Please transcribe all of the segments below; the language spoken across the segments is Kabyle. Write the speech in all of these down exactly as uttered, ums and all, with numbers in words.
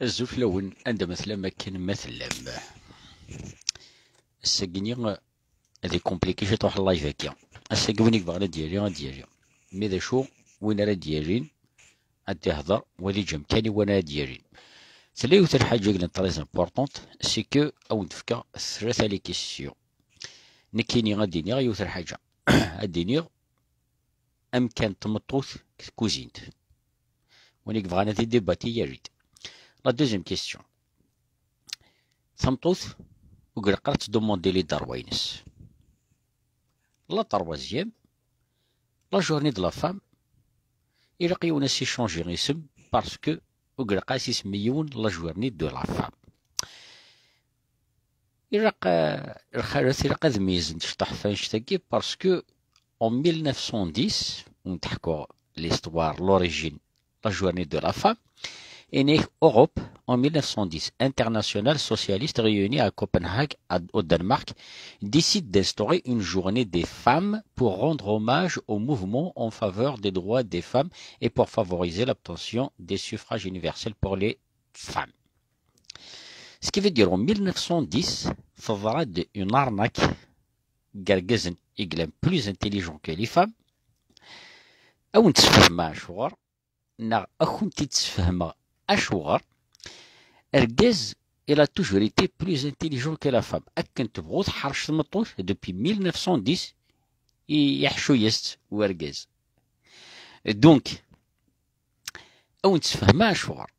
Azul fell-awen, anda ma tellam akken ma tellam. Ass-agi-nni ad ikompliki ciṭuḥ live-agi. Ass-agi win i yebɣan ad d-yali, ad d-yali. Mi d acu, win ara d-yalin, ad d-ihḍer, wa ad iǧǧ amkan i win ara d-yalin. Tella yiwet n lḥaǧa i yellan très importante, c'est que ad wen-d-fkeɣ tlata les questions. Nekkini ad d-iniɣ yiwet n lḥaǧa. Ad d-iniɣ amkan n tmeṭṭut deg tkuzint. Win i yebɣan ad idibati, yali-d. La deuxième question. Tameṭṭut, ur ilaq ara ad tdumandi les droits-ines. La troisième, la journée de la femme, ilaq yiwen ad s-ichanji isem, parce que ur ilaq ara ad s-isemmi yiwen la journée de la femme. Ilaq, eh, lxalat, ilaq ad meyyzent cṭuḥ f annect-agi, parce que en mille neuf cent dix, ur n-ḥkuɣ l'histoire, l'origine, la journée de la femme, inek Europe, en mille neuf cent dix, internationale socialiste réunie à Copenhague, à- au Danemark, décide d'instaurer une journée des femmes pour rendre hommage au mouvement en faveur des droits des femmes et pour favoriser l'obtention des suffrages universels pour les femmes. Ce qui veut dire, en mille neuf cent dix, teḍra-d une arnaque deg yergazen i yellan plus intelligent que les femmes. Ad wen-d-sfehmeɣ acuɣer, neɣ ad kent-id-sfehmeɣ acuɣer. Argaz, il a toujours été plus intelligent que la femme. Akken tebɣu tḥerrec tmeṭṭut, depuis mille neuf cent dix, i- iḥeccu-yas-tt urgaz. Donc, ad wen-d-sfehmeɣ acuɣer.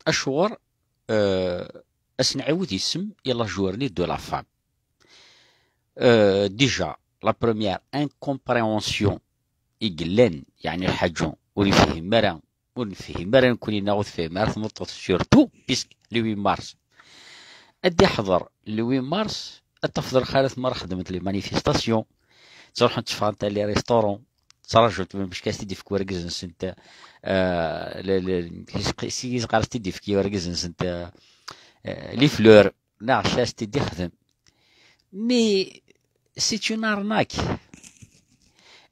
Acuɣer, euh, ad s-nɛiwed isem i la journée de la femme. Euh, déjà, la première incompréhension i yellan, yeɛni lḥaǧa ur yefhim ara, ur nefhim ara nekkni neɣ ur tefhim ara tmeṭṭut, surtout puisque le huit mars ad d-iḥḍer, le huit mars ad tafeḍ lxalat merra xeddment les manifestations, ttruḥunt tteffɣent ar les restaurants, ttṛajunt ma mecka s-t-id-ifk wergaz-nsent, euh, le- le- si- si- si- s-t-id-ifk wergaz-nsent, euh, euh, les fleurs, neɣ ca s-t-id-ixdem. Mais c'est une arnaque.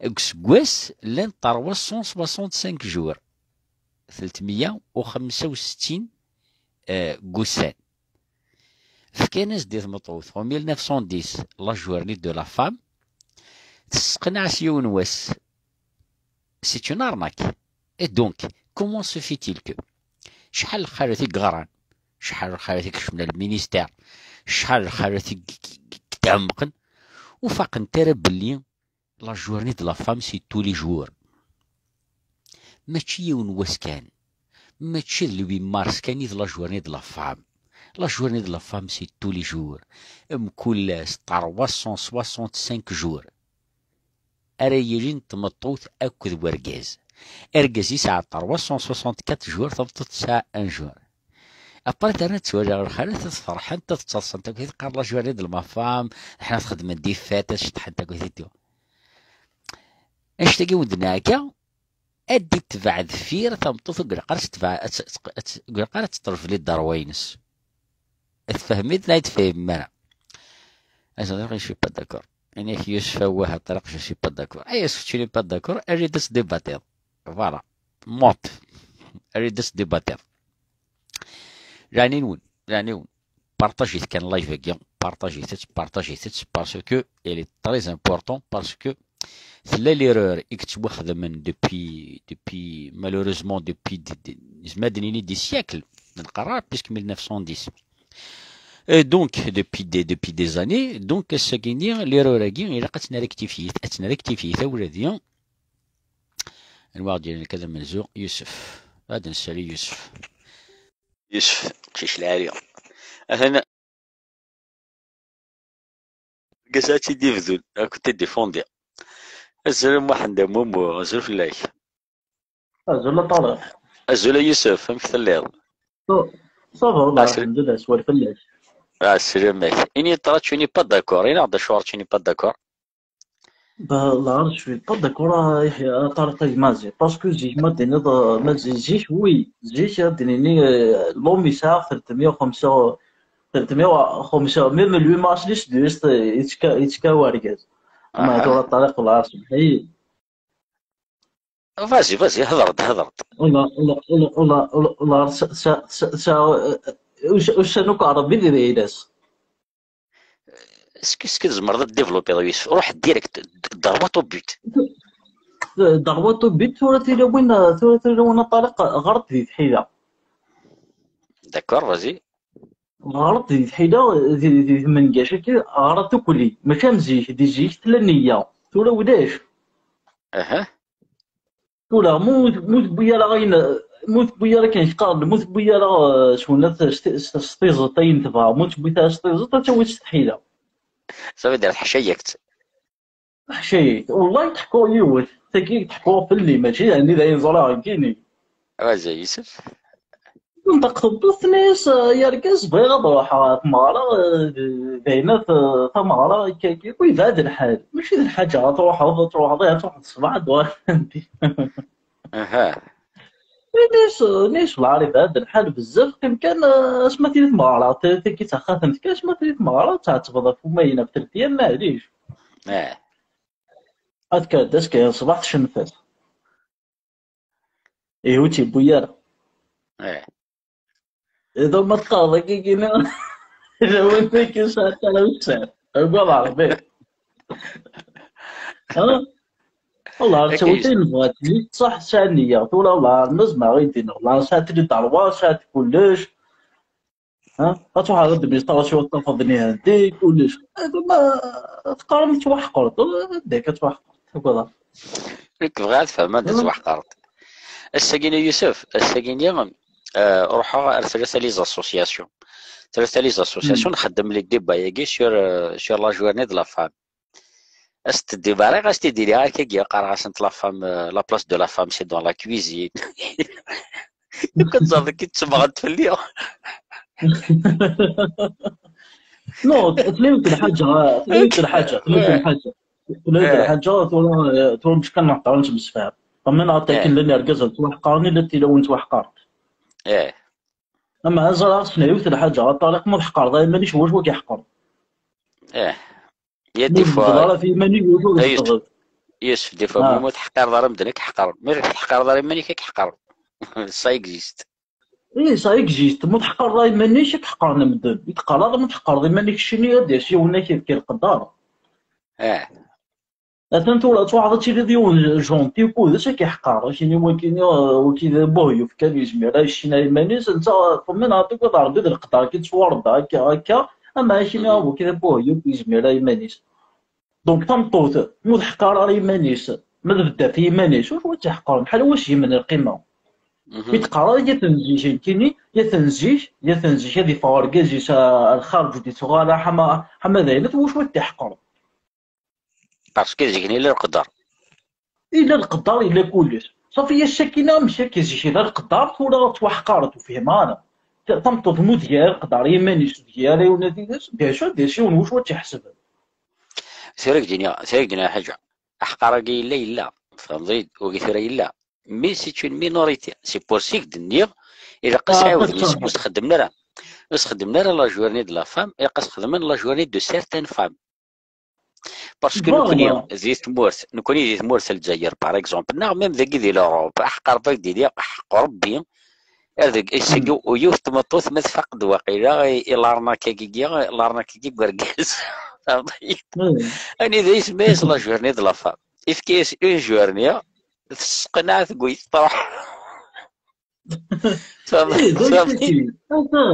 Deg useggas llan trois cent soixante-cinq jours, tletmeyya u xemsa u settin, euh, n wussan. Fkan-as-d i tmeṭṭut en mille neuf cent dix la journée de la femme, tesseqneɛ s yiwen wass. C'est une arnaque. Et donc, comment se fait-il que acḥal n lxalat i yeɣran, acḥal n lxalat i yekcmen ar lministère, acḥal n lxalat i yetɛemqen, ur faqent ara belli la journée de la femme, c'est tous les jours. Mačči yiwen wass kan. Mačči d le huit mars kan i d la journée de la femme. La journée de la femme, c'est tous les jours. Mkul ass, trois cent soixante-cinq jours. Ara yilin tmeṭṭut akked wergaz. Argaz yesɛa trois cent soixante-quatre jours, tameṭṭut tesɛa un jour. Après, terna ttwaliɣ lxalat ad ferḥent, ad ttaḍsant akk, qqaren la journée de la femme, ḥna txeddmen des fêtes, ad ceṭṭḥent akk, et tout. Annect-agi wen-d-nɛegga, ad d-itbeɛ deffir tameṭṭut ur ilaq ara ad tetbeɛ, ad t-, ad t-, ur ilaq ara ad teṭṭleb les droits-ines. Tfehmem-id neɣ ur tfehmem ara? Azal, je suis pas d'accord. Inek Yusef, awah, ṭṭraq, je suis pas d'accord. Ay, est-ce que tu n'es pas d'accord? Err-d ad tdibatiḍ. Voilà. Mot. Err-d ad tdibatiḍ. Leɛni-nwen, leɛni-nwen. Partagit kan live-agi, partagit-tt, parce que elle est très important, parce que tella l'erreur i yettwaxdamen depuis, depuis, malheureusement, depuis de- de- nezmer ad d-nini des siècles, d nqerra, puisque mille neuf cent dix. Et donc, depuis des, depuis des années, donc, ass-agi-nni, l'erreur-agi, ilaq ad tt-nerrectifyi, ad tt-nerrectifyi, tawla-di. Anwa ɣ-d-yennan akka d amenzu? Yusef. Ad nsali Yusef. Yusef, qcic lɛali. Atan. Argaz ad tt-id-ibdun, ad kent-id-ifundi. Azul a Muḥend Amumu, azul fell-ak. Azul a Ṭariq. Azul a Yusef, amek telliḍ? Ça va, wallah, Asl- alhamdulillah, swal fell-ak. Ah, sslam-ak. Ini-d ṭra, tu n'es pas d'accord. Ini-aɣ-d acuɣer tu n'es pas d'accord. Bah, là, je suis pas d'accord, ah, Yahya, ah, Ṭariq Agmazi. Parce que zik, ma d-tiniḍ, ah, ma zik, zik, oui, zik, ad d-nini, euh, l'homme yesɛa tretmya u xemsa, tretmya u xemsa, même lui, ma asli s-, yetteka-, yettka wergaz. Ma Aha. Tura Ṭariq, la, subḥi. Vas-y, vas-y, hḍer-d, hḍer-d. Ula, ula, ula, ula, ula, ula, sa, sa, sa, sa, eh, eh, uc-, ucanu k-ɛrebi di daylas. Est-ce que, est-ce que tzemreḍ ad développer, Yusef? Ruḥ direct, d-, droit au but. Droit au but, tura tilawin, tura tilawin a Ṭariq, ɣer-d di tḥila. D'accord, vas-y. Ɣer-d di tḥila, di, di tmengac-agi, ɣer tukli. Mačči am zik, di zik tella nniya. Tura ulac. Aha. Tura, mu, mu tewwi ara ayen, mu tewwi ara akken yeqqar, mu tewwi ara, eh, s wunat s ti-, s, s tiẓeṭ ayen tebɣa, mu tewwi ara s tiẓeṭ, ad tawi s tḥila. Ça veut dire teḥcayakt. Teḥcayakt. Wallahi teḥkuɣ yiwet, tagi teḥkuɣ fell-i, mačči d ayen ẓriɣ nekkini. Vas-y, Yusef. Tenṭeq tewwurt, tenna-yas, "Ay argaz, bɣiɣ ad ruḥeɣ ɣer tmeɣra, eh, d, d ayen at, eh, tameɣra, akka, akka, wi yebɛed lḥal. Mačči d lḥaǧa ad truḥeḍ, ad truḥeḍ, ad truḥeḍ ṣṣbeḥ, ad d-tuɣaleḍ." Aha. Ini-as, ini-as, "Wellah, yebɛed lḥal bezzaf, qqim kan, eh, asma tili tmeɣra, t-, tagi d taxatemt kan, asma tili tmeɣra, ad tɛettbeḍ ɣef umayen, ɣef telt yyam, maɛlic." Eh. Ad kker-d azekka ṣṣbeḥ tcemmet." Ihi ur tt-yewwi ara. Eh. Iḍ ma teqqareḍ akka kina, lawan tagi sɛiɣ tarawsa. Agad Ṛebbi. Ha? Wallah, ar ttawit ayen bɣat, ṣṣeḥ tesɛa nniya. Tura wallah, ar ma zemreɣ i d-iniɣ. Wallah, sɛiɣ tili d ṛwa, sɛiɣ kullec. Ha? Ad truḥeḍ ad d-administration ad tafeḍ nniha di kullec. Eh, ma teqqarem tettwaḥqreḍ, anda akka tettwaḥqreḍ? Agadeɣ. Nekk bɣiɣ ad fehmeɣ anda tettwaḥqreḍ. Ass-agi-nni, Yusef, ass-agi-nni, eh, ruḥeɣ ar tlata les associations. Tlata les associations, nxeddem les débats-agi sur, euh, sur la journée de la femme. As-t-id-bariɣ, as-t-id-iliɣ akkagi, qqareɣ-asent la femme, euh, la place de la femme, c'est dans la cuisine. Nekk ad ẓreɣ ki ttemmɣent fell-i. Non, tlamt lḥaǧa, tlamt lḥaǧa, tlamt lḥaǧa. Tlamt lḥaǧa, tura, tura meckan nehḍer nettemsefham. Ṭemmen aṭakken llan irgazen ttwaḥqaren, llan tilawin ttwaḥqarent. Eh. Ama ad ẓreɣ ssneɣ yiwet lḥaǧa, a Ṭariq, ma tḥeqreḍ ara iman-ik, wacu ad k-iḥeqren? Eh. Ya des fois, ara ɣef yiman-ik, wacu ad k-iḥeqren? Yusef, des fois, ah, ma ur teḥqireḍ ara medden ad k-ḥeqren. Ma ur teḥqireḍ ara iman-ik, ad k-ḥeqren. Ça existe. Oui, ça existe. Ma ur teḥqireḍ ara iman-ik, ad k-ḥeqren medden. I teqqareḍ, ma ur teḥqireḍ iman-ik, ccini ad d-yas yiwen ad k-yefk lqedder. Eh. Atan tura ad truḥeḍ ad tiliḍ yiwen gentil kudes ad k-iḥqer. Akini wakini, uh, waki d abuhyuf kan yezmir ad yeccin ar iman-is, netta ṭṭemmen ɛṭi-k ad Ṛebbi d leqder ki tettwareḍ akka, akka, ama akini, mhm, waki d abuhyuf yezmir ar iman-is. Donc tameṭṭut, ma ur teḥqer ara iman-is, ma tbedda ɣef yiman-is, ur tt-iḥqer, bḥal wa s-yemmen lqima. Mhm. Mi teqqar, ya tenzik, nekkini, ya tenzik, ya tenzik, ad iffeɣ urgaz-is, a, ar lxarǧ, ur d-ittuɣal ara, ḥama, ḥama d ayen, wacu ad t-iḥqer? Parce que zik-nni yella leqder. Yella leqder, yella kullec. Safi, ass-agi amek akka zik yella leqder, tura ttwaḥqaret, ur fhimeɣ ara. Ta-, tameṭṭut mu tga leqder i yiman-is, ur tga ara yiwen ad iles, bien sûr, d acu yiwen wacu ad tt-iḥesben. Tura k-d-iniɣ, tura k-d-iniɣ ḥaǧa. Aḥqar-agi yella, yella. Tfehmeḍ-iyi-d? Wagi tura yella. Mais c'est une minorité. C'est pour ça i k-d-nniɣ, ilaq ad s-ɛiwden, ur s-xeddmen ara, ur s-xeddmen ara la journée de la femme, ilaq ad s-xedmen la journée de certaines femmes. Parce que nekkni di tmurt, nekkni di tmurt n Lezzayer, par exemple, neɣ même dagi di l'Europe, aḥeqq Rebbi, aḥeqq Rebbi, ar deg ass-agi, yiwet tmeṭṭut ma tfaq-d waqila i, i l'arnaque-agi, l'arnaque-agi n urgaz. Tfehmeḍ-iyi? Anida yesma-yas la journée de la femme. Yefka-yas une journée, tesseqneɛ, tewwi-t, truḥ. Tfehmeḍ? Eh, d acu-agi? Ata,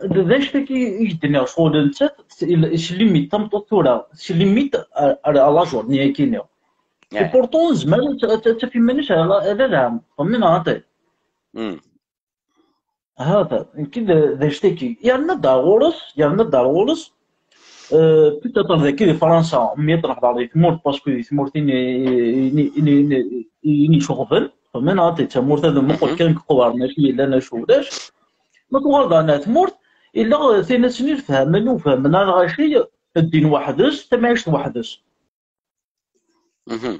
d, d acu-agi i k-d-nniɣ, ccɣel nettat, s-, il-, s limite tameṭṭut tura, s limite à, à, à la journée-agi-nni. Et pourtant, tezmer ad t-, ad t-, ad taf iman-is ala, ala lɛam. Ṭemmen, ata. Hmm. Hata, nekki d, d acu-agi. Yerna-d ar ɣur-s, yerna-d ar ɣur-s, euh, peut-être dagi di Fransa, mi ad nehḍer di tmurt, parce que di tmurt ini, ini, ini, ini, ini iceɣben, ṭemmen, ata, d tamurt ad nmuqel kan deg uqwer, mačči yellan acu ulac. Ma tuɣal daɣen ar tmurt, yella tin asen ur fehmen, ur fehmen ara lɣaci, ddin weḥd-s, tamɛict weḥd-s. Mhm.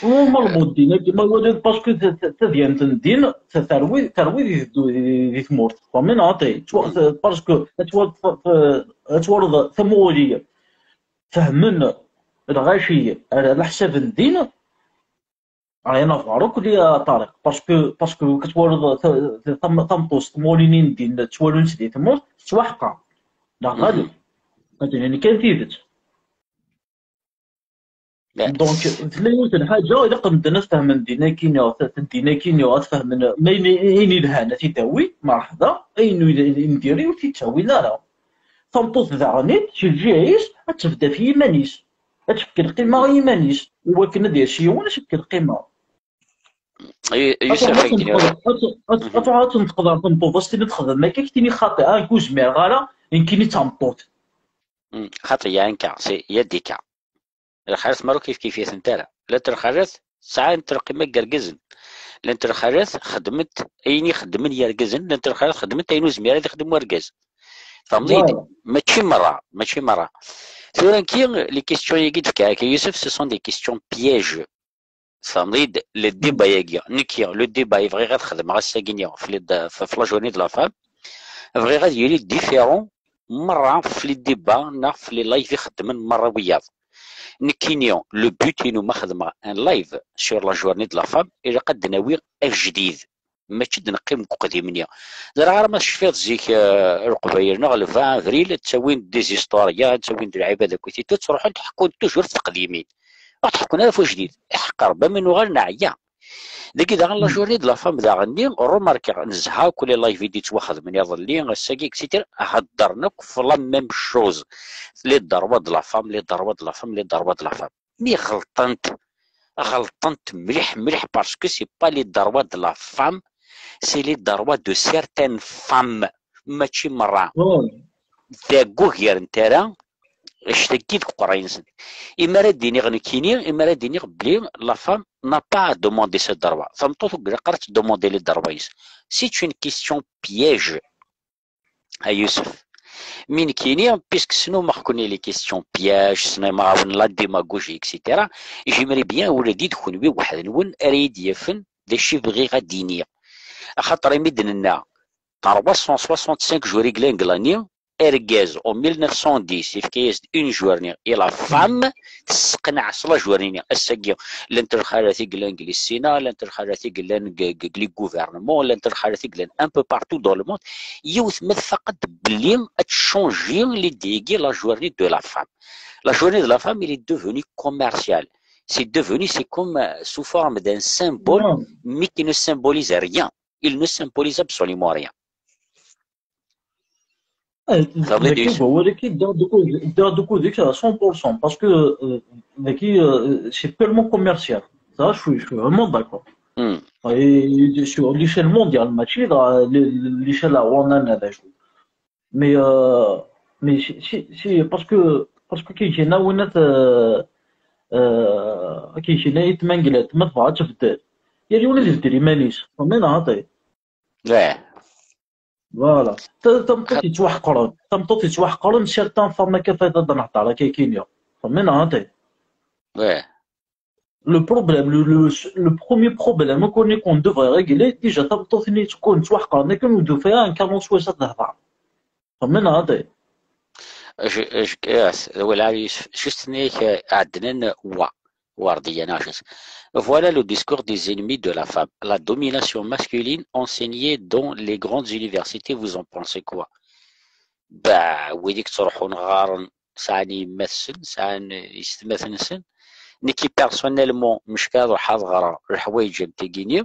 Ur ma lmut ddin-agi, ma waliḍ, parce que ta-, ta-, tadyant n ddin, ta-, terwi, terwi di, di, di tmurt. Tfehmeḍ neɣ ata? Ttwa-, ta-, parce que ad twal-, ta-, ta-, ad twaleḍ tamuɣli fehmen lɣaci ar leḥsab n ddin, Rien à voir akk li, a Ṭariq, parce que, parce que كتولد ت- ت- tam- tameṭṭut s tmuɣlin n din ttwalun-tt di tmurt, tettwaḥqer. Neɣ ɣali. Ad d-nini kan tidet. Donc, tella yiwet n lḥaǧa ilaq medden ad fehmen din akkin, din akkin ad fehmen, ma ayen, ayen ilhan ad t-id-awi, merḥba, ayen ur n diri ur t-id-ttawin ara. Tameṭṭut daɣen, si lǧiha-is, ad tebda ɣef yiman-is. Ad tefk lqima i yiman-is. I wakken ad d-yas yiwen, ad tefk lqima. Yusef, ad tṛuḥeḍ ad txedmeḍ tameṭṭut, ad s-tiniḍ xdem akka, ad k-tini xaṭi, ah, ur zmireɣ ara, nekkini d tameṭṭut. Xaṭi, yeɛni ka, c'est, il y a des cas. Lxalat merra ur kif kif-itent ara. Llant lxalat sɛant lqima deg yergazen. Llant lxalat xedment ayen i xeddmen yergazen, llant lxalat xedment ayen ur zmir ad ixdem wergaz. Tfehmeḍ-iyi-d? Mačči merra, mačči merra. Tura nekki, les questions-agi d-fkiɣ akka, Yusef, ce sont des questions pièges. Tfehmeḍ-iyi-d? Le débat-agi, nekki, le débat i bɣiɣ ad xedmeɣ ass-agi-nni ɣef la journée de la femme, bɣiɣ ad yili différent merra ɣef les débats neɣ ɣef les live i xeddmen merra wiyaḍ. Nekkini, le but-inu ma xedmeɣ un live sur la journée de la femme, ilaq ad d-nawi ajdid. Mačči d-neqqim deg uqdim-nni. Ẓriɣ ara ma tecfiḍ zik, eh, Leqbayel neɣ le vingt avril, ttawin-d des historiens, ttawin-d lɛibad akkit, ttruḥunt ḥekkun toujours teqdimin. Ur ḥekkun ara ɣef ujdid. Iḥeqq Rebbi ma nuɣal neɛya. Dagi daɣen la journée de la femme daɣen-nni, remarqueɣ nezha akk les live i d-yettwaxedmen iḍelli, ass-agi, et cetera. Heddren akk ɣef la même chose. Les droits de la femme, les droits de la femme, les droits de la femme. Mi ɣelṭent, ɣelṭent mliḥ mliḥ, parce que c'est pas les droits de la femme, c'est les droits de certaines femmes, mačči merra. Deg ugar n tara, ccet-agi deg uqerray-nsen. Imi ara d-iniɣ nekkini, imi ara d-iniɣ belli la femme n'a pas à demander ses droits. Tameṭṭut ur ilaq ara ad tdemande les droits-is. C'est une question piège. A Yusef. Mi nekkini, puisque snumeɣ-ken les questions pièges, snumeɣ-awen la démagogie, et cetera, j'aimerais bien ula d kenwi weḥd-nwen ara yi-d-yafen d acu i bɣiɣ ad d-iniɣ. Axaṭer imi d-nenna trois cent soixante-cinq jours i yellan deg l'année, argaz en mille neuf cent dix yefka-yas-d une journée i la femme, tesseqneɛ s la journée-nni. Ass-agi, llant lxalat i yellan deg les sénats, llant lxalat i yellan deg, deg, deg les gouvernements, llant lxalat i yellan un peu partout dans le monde. Yiwet ma tfaq-d belli ad tchangi l'idée-agi, la journée de la femme. La journée de la femme, elle est devenue commerciale. C'est devenu, c'est comme, euh, sous forme d'un symbole, mais qui ne symbolise rien. Il ne symbolise absolument rien. Dagi, deg wawal-agi, ddiɣ deg udik à cent pour cent, parce que, euh, dagi, euh, c'est purement commercial. Ça, je suis, je suis vraiment d'accord. Et sur l'échelle mondiale, mačči d l'échelle à one another. Mais, euh, mais si, si, si, parce que, parce que كاين شي ناونت، euh, euh, كاين شي نايت ما نقلت، ما تبغى تبدل. يا اللي ولد يبدل يمانيش. فهمنا، عطي. Voilà. Tameṭṭut yettwaḥqren. Tameṭṭut yettwaḥqren, certaines femmes, akka fayda ad nehḍer, akka i k-iniɣ. Fehmineɣ, ati. Le problème, le, le, le premier problème qu'on qu'on devrait régler, déjà, tameṭṭut-nni tettwaḥqer, akken ur d-tufi ara un quarante swayes ad tehḍer. Fehmineɣ, ati. Juste-nni ɛeddnen wa. Werdiya neɣ acu-s. Voilà le discours des ennemis de la femme. La domination masculine enseignée dans les grandes universités, vous en pensez quoi? Bah, wid i yettruḥun ɣaren, sɛan yemma-tsen, sɛan yessetma-tsen. Nekki, personnellement, mecka ad ruḥeɣ ad ɣreɣ leḥwayeǧ am tigi-nni,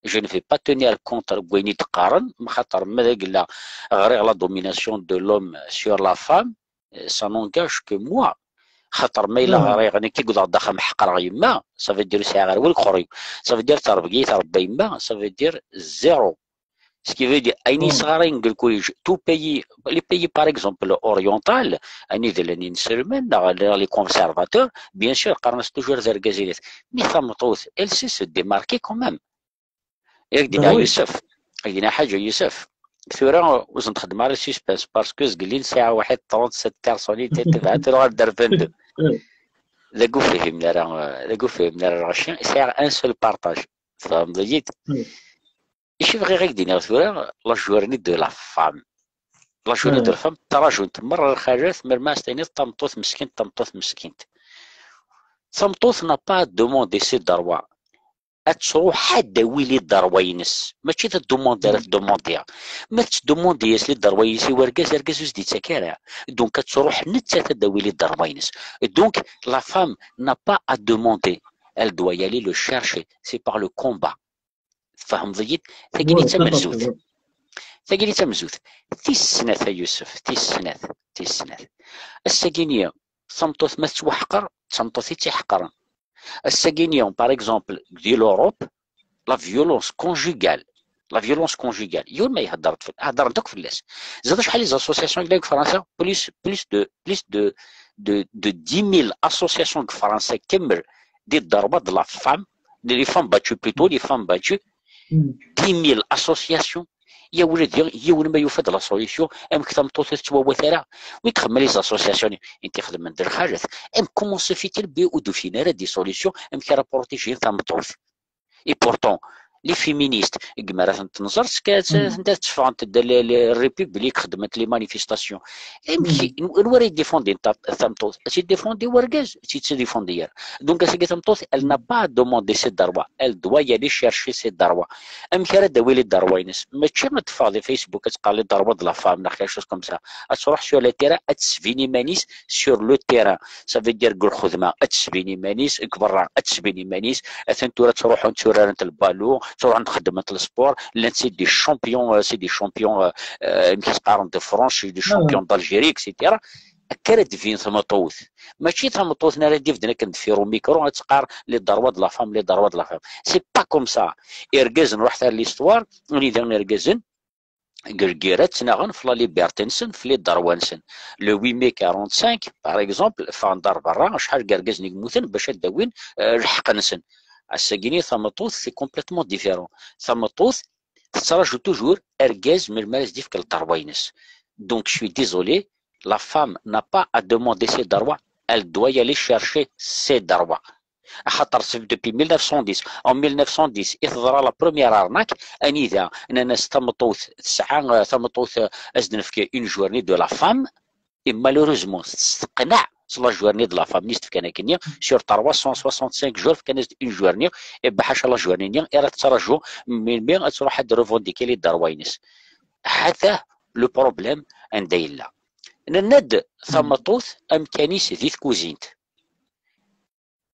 je ne vais pas tenir compte n wayen i d-qqaren, mxaṭer ma d agella ɣriɣ la domination de l'homme sur la femme, ça n'engage que moi. Xaṭer ma yella ɣriɣ nekk i wwḍeɣ-d axxam ḥeqreɣ yemma, ça veut dire ur sɛiɣ ara wal xur-iw. Ça veut dire terbeḥ-iyi, terbeḥ yemma, ça veut dire zéro. Ce qui veut dire, ayen yesɣarayen deg lkulij, tout pays, les pays par exemple oriental, anida llan inselmen, neɣ les conservateurs, bien sûr, qqaren-as toujours d argaz i dat. Mi tameṭṭut, elle sait se démarquer quand même. Yak d-yenna Yusef, yak d-yenna Ḥaǧa Yusef. Tura ur sen-txeddem ara suspense, parce que zgelli nesɛa waḥed trente-sept personnes i tebɛen tura ɣer d vingt-deux. D acu ur fhimen ara, d acu ur fhimen ara lɣaci, sɛiɣ un seul partage. Tfehmeḍ-iyi-d? Ici bɣiɣ ad k-d-iniɣ tura, la journée de la femme. La journée de la femme, ttṛajunt merra lxalat, melmi ara s-tiniḍ tameṭṭut meskint, tameṭṭut meskint. Tameṭṭut n'a pas à demander ses droits. ad truḥ ad d-tawi les droits-ines. Mačči d demande ara tdemandi. Ma tettdemandi-as les droits-ines i wergaz, argaz ur s-d-ittak ara. Donc ad truḥ nettat ad d-tawi les droits-ines. Donc la femme n'a pas à demander. Elle doit y aller le chercher. C'est par le combat. Tfehmeḍ-iyi-d? Tagi d tamenzut. Tagi d tamenzut. Tis snat, a Yusef, tis snat, tis snat. Ass-agi-nni, tameṭṭut ma tettwaḥqer, d tameṭṭut i tt-iḥeqren. Ass-agi-nni, par exemple, di l'Europe, la violence conjugale, la violence conjugale, yiwen ma ihedder-d fell-, heddren-d akk fell-as. Ẓriḍ acḥal les associations yellan deg Fransa? Plus, plus de, plus de, de, de dix mille associations deg Fransa kamel, des droits de la femme, de les femmes battues plutôt, les femmes battues, dix mille associations. Ya ula d yiwen ma yufa-d la solution, amek tameṭṭut ur tettwawat ara? Wi ixedmen les associations, inti xedmen d lxalat. Amek, comment se fait-il bi ur d-ufin ara des solutions, amek ara protéger tameṭṭut? Et pourtant, les féministes, deg mi ara tent-nẓer, tent-, tent-, tteffɣent-d la, la République, xeddment les manifestations. Amek, anwa ara yedifundin ta-, tameṭṭut? Ad tt-id-difundi wergaz? Ur tt-id-difundi ara. Donc, ass-agi tameṭṭut, elle n'a pas à demander ses droits, elle doit y aller chercher ses droits. Amek ara d-tawi les droits-ines? Mačči ad teffeɣ di Facebook, ad teqqar les droits de la femme, neɣ quelque chose comme ça. Ad truḥ sur le terrain, ad tesbin iman-is sur le terrain. Ça veut dire deg lxedma ad tesbin iman-is, deg berra ad tesbin iman-is. Atan tura ttruḥunt tturarent lbalu, ttruḥunt xeddment le sport, llant c'est des champions, euh, c'est des champions, euh, euh, amek i s-qqaren, de France, c'est des champions d'Algérie, et cetera. Akka ara d-tbin tmeṭṭut. Mačči tameṭṭut n ara d-ibden akken deffir umikru ad teqqar les droits de la femme, les droits de la femme. C'est pas comme ça. Irgazen, ruḥet ar l'histoire, anida irgazen, deg lgirra ttnaɣen f la liberté-nsen, f les droits-nsen. Le huit mai quarante-cinq, par exemple, ffɣen-d ar berra acḥal n yergazen i yemmuten bac ad d-awin, euh, lḥeqq-nsen. Ass-agi-nni tameṭṭut, c'est complètement différent. Tameṭṭut tettraǧu toujours argaz melmi ara s-d-yefk lderwa-ines. Donc, je suis désolé, la femme n'a pas à demander ses droits, elle doit y aller chercher ses droits. Axaṭer c'est depuis mille neuf cent dix, en mille neuf cent dix i teḍra la première arnaque, anida nnan-as tameṭṭut tesɛa, euh, tameṭṭut, euh, ad s-d-nefk une journée de la femme, et malheureusement testeqneɛ s la journée de la femme-nni s-d-fkan akkenni, sur trois cent soixante-cinq jours fkan-as-d une journée, et ben ḥaca la journée-nni i ara tettraǧu melmi ad truḥ ad revendiquer les droits-ines. Ḥaca le problème anda yella. Nenna-d tameṭṭut amkan-is di tkuzint.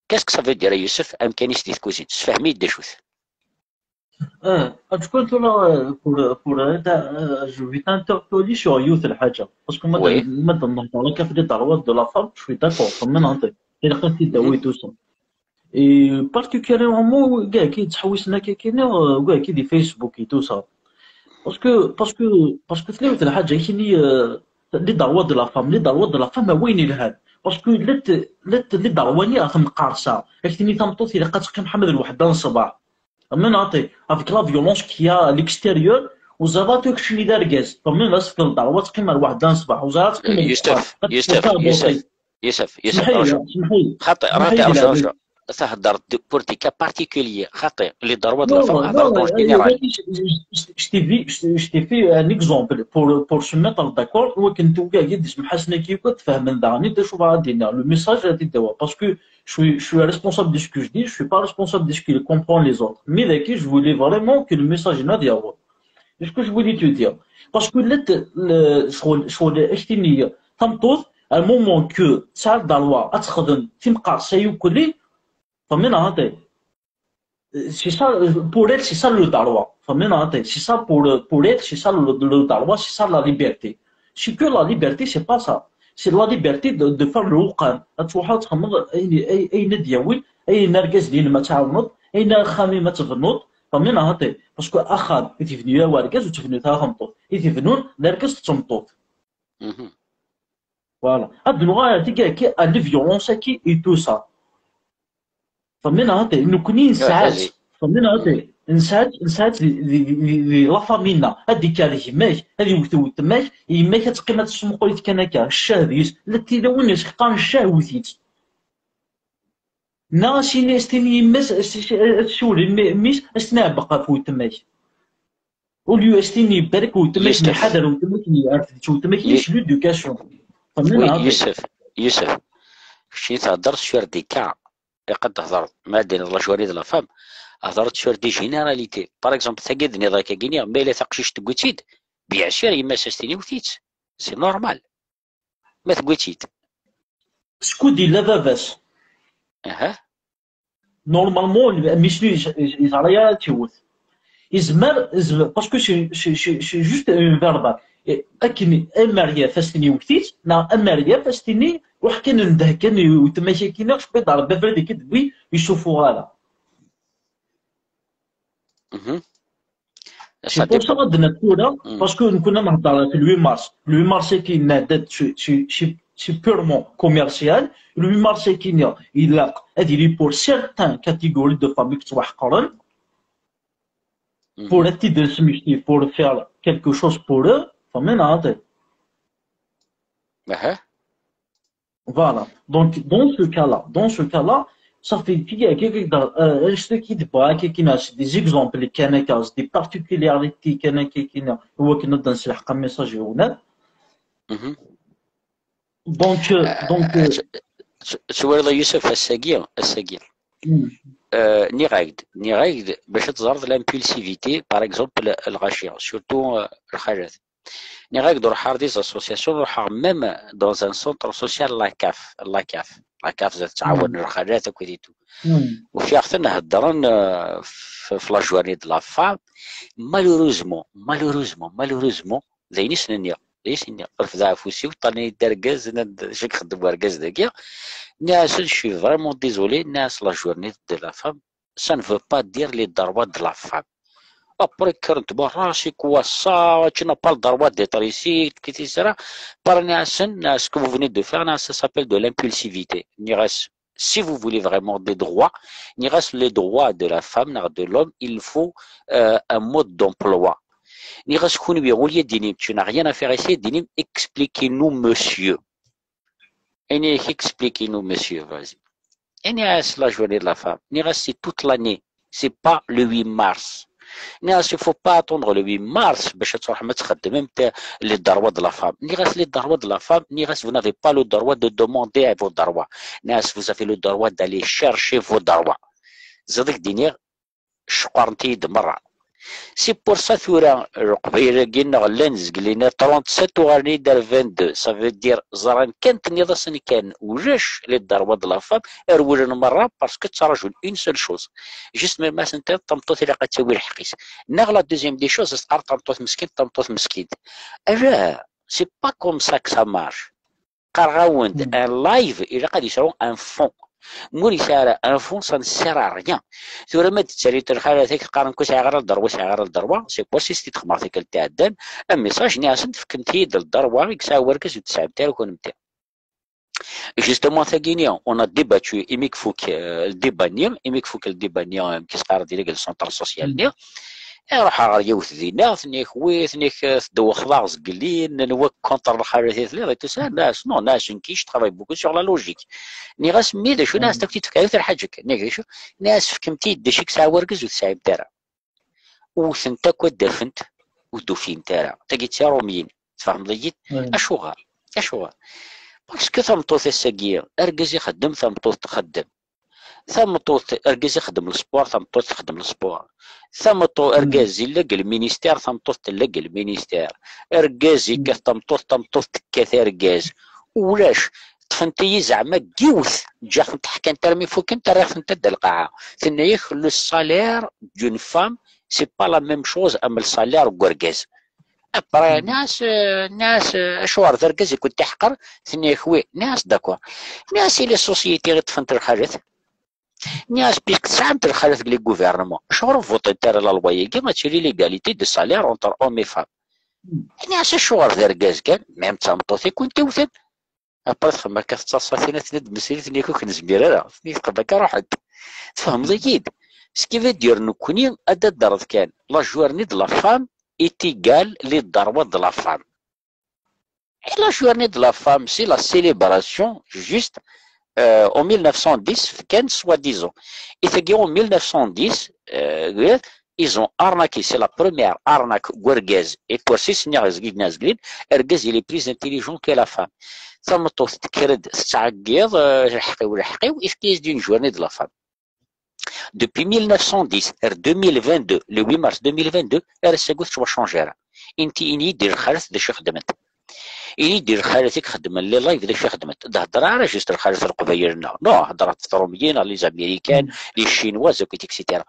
Qu'est-ce que ça veut dire, a Yusef, amkan-is di tkuzint? Sefhem-iyi-d d acu-t. Ah, en tout cas, tura, euh, pour, euh, pour, euh, da, euh, je vais t'interpeller sur yiwet lḥaǧa. Parce que ma d-, ma d-nehḍer akka f les droits de la femme, je suis d'accord, comme maintenant, il y a tout ça. Et particulièrement, kay, kay, ttḥewwisen akka kini, euh, kay, kay, di Facebook et tout ça. Parce que, parce que, parce que tella yiwet lḥaǧa, kini, euh, les droits de la femme, les droits de la femme, a wayen yelhan. Parce que les, les, les droits-nni ɣef mqarsa. Ak-tini tameṭṭut ilaq ad teqqim ḥama d lweḥda n ṣṣbeḥ. Amenaṭi, avec la violence qu'il y a à l'extérieur, ur ẓriɣ ara keččini d argaz. Tamiḍ ad s-tefkeḍ ddeɛwa ad teqqim ar waḥda n ṣṣbeḥ, ur ẓriɣ ara teqqim. Yusef, Yusef, Yusef, Yusef, Yusef, xaṭi, xaṭi, rǧu, rǧu. Thedder pour des cas particuliers, xaṭi, les droits de la femme, heddreɣ en général. Je, je, je t'ai fait, je, je t'ai fait un exemple pour, pour se mettre d'accord, wakken tuga yid-s mḥasen-agi akk ad tfehmen daɣen d acu bɣiɣ ad d-iniɣ. Le message ad t-id-awiɣ, parce que je suis, je suis responsable de ce que je dis, je suis pas responsable de ce qu'il comprend les autres. Mais daki, je voulais vraiment que le message-nni ad yaweḍ. C'est ce que je voulais te dire. Parce que let, le, ccɣel, ccɣel, ak-t-ini, tameṭṭut, à un moment que tesɛa le droit ad texdem timqarsa yukkeli, tamiḍ neɣ xaṭi? C'est ça, pour elle, c'est ça le droit. Tamiḍ neɣ xaṭi? C'est ça pour, pour elle, c'est ça le, le droit, c'est ça la liberté. C'est que la liberté, c'est pas ça. C'est la liberté de, de faire le uqam. Ad truḥeḍ ad txedmeḍ ayen, ay-, ayen ad d-yawin, ayen argaz-nni ma tɛawneḍ, ayen axxam-im ad tebnuḍ, tamiḍ neɣ xaṭi? Parce que axxam, i t-ibnu ya wergaz, ur t-tebnu ara tameṭṭut. I t-ibnun d argaz d tmeṭṭut. Voilà. Ad nuɣal ar tigi-agi, à la violence-agi et tout ça. Tamiḍ neɣ xaṭi? Nekkni nesɛa-tt. Tamiḍ neɣ xaṭi? Nesɛa-tt, nesɛa-tt di, di, di, di, di la famille-nneɣ. Ad d-ikker gma-k, ad iwet weltma-k, yemma-k ad teqqim ad tesmuqul kan akka. Ccah deg-s. La tilawin i s-qqaren ccah wet-itt. Neɣ as-yini, as-tini yemma-s, as-, as-, as-, as-, as-, as-, as-tini ɛebbeq ɣef weltma-k. Au lieu as-tini barek weltma-k, ḥader weltma-k, ɛerfed-itt weltma-k, c'est l'éducation. Tamiḍ neɣ xaṭi? Yusef, Yusef, keččini theddreḍ sur des cas. ilaq ad d-thedreḍ. Ma ad d-tiniḍ la journée de la femme, hder-d sur des généralités. Par exemple, tagi d-nniḍ akka-gini, ma yella taqcict tewwi-tt-id, bien sûr, yemma-s ad s-tini wwet-itt. C'est normal. Ma tewwi-tt-id. Skud yella baba-s. Aha. Normalement, mmi-s-nni yeẓra ara tiwet. Yezmer, yezmer, parce que c'est, c'est, c'est, c'est juste un verbe. Akken amer yaf ad s-tini wwet-itt, neɣ amer yaf ad s-tini ruḥ kan ndeh kan i weltma-k akkin, je peux dire, baba-k ad k-id-tewwi, ur yessufuɣ ara. C'est pour ça ad d-naf tura, parce que nekkni ad nehder ɣef le huit mars. Le huit mars akkin, c'est purement commercial. Le huit mars akkin, ilaq ad yili pour certaines catégories de familles qui sont pour être de pour faire quelque chose pour eux. Voilà. Donc, dans ce cas-là, dans ce cas-là, ça fait qu'il y a quelques, euh, je sais qu'il des exemples, des particularités, donc, euh, donc, tu vois, Youssef, c'est ça, c'est ça. Nniɣ-ak-d, nniɣ-ak-d, bac ad teẓreḍ l'impulsivité, par exemple, lɣaci, surtout, euh, lxalat. Nniɣ-ak-d ruḥeɣ ɣer des associations, ruḥeɣ même dans un centre social, la CAF, la CAF, la CAF, tettɛawan lxalat akked itu. Ufiɣ-ten heddren, euh, f-, f la journée de la femme. Malheureusement, malheureusement, malheureusement, d ayen i sen-nniɣ, d ayen i sen-nniɣ. Refdeɣ afus-iw, ṭṭallen-iyi-d argaz, nnan-d, "Acu i ixeddem urgaz dagi?" Nniɣ-asen, "Je suis vraiment désolé", nniɣ-as, "La journée de la femme, ça ne veut pas dire les droits de la femme." Après, kkren-d merra, "C'est quoi ça? Tu n'as pas le droit d'être ici, qu'est-ce que c'est ça?" Après, nniɣ-asen, "Ce que vous venez de faire, ça s'appelle de l'impulsivité." Nniɣ-as, "Si vous voulez vraiment des droits, nniɣ-as, les droits de la femme, neɣ de l'homme, il faut, euh, un mode d'emploi." Nniɣ-as, "Kunwi, au lieu d-tinim, tu n'as rien à faire ici, d-tinim, expliquez-nous, monsieur." Ini-ak, "Expliquez-nous, monsieur, vas-y." Ini-as, "La journée de la femme." Nniɣ-as, "C'est toute l'année. C'est pas le huit mars." Nniɣ-as, "Il faut pas attendre le huit mars bac ad truḥem ad txeddmem les droits de la femme." Nniɣ-as, "Les droits de la femme", nniɣ-as, "Vous n'avez pas le droit de demander à vos droits." Nniɣ-as, "Vous avez le droit d'aller chercher vos droits." Ziɣ d ak-d-iniɣ, ceqqrent-iyi-d merra. C'est pour ça tura Leqbayel-agi-nneɣ llan zeglin trente-sept, uɣalen-iyi-d ar vingt-deux. Ça veut dire, ẓran kan, tenniḍ-asen kan ulac les droits de la femme, rewlen merra, parce que ttraǧun une seule chose. Juste même ma sen-tenniḍ tameṭṭut ilaq ad tawi lḥeqq-is. Neɣ la deuxième des choses, ad s-teqqar tameṭṭut meskint, tameṭṭut meskint. Ala, c'est pas comme ça que ça marche. Qqareɣ-awen-d, un live ilaq ad yesɛu un fond. Ma ur yesɛi ara un fond, ça ne sert à rien. Tura ma d-ttalint lxalat-ik qqaren-k ur sɛiɣ ara lderwa, ur sɛiɣ ara lderwa, c'est quoi, c'est ce i d-xedmeɣ tikkelt iɛeddan, un message, nniɣ-asen, "Tefkemt-iyi-d lderwa i yesɛa wergaz ur tesɛimt ara kunemti." Justement, tagini, on a débattu, imi ifuk, euh, le débat-nni, imi ifuk le débat-nni, euh, amek i s-qqaren dinna deg le centre social-nni, eh, ruḥeɣ ɣer yiwet dinna, tenna-k, "Oui", tenna-k, "Teddewxeḍ-aɣ zgelli, nenwa contre lxalat i telliḍ et tout ça." Nniɣ-as, "Non", nniɣ-as, "Nekki, je travaille beaucoup sur la logique." Nniɣ-as, "Mais d acu?" Nniɣ-as, "Tafti tefka yiwet lḥaǧa kan." Nniɣ, "D acu?" Nniɣ-as, "Fkemt-iyi-d d acu i yesɛa wergaz ur tesɛimt ara." Wwtent akk ad d-afent, ur d-ufint ara. Tagi d tirumyin, tfehmeḍ-iyi-d? Acuɣer? Acuɣer? Parce que tameṭṭut ass-agi, argaz ixeddem, tameṭṭut txeddem. Tameṭṭut, argaz ixeddem lesport, tameṭṭut txeddem lesport. Tameṭṭut, argaz yella deg lministir, tameṭṭut tella deg lministir. Argaz yekkat tameṭṭut, tameṭṭut tekkat argaz. Ulac, ṭṭfent-iyi zeɛma deg yiwet, ǧǧiɣ-tent ḥkant armi fukent, rriɣ-tent-id ar lqaɛa. Tenna-yak, le salaire d'une femme, c'est pas la même chose am le salaire n urgaz. Après, nniɣ-as, euh, nniɣ-as, euh, "Acuɣer d argaz i kent-iḥqer?" Tenna-yak, "Oui." Nniɣ-as, "D'accord." Nniɣ-as, "Et les sociétés i ṭṭfent lxalat?" Nniɣ-as, "Puisque tesɛamt lxalat deg les gouvernements, acuɣer ur votent ara la loi-agi, ad tili l'égalité de salaire entre hommes et femmes?" Nniɣ-as, "Acuɣer d argaz kan, même d tameṭṭut i kent-iwten?" Après txemmem akka tettaḍsa tin, ad ten-id-tmesli, tenna-yak, "Ur k-nezmir ara." Tenna-yak, "Tqebbel akka, ruḥent." Tfehmeḍ-iyi-d? Ce qui veut dire, nekkni ad d-addreḍ kan, la journée de la femme est égale les droits de la femme. Et la journée de la femme, c'est la célébration juste, euh, en mille neuf cent dix, fkan soi-disant. Et c'est en mille neuf cent dix, euh, ils ont arnaqué, c'est la première arnaque n urgaz. Et pour six, nniɣ azgid n azgid, argaz il est plus intelligent que la femme. Tameṭṭut tekker-d tettɛeggiḍ, euh, lḥeqq-iw, lḥeqq-iw, efk-as-d une journée de la femme. Depuis mille neuf cent dix ar deux mille vingt-deux, le huit mars deux mille vingt-deux, ar ass-agi ur tettwacanji ara. Inti ini-yi-d i lxalat d acu i xeddment. Ini-yi-d i lxalat i ixeddmen les lives d acu i xeddment. Ur d-heddreɣ ara juste lxalat n Leqbayel-nneɣ. Non, heddreɣ ɣef Tṛumyin, les Américains, les Chinois, akk, et cetera.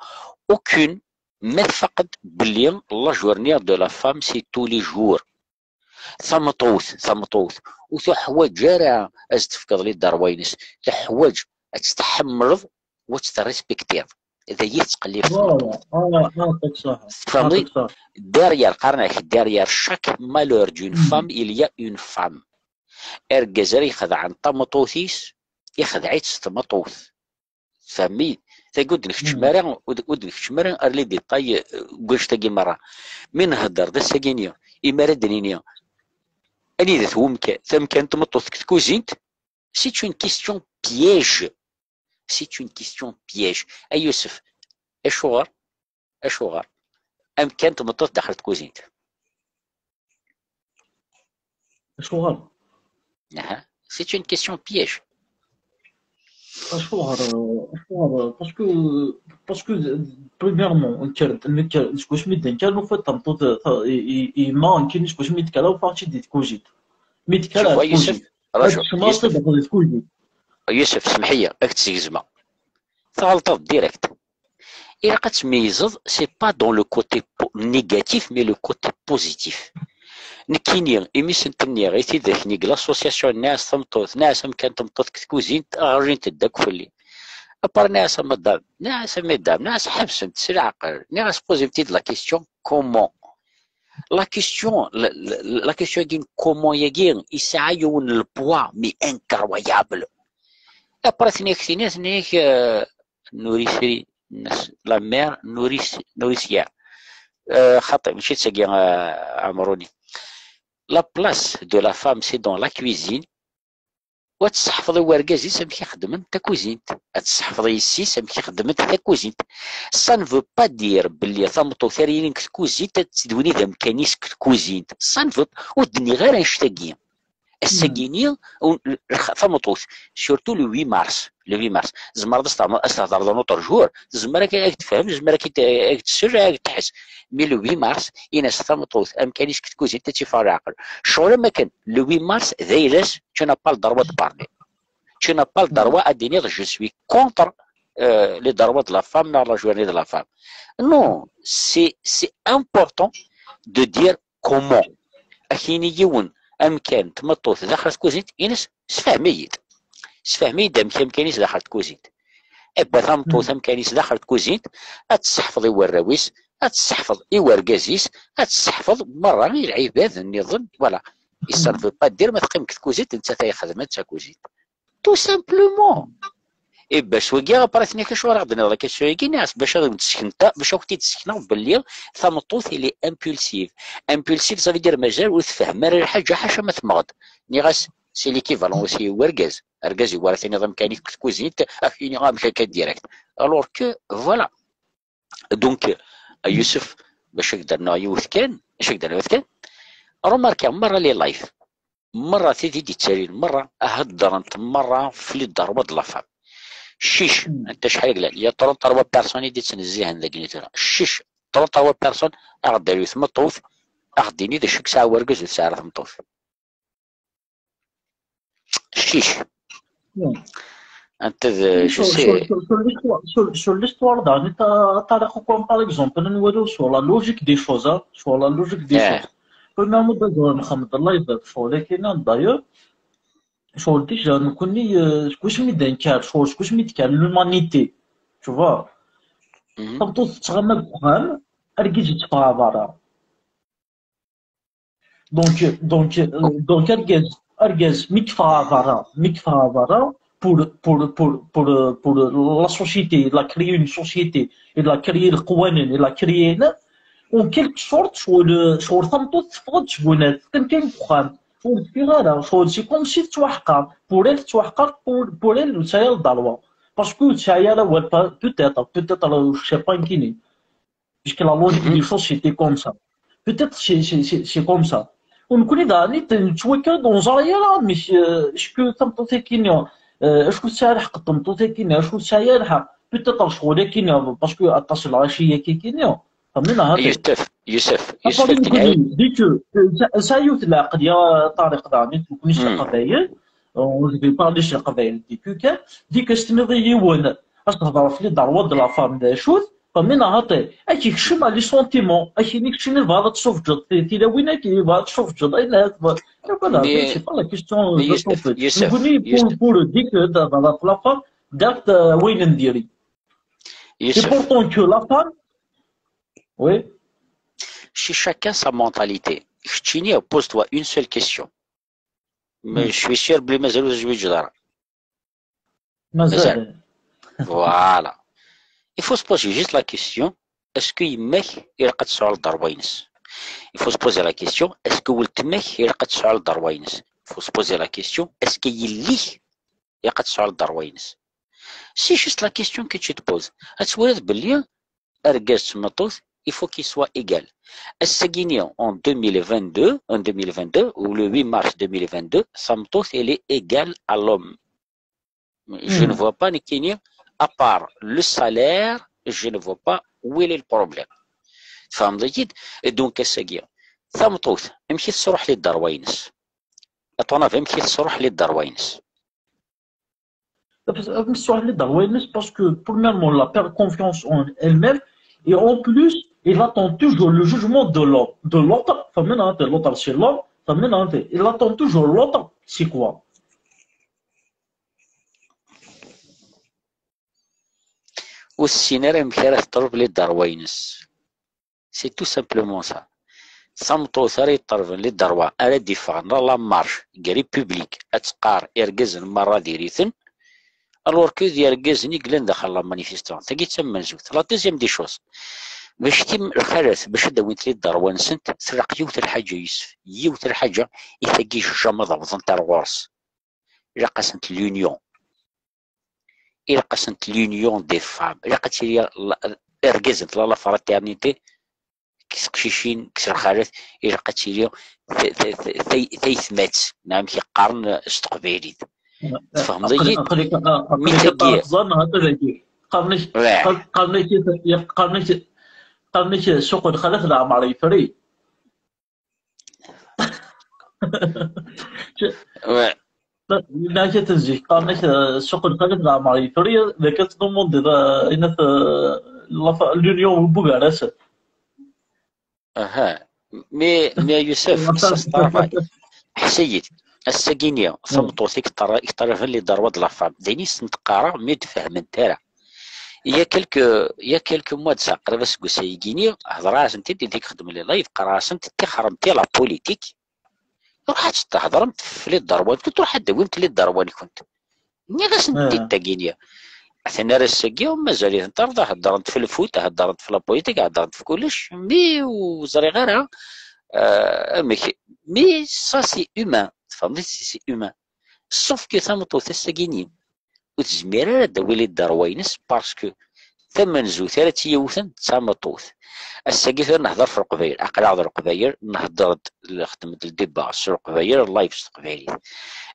Aucune, ma tfaqed belli la journée de la femme, c'est tous les jours. Tameṭṭut, tameṭṭut, ur tuḥwaǧ ara ad s-tefkeḍ les droits-ines. Tuḥwaǧ ad tt-tḥemmleḍ u ad tt-terrespektiḍ. D ayi tettqellib. Voilà. Ah, ah, aṭṭik ṣaḥ. Tfehmeḍ? Aṭṭik ṣaḥ. Derrière, qqaren-ak, derrière chaque malheur d'une femme, il y a une femme. Argaz ara ixedɛen tameṭṭut-is, ixdeɛ-itt s tmeṭṭut. Tfehmem-iyi? Tagi ur d-nekcem ara, ur d-, ur d-nekcem ara ar les détails, euh, n wannect-agi merra. Mi nhedder d ass-agi-nni, imi ara d-nini, anida-t wemka-, tamka n tmeṭṭut deg tkuzint, c'est une question piège. C'est une question piège. A Yusef, acuɣer, acuɣer amkan n tmeṭṭut daxel tkuzint? Acuɣer? Aha. C'est une question piège. Acuɣer, euh, acuɣer, euh, parce que, parce que, euh, premièrement, nekker, nekker, seg wasmi d-nekker, nufa-d tameṭṭut, euh, ta-, i, i, i yemma, nekkini seg wasmi d-kkreɣ, ufiɣ-tt-id di tkuzint. Mi d-tkar ɣer tkuzint. Ad tecmaṣ ad d-taqeḍ di tkuzint. Yusef, semḥ-iyi, ad k-tt-segzmeɣ. Tɣelṭeḍ direct. Ilaq ad tmeyyzeḍ, c'est pas dans le côté po-, négatif, mais le côté positif. Nekkini, imi sent-nniɣ i tidak-nni deg l'association, nniɣ-as tameṭṭut, nniɣ-as amkan n tmeṭṭut deg tkuzint, ɣerrint-d akk fell-i. Après, nniɣ-as a madame, nniɣ-as a madame, nniɣ-as ḥebsent s leɛqel, nniɣ-as posez-t-id la question, comment? La question, la, la, la question-agi n comment-agi, yesɛa yiwen le poids, mais incroyable. Après, tenna-k, tenna-k, euh, nourricerie, la mère nourrici-, nourricière. Euh, xaṭi, mačči d tagi, euh, Amruni. La place de la femme, c'est dans la cuisine. Wa tesseḥfeḍ i wergaz-is amek i xeddmen takuzint. Ad tesseḥfeḍ i yessi-s amek i xeddment takuzint. Ça ne veut pas dire belli tameṭṭut ara yilin deg tkuzint ad tedwini d amkan-is deg tkuzint. Ça ne veut, ur d-nniɣ ara annect-agi. Ass-agi-ni, un-, lx-, tameṭṭut, surtout le huit mars, le huit mars, tzemreḍ ad s-tehedreḍ, ad s-tehedreḍ un autre jour, tezmer ad k-, ad k-tefhem, tezmer ad k-, ad k-tessel, ad k-tḥess. Mais le huit mars, ini-as tameṭṭut, amkan-is deg tkuzint, ad tt-iffeɣ leɛqel. Ccɣel am akken, le huit mars, d ayla-s, tu n'as pas le droit de parler. Tu n'as pas le droit ad d-tiniḍ, je suis contre, euh, les droits de la femme, neɣ la journée de la femme. Non, c'est, c'est important de dire comment. Ad k-yini yiwen amkan n tmeṭṭut daxel tkuzint, ini-as, sefhem-iyi-d. Sefhem-iyi-d amek amkan-is daxel tkuzint. Ebba tameṭṭut amkan-is daxel tkuzint, ad tesseḥfeḍ i warraw-is, ad tesseḥfeḍ i wergaz-is, ad tesseḥfeḍ merra i lɛibad nniḍen, voilà. Et ça ne veut pas dire ma teqqim deg tkuzint, nettat ay ixedmen d takuzint. Tout simplement. Et bac wagi, après, tenna-k acuɣer aɣ-d-nniḍ la question-agi, nniɣ-as bac ad wen-d-sekneɣ, bac ad kent-id-sekneɣ belli tameṭṭut, elle est impulsive. Impulsive, ça veut dire mazal ur tfehhem ara lḥaǧa ḥaca ma temmeɣ-d. Nniɣ-as, c'est l'équivalent aussi i wergaz. Argaz iwara tiniḍ amkan-ik deg tkuzint, ad k-iniɣ amek akka direct. Alors que, voilà. Donc, a Yusef, bac ad k-d-rnuɣ yiwet kan, bac ad k-d-rnuɣ yiwet kan, remarquer merra les lives. Merra tid i d-yettalin, merra heddrent merra f les droits de la femme. Ccic, anta acḥal i yellan? Il y a trente-trois personnes i d-yettnezzihen dagi tura. Ccic, trente-trois personnes, a ɣ-d-tali tmeṭṭut, a ɣ-d-tini d acu i yesɛa wergaz ur tesɛi ara tmeṭṭut. Ccic. Anta d, je sais. Sur, sur, sur l'histoire, sur, sur l'histoire d'un État, Tariq, comme par exemple, nous voyons sur la logique des choses, hein, sur la logique des choses. Premièrement, déjà, Mohamed Allah يبارك فيك, d'ailleurs, sur déjà, nous connaissons, euh, ce que je me dis, sur ce que je me dis, l'humanité, tu vois. Tameṭṭut tettɣama deg uxxam, argaz yetteffeɣ ɣer berra. Donc, donc, euh, donc, argaz, argaz, mi yeffeɣ ɣer berra, mi yeffeɣ ɣer berra, pour, pour, pour, pour, euh, pour, euh, la société, il a créé une société, il a créé le qwanen, il a créé, en quelque sorte, sur le, sur tameṭṭut teffeɣ-d seg unat, teqqim kan deg uxxam, ur teffiɣ ara, sur, c'est comme si tettwaḥqer, pour elle, tettwaḥqer, pour, pour elle, ur tesɛi ara le droit. Parce que ur tesɛi ara awal, peut-être, peut-être, euh, je sais pas, nekkini. Puisque la logique des choses, c'était comme ça. Peut-être c'est, c'est, c'est, c'est comme ça. U nekkni daɣen nettwakker-d ur neẓri ara amek, euh, est-ce que tameṭṭut-agi-nni, euh, acu tesɛa lḥeqq tmeṭṭut-agi-nni, acu tesɛa lḥeqq. Peut-être ccɣel-agi-nni, parce que aṭas n lɣaci-agi-nni. Fehmem neɣ xaṭi? Yusef, Yusef, Aṭas Yusef, n nekkni, dès que, euh, tesɛa yiwet n lɛeqliya, Ṭariq, daɣen nekkni s Leqbayel, euh, je vais parler s Leqbayel, dès que kan, dès que s-tenniḍ i yiwen, ad s-tehḍreḍ fell-i d roi de la femme d acu-t, fehmem neɣ xaṭi? Ad k-ikcem les sentiments, ad k-yini keččini tebɣiḍ ad tessufǧeḍ ti-, tilawin-agi, tebɣiḍ ad tessufǧeḍ ayen ara tebɣiḍ. Voilà, Mais, c'est pas la question mais de Yusef, sentir. Yusef, Nekkni, pour, Yusef. Pour, dès que d la femme, direct, euh, wayen n diri. Et Yusef, pourtant que la femme, oui. Chez chacun sa mentalité. Keččini, pose-toi une seule question. Mais Hmm. Je suis sûr بلي مازال ur tezwiǧeḍ ara. Mazal. Voilà. Il faut se poser juste la question, est-ce que yemma-k ilaq ad tesɛu le droit-ines? Il faut se poser la question, est-ce que weltma-k ilaq ad tesɛu le droit-ines? Il faut se poser la question, est-ce que yelli-k ilaq ad tesɛu le droit-ines? C'est juste la question que tu te poses. Ad twaliḍ belli argaz d tmeṭṭut, il faut qu'il soit égal. Ass-agi-ni, en deux mille vingt-deux, en deux mille vingt-deux, ou le huit mars deux mille vingt-deux, tameṭṭut, elle est égale à l'homme. Je ne vois pas, nekkini, à part le salaire, je ne vois pas où est le problème. Tfehmeḍ-iyi-d? Et donc, ass-agi, tameṭṭut, amek i tesruḥ les droits-ines? À ton avis, amek i tesruḥ les droits-ines? Amek i tesruḥ les droits-ines, parce que, premièrement, elle a perdu confiance en elle-même, et en plus, elle attend toujours le jugement de l'autre, de l'autre, fehmem neɣ xaṭi, l'autre, c'est l'homme, fehmem neɣ xaṭi, elle attend toujours l'autre, c'est quoi? Ur tessin ara amek ara teḍleb les droits-ines. C'est tout simplement ça. Tameṭṭut ara yeṭṭerben les droits, ara d-iffɣen dans la marche, deg République, ad tqar irgazen merra diri-ten, alors que d irgazen i yellan daxel la manifestation. Tagi d tamenzut. La deuxième des choses, bac tim-, lxalat, bac ad d-awint les droits-nsent, tlaq yiwet n lḥaǧa, Yusef, yiwet n lḥaǧa i tagi jamais ad awḍent ar ɣur-s. Ilaq-asent l'union. Ilaq-asent l'union des femmes. Ilaq ad tili la, irgazen, la, la fraternité, kis teqcicin, kis lxalat, ilaq ad tili t-, t-, t-, tay-, taytmat, neɣ amek i qqaren s teqbaylit. Tfehmeḍ-iyi? Aql-, aql-, aql-, Mi aql-, tagi. Ẓer neɣ ata dagi. Qqaren-ak, Ouais. qqaren-ak, qqaren-ak, qqaren-ak, qqaren-ak suq n lxalat leɛmer yefri. Ouais. Neɣ akka tenzik, qqaren-ak, euh, suq n lxalat leɛmer yefri, d akka tettdumuḍ di, euh, inat, euh, la fa-, l'union n wugar-asen. Aha. Mais, mais Yusef, ça se travaille. Ḥess-iyi-d. Ass-agi-ni, tameṭṭut i yeṭṭar-, i yeṭṭalaben les droits de la femme. D ayen i sent-qqareɣ, mi d-fehment ara. Il y a quelques, il y a quelques mois de ça, qrib aseggas-agi-ni, hedreɣ-asent-id, i ixeddmen les live, qqareɣ-asent, ṭixremt i la politique. Ruḥ ad thedremt f les droits-nkent, ruḥ ad d-tawimt les droits-nkent. Nniɣ-asent-id tagini. Atan ar ass-agi, mazal-itent ar da heddrent f lfut, heddrent f la politique, heddrent f kullec, mi ur ẓriɣ ara, euh, amek. Mais ça, c'est humain. Tfehmeḍ, c'est, c'est humain. Sauf que tameṭṭut ass-agi-ni, ur tezmir ara ad d-tawi les droits-ines, parce que tamenzut ara tt-yewten d tameṭṭut. Ass-agi tura nehder f Leqbayel, aql-aɣ d Leqbayel, nehder-d, nxeddem-d ldiba s Leqbayel, live s teqbaylit.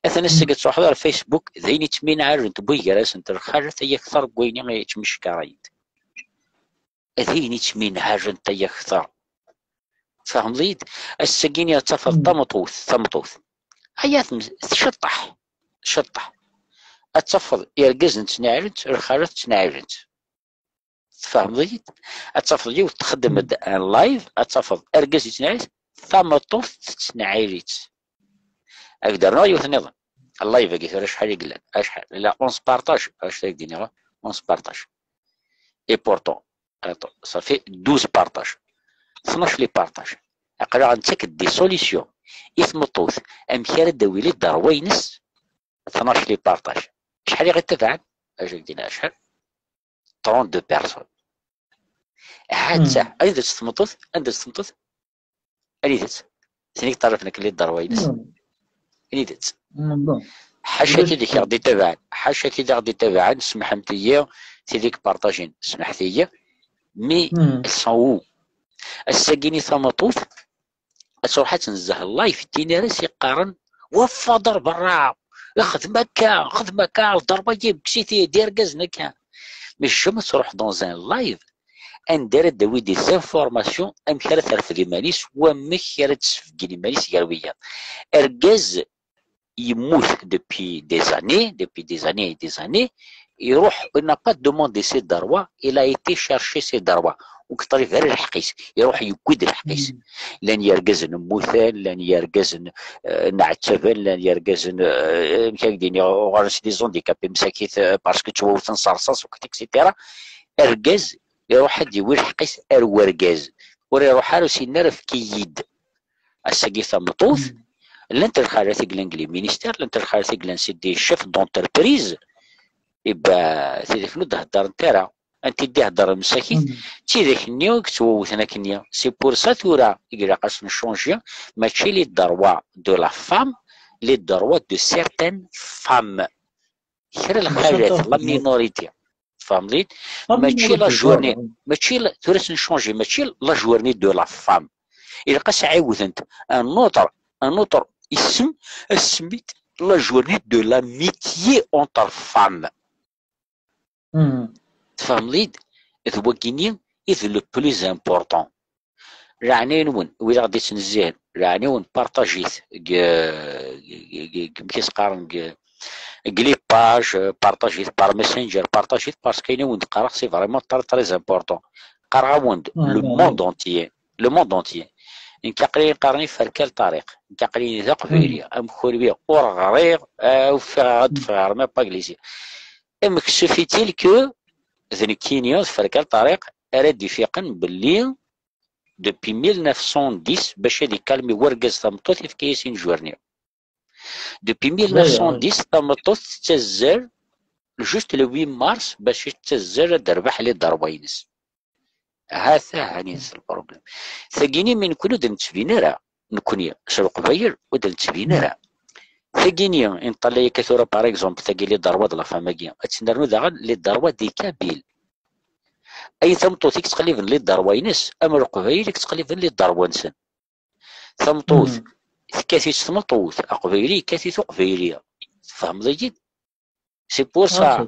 Atan ass-agi ad truḥeḍ ar Facebook, d ayen yettminɛaren, tewwi gar-asent lxalat ay akter n wayen i yettmeckarayent. D ayen yettminɛaren ay akter. Tfehmeḍ-iyi-d? Ass-agi-ni ad tafeḍ tameṭṭut, tameṭṭut. Aya tem-, tceṭṭeḥ, tceṭṭeḥ. Ad tafeḍ irgazen ttnaɛilen-tt, lxalat ttnaɛilen-tt. Tfehmeḍ-iyi-d? Ad tafeḍ yiwet txeddem-d un live, ad tafeḍ argaz yettnaɛil-itt, tameṭṭut tettnaɛil-itt. Ad k-d-rnuɣ yiwet nniḍen. Live-agi tura acḥal i yellan? Acḥal? La onze partage, acu ara k-d-iniɣ? Onze partage. Et pourtant, attends, ça fait douze partages. Tnac les partages. Aql-aɣ nettak-d des solutions i tmeṭṭut, amek ara d-tawi les droits-ines, tnac les partages. Acḥal i ɣ-ittabaɛen? Acu ak-d-iniɣ acḥal? Trente-deux personnes. Hatta, anida-tt tmeṭṭut? Anda-tt tmeṭṭut? Anida-tt? Tin i yeṭṭalaben akken les droits-ines. Anida-tt? Ḥaca tid i ɣ-d-ittabaɛen, ḥaca tid i ɣ-d-ittabaɛen, semḥemt-iyi, tid i ipartajin, semḥet-iyi. Mais elles sont où? Ass-agi-ni tameṭṭut ad truḥ ad tnezzeh live, tin ara s-iqqaren: "Wa Faḍel berra, xdem akka, xdem akka, lderba-yi, kkes-it-id, irgazen akka." Mais jamais ad truḥ dans un live anda ara d-tawi des informations amek ara terfed iman-is, wamek ara d-tesbeggen iman-is gar wiyaḍ. Argaz yemmut depuis des années, depuis des années et des années, iruḥ, il n'a pas demandé ses droits, il a été chercher ses droits. Ur yeṭlib ara lḥeqq-is, iruḥ yewwi-d lḥeqq-is. Llan yergazen mmuten, llan yergazen, eh, nɛettaben, llan yergazen, eh, amek ara k-d-iniɣ, uɣalen s des handicapés msakit, eh, parce que ttwawten s rrṣaṣ, et cetera. Argaz iruḥ ad d-iwi lḥeqq-is ar wergaz, ur iruḥ ara, ur s-yenni ara: "Efk-iyi-d." Ass-agi tameṭṭut, llant lxalat i yellan deg les ministères, llant lxalat i yellan c'est des chefs d'entreprise, iba, tidak ur d-heddarent ara. Anti i d-iheddren msakit? D tidak-nni i yettwawten akkenni. C'est pour ça tura i ilaq ad s-nchangi, mačči les droits de la femme, les droits de certaines femmes. Kra lxalat, la minorité. Tfehmeḍ-iyi-d? Mačči la journée, mačči la, tura ad s-nchangi, mačči la journée de la femme. Ilaq ad s-ɛiwdent un autre, un autre isem, ad s-semmint la journée de l'amitié entre femmes. Tfehmeḍ-iyi-d? D wagini i d le plus important. Leɛnaya-nwen, wid aɣ-d-ittnezzihen, leɛnaya-nwen, partajit deg, deg, deg, deg, amek i s-qqaren, deg, deg les pages, partajit par messenger, partajit, parce que ayen i wen-d-qqareɣ c'est vraiment très, très important. Qqareɣ-awen-d le monde entier, le monde entier. Nekk aql-i qqaren-iyi Ferkal Ṭariq, nekk aql-i d aqbayli, am kunwi ur ɣriɣ, ah, ufiɣ ad d-ffɣeɣ arma pas glisi. Amek suffit-il que d nekkini, d Ferkal Ṭariq, ara d-ifiqen belli depuis mille neuf cent dix, bac ad ikalmi wergaz tameṭṭut, yefka-yas injur-nni. Depuis mille neuf cent dix, tameṭṭut tettazzer juste le huit mars bac ad tettazzer ad d-terbeḥ les droits-ines. Ha-t-a, hani s lproblème. Tagini, mi nekkni ur d-nettbin ara, nekkni s Leqbayel ur d-nettbin ara. Tagini, i neṭṭalay akka tura, par exemple, tagi les droits de la femme-agi, ad tt-nernu daɣen les droits des Kabyles. Ay tameṭṭut i yettqelliben les droits-ines, am Leqbayel i yettqelliben les droits-nsen. Tameṭṭut tekkat-itt tmeṭṭut, Aqbayli yekkat-it Uqbayli. Tfehmeḍ-iyi-d? C'est pour ça.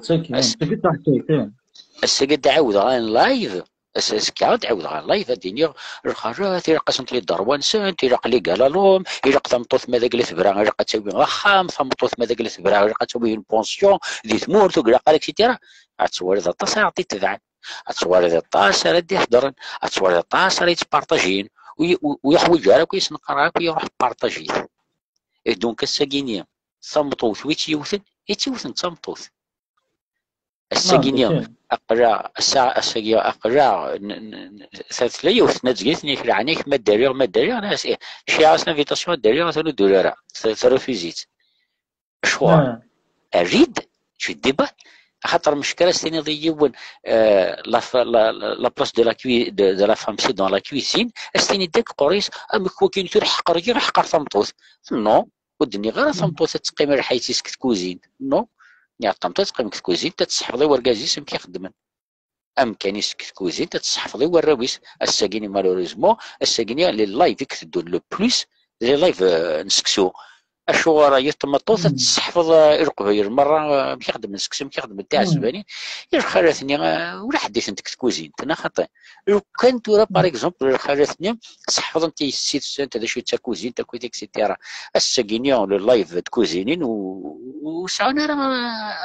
Ass-agi ad d-ɛawdeɣ en live. Ass-, azekka ad d-ɛawdeɣ en live, ad d-iniɣ: "Lxalat, ilaq-asent les droits-nsent, ilaq les gala l'homme, ilaq tameṭṭut ma d agla tebra, ilaq ad tawi axxam, tameṭṭut ma d agla tebra, ilaq ad tawi une pension di tmurt, ur ilaq ara, et cetera." Ad twaliḍ aṭas ara ɣ-d-itebɛen. Ad twaliḍ aṭas ara d-iheddren, ad twaliḍ aṭas ara yettpartajin, ur y-, ur, ur yeḥwaǧ ara akk ayen i s-neqqar akk, iruḥ partajit. Et donc ass-agi-ni, tameṭṭut wi tt-yewten, i tt-yewten d tameṭṭut. Ass-agi-ni, aql-aɣ, ass-a, ass-agi, aql-aɣ, n-, n-, n-, ta tella yiwet n tnazgit, nni-k leɛna-k ma ddariɣ, ma ddariɣ, nna-as ih. Cciɛeɣ s l'invitation ad ddariɣ, atan ur d-uri ara, t-, terrefuz-itt. Acuɣer? Err-d, tu débat. Axaṭer meckel ad s-tiniḍ i yiwen, euh, la, la, la, la place de la cui-, de, de la femme, c'est dans la cuisine, ad s-tiniḍ deg qur-is: "Amek wakin tura ḥeqreɣ yiɣ, ḥeqer tameṭṭut." Non, ur d-nniɣ ara tameṭṭut ad teqqim lḥayt-is deg tkuzint. Non, nniɣ tameṭṭut ad teqqim deg tkuzint, ad tesseḥfeḍ i wergaz-is amek i xeddmen. Amkan-is deg tkuzint, ad tesseḥfeḍ i warraw-is. Ass-agi-ni, malheureusement, ass-agi-ni, les lives i iteddun le plus, d les lives, euh, n seksu. Acuɣer yat tmeṭṭut ad tesseḥfeḍ, euh, i Leqbayel merra, euh, amek i xeddmen seksu, amek i xeddmen tiɛesbanin, i lxalat-nni, euh, ula ḥedd itent deg tkuzint, neɣ xaṭi? Lukan tura, par exemple, lxalat-nni seḥfeḍent i yessi-tsent d acu d takuzint, akkit, et cetera. Ass-agi-ni, le live de cuisine, ur, ur sɛun ara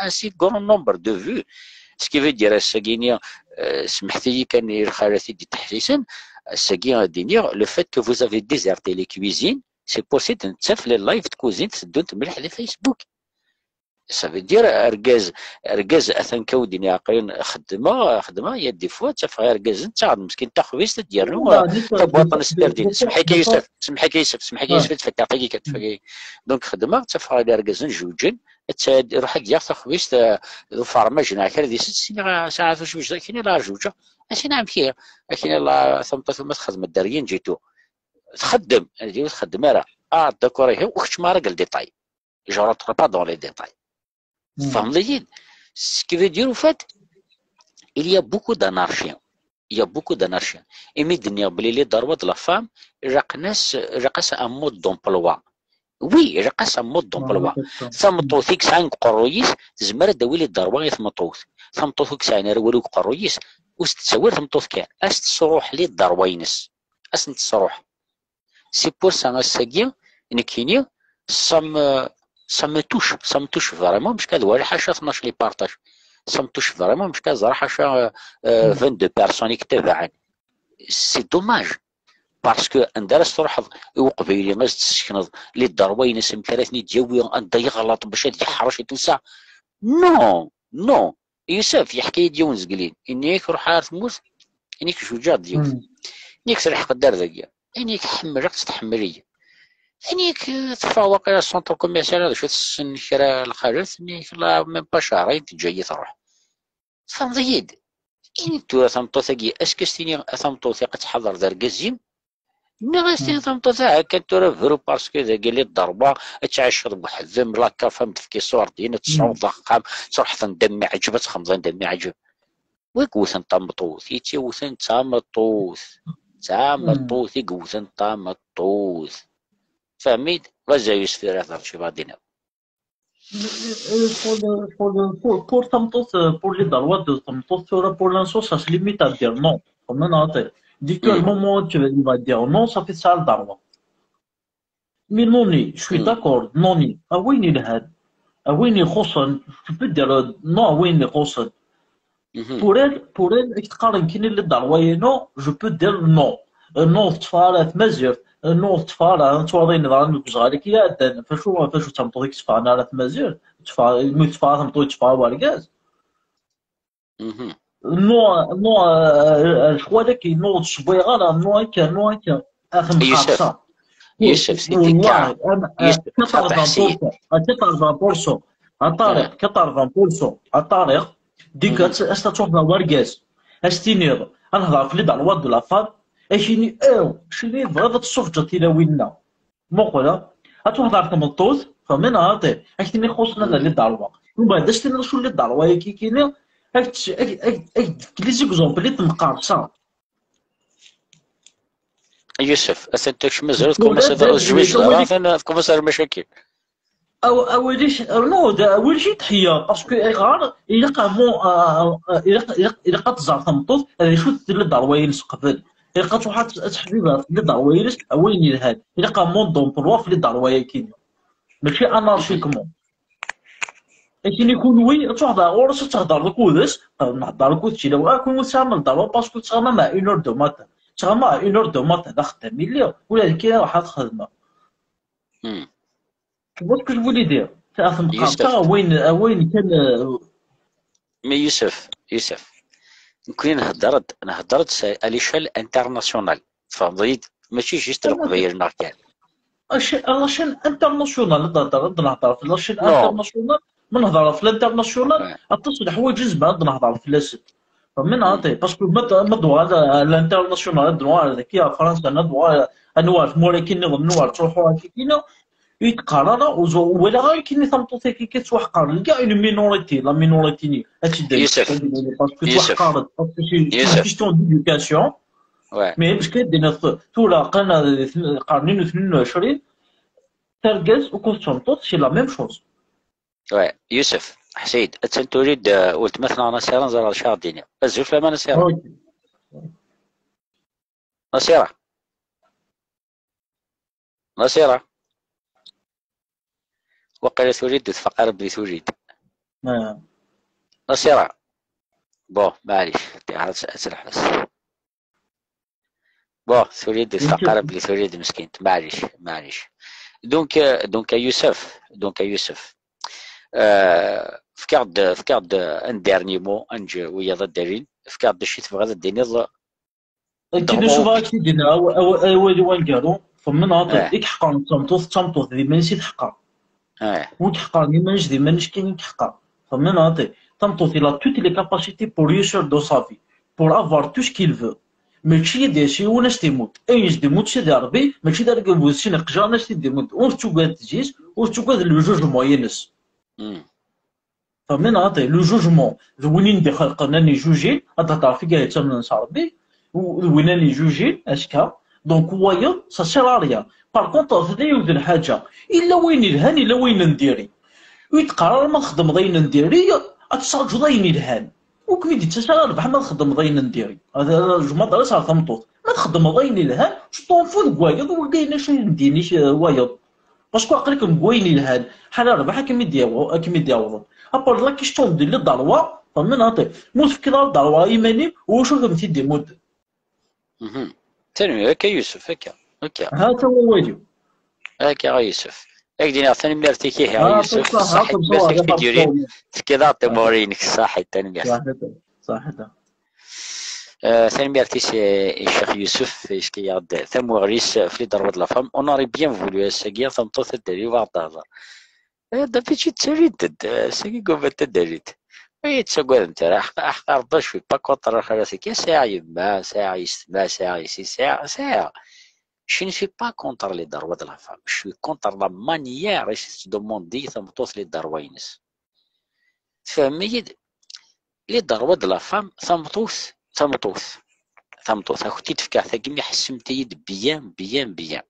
un si grand nombre de vues. Ce qui veut dire, ass-agi-ni, euh, semḥet-iyi kan i lxalat i d-iteḥsisen, ass-agi ad d-iniɣ, le fait que vous avez déserté les cuisines, c'est possible d nettaf les lives de cuisine teddunt mliḥ di Facebook. Ça veut dire, argaz, argaz, atan kan ur d-iniɣ aql-in xeddmeɣ, xeddmeɣ, il y a des fois ttafeɣ irgazen ttaɣen meskin taxbizt ad d-yernu, euh, tabwaṭ n sderdin. Semḥ-ik a Yusef, semḥ-ik a Yusef, semḥ-ik a Yusef, ad d-fekkeɣ tagi kan, tfakk-iyi. Donc xeddmeɣ, ttafeɣ irgazen jewǧen, ad t-, iruḥ ad d-yaɣ taxbizt, euh, d ufermaj neɣ kra di sens, sini, ah, saɛa tucbict, akini la jewǧeɣ. Asini amek ihi? Akini la tameṭṭut ma txeddem dderya n jitu. Txeddem, ad yiwet txeddem ara. Ah, d'accord, ihi, u kečč ma ara deg le détail. Je rentre pas dans les détails. Tfehmeḍ-iyi-d? Ce qui veut dire, au fait, il y a beaucoup d'anarchie. Il y a beaucoup d'anarchie. Imi d-nniɣ belli les droits de la femme, ilaq-as, ilaq-as un mode d'emploi. Oui, ilaq-as un mode d'emploi. Tameṭṭut i yesɛan deg uqerruy-is, tezmer ad d-tawi les droits i tmeṭṭut. Tameṭṭut ur yesɛin ara walu deg uqerruy-is, ur s-tettawi ara tmeṭṭut kan. Ad s-tesruḥ les droits-ines. Ad sen-tesruḥ. C'est pour ça, ass-agi, nekkini, ça me, ça me touche, ça me touche vraiment, parce que ad wali ḥaca tnac les partages. Ça me touche vraiment, parce que ad ẓreɣ ḥaca, euh, euh, vingt-deux personnes i yettabaɛen. C'est dommage. Parce que anda ara s-truḥeḍ i uqbayli, ad s-tessekneḍ les droits-ines, amek ara ten-id-yawi, anda yeɣleḍ bac ad yeḥrec et tout ça. Non, non. Yusef, yeḥka-yi-d yiwen zegli. Ini-ak ruḥ ar tmurt, ini-ak juǧaɣ-d yiwet. Ini-ak telḥeq-d ar dagi. Ini-ak ḥemmleɣ-tt, tḥemmel-iyi. Ini-ak teffeɣ waqila centre commercial, ad acu tessen kra lxalat, ini-ak la même pas cahrayen teǧǧa-yi truḥ. Tfehmeḍ-iyi-d? Ini-d tura tameṭṭut-agi, est-ce que s-tini a tameṭṭut iq ad tḥader d argaz-im? Nniɣ-as-t i tameṭṭut, aha kan tura bru, parce que dagi les droits, ad tɛiceḍ weḥd-m, la CAF am d-tefki ṣṣurdin, ad tesɛuḍ axxam, ad truḥeḍ anda mmi ɛǧeb, ad txedmeḍ anda mmi ɛǧeb. Wi yewten tameṭṭut, i tt-yewten d tameṭṭut, d tameṭṭut i yewten tameṭṭut. Fehmi-d? Vas-y a Yusef, tura ad teččeḍ ad d-tiniḍ. Euh, pour, le, pour, le, pour, pour tameṭṭut, euh, pour les droits de tameṭṭut, tura pour l'instant, ça se limite à dire non. Comment on appelle? Dès que le moment où tu vas dire non, ça fait ça le droit. Mais non, je suis d'accord, non, a win yelhan, a win ixuṣṣen, tu peux dire, euh, non a win ixuṣṣen. Pour elle, pour elle, ad k-qqaren kini les droits-inu, je peux dire non. Euh, non ur teṭṭfeɣ ara tmazirt, euh, non ur teṭṭfeɣ ara, ad twaliḍ ayen yeḍran deg uzɣal-agi iɛeddan, facu, facu d tameṭṭut i yetteffɣen ara tmazirt, tetteffeɣ, imi ur tetteffeɣ ara tmeṭṭut, yetteffeɣ ara wergaz. Non, non, euh, euh, lecɣal-agi, non ur d-ssewwayeɣ ara, non akka, non akka. A temqerṣa. Yusef, c'est des cas. Quatre-vingts pour cent, a Ṭariq, quatre-vingts pour cent, a Ṭariq, deg as-, as-, ad truḥeḍ ɣer wergaz, as-tiniḍ, ad nehḍer ɣef les droits de la femme, ad k-yini, eh, cini tebɣiḍ ad tessufǧeḍ tilawin-nneɣ. Muqel, ad truḥeḍ ɣer tmeṭṭut, fehmiḍ neɣ xaṭi? Ad k-tini xuṣṣen ad les droits. Mbeɛd ad s-tiniḍ acu les droits-agi kini, ad k-, ad k-, ad k-, ad k-d-tefk les exemples i temqerṣa. Yusef, atan takcem mazal tkumaṣ ad tjmic zara, atan tkumaṣ ar lmacakil. Aw-, awal-ik, rnu-d, awal-ik i d-tḥeyya, parce que ayɣer ilaq amu, euh, euh, ilaq, ilaq, ilaq ad tẓer tameṭṭut, d acu-t les droits-ines qbel. Ilaq ad truḥ ad, ad teḥbib ɣef les droits-ines, a wayen yelhan. Ilaq un mode d'emploi ɣef les droits-agi. Mačči anarchiquement. Akken i kunwi, ad truḥeḍ ɣer ɣur-s, ad tehdeṛ akked-s, nehdeṛ akked tilawin, ah, kunwi tesɛam les droits parce que tettɣamam à une heure du matin. Tettɣamam à une heure du matin, d axeddam i lliɣ, ula d kra ruḥ ad xedmeɣ. Tu vois ce que je voulais dire? Temqerṣa, a wayen, a wayen kan, euh, Mais Yusef, Yusef, nekkni nhedder-d, nhedder-d s-, à l'échelle internationale. Tfehmeḍ-iyi-d? Mačči juste Leqbayel-nneɣ kan. La chaîne internationale, ad nehder, ad nehder ɣef la chaîne internationale. Ma nehder ɣef l'international, aṭas n leḥwayeǧ i nezmer ad nehder fell-asen. Fehmin neɣ xaṭi? Parce que ma d-, ma d-uɣal à l'international, ad nuɣal daki ɣer Fransa, ad nuɣal, ad nuɣal tmura-agi nniḍen, ad nuɣal ttruḥu akka-agi, ur yi-d-qqar ara, ur ẓu-, ur walaɣ ara kini tameṭṭut-agi kan tettwaḥqer. Il y a une minorité, la minorité-nni, ad tt-id-, parce que tettwaḥqaret, parce que c'est une question d'éducation. Mais parce que d-, tura qqaren, qqaren-in u tnin u ɛecrin, targaz akked tmeṭṭut, c'est la même chose. Ouais, Yusef, ḥṣi-d, attan tuli-d, euh, weltma-tneɣ Nasira, neẓra d acu ara d-tini. Azul fell-am a Nasira. Nasira. Nasira. Waqila tuli-d, ur tfaq ara belli tuli-d. Nasira. Bon, maɛlic, ad tt-neḥbes. Bon, tuli-d, ur tfaq ara belli tuli-d, meskint. Maɛlic, maɛlic. Donc, euh, donc, a Yusef, donc, a Yusef, euh, fkiɣ-d, fkiɣ-d un dernier mot, ad neǧǧ wiyaḍ ad d-alin, fkiɣ-d d acu i tebɣiḍ ad d-tiniḍ. Akken i suba ak-t-id-yenna aw-, aw-, awal-iw aneggaru, fehmin neɣ xaṭi? I iḥeqqren d tameṭṭut, d tameṭṭut d iman-is i teḥqer. Wi iḥeqqren iman-is d iman-is kan i iḥeqqer. Fehmin neɣ xaṭi? Tameṭṭut, il a toutes les capacités pour réussir dans sa vie, pour avoir tout ce qu'il veut. Mačči ad d-yas yiwen ad s-t-imudd. Ayen s-d-imudd Sidi Ṛebbi, mačči d argaz bu sin iqjan ad s-t-id-imudd. Ur tettugad tezzi-s, ur tettugad le jugement-ines. Fermin, ɣaṭi, le jugement, d win i n-d-ixelqen ad n-ijujin, ad d-hedreɣ ɣef wigad yettamnen s Ṛebbi, u-, d win ad n-ijujin, azekka. Donc, wayeḍ, ça sert à rien. Par contre, tella yiwet n lḥaǧa. Illa wayen ilhan, illa wayen n diri. Ur yi-d-qqar ara ma txeddmeḍ ayen n diri, ad tettaǧuḍ ayen ilhan. Ur kem-id-ittas ara rrbeḥ ma txeddmeḍ ayen n diri. Ad, ad, jmeḍ ara s ɣer tameṭṭut. Ma txeddmeḍ ayen ilhan, sṭunfu deg wayeḍ, wagi ayen acu i n din-ik, eh, wayeḍ. Parce que aql-ikem deg wayen ilhan, ḥala rrbeḥ ad kem-id-yaw-, ad kem-id-yawḍen. Après, la question de le droit, fermin, ɣaṭi. Ma ur tefkiḍ ara le droit i yiman-im, wacu ad m-t-id-imudden? Mhm. Tanemmirt, akka Yusef, akka. Akka. Ha-t-a wawal-iw. Akka a Yusef. Ad k-d-iniɣ tanemmirt-ik, ihi a Ah, Yusef. ṣaḥit, Ṣaḥit, ṣaḥit, merci i ṣaḥit, k-id-yurin. ṣaḥit. Tefkiḍ-aɣ-d tamuri-inek, ṣaḥit, tanemmirt. Ṣaḥit, ṣaḥit. Eh, tanemmirt-is i, i Ccix Yusef, yefka-yaɣ-d tamuɣli-s ɣef les droits de la femme. On aurait bien voulu ass-agi tameṭṭut ad d-tali ad aɣ-d-tehder. Eh, David, ttali-d, eh, ass-agi guma ad d-tali-d. Ur yi-ttagademt ara, aḥ-, aḥ-, Rebbi, je suis pas contre lxalat-agi. Sɛiɣ yemma, sɛiɣ yessetma, sɛiɣ yessi, sɛiɣ, sɛiɣ. Je ne suis pas contre les droits de la femme. Je suis contre la manière i s-tettdumundi tameṭṭut les droits-ines. Tfehmem-iyi-d? Les droits de la femme, tameṭṭut, tameṭṭut, tameṭṭut, ad kent-id-fkeɣ tagi, mi ḥessemt-iyi-d bien, bien, bien.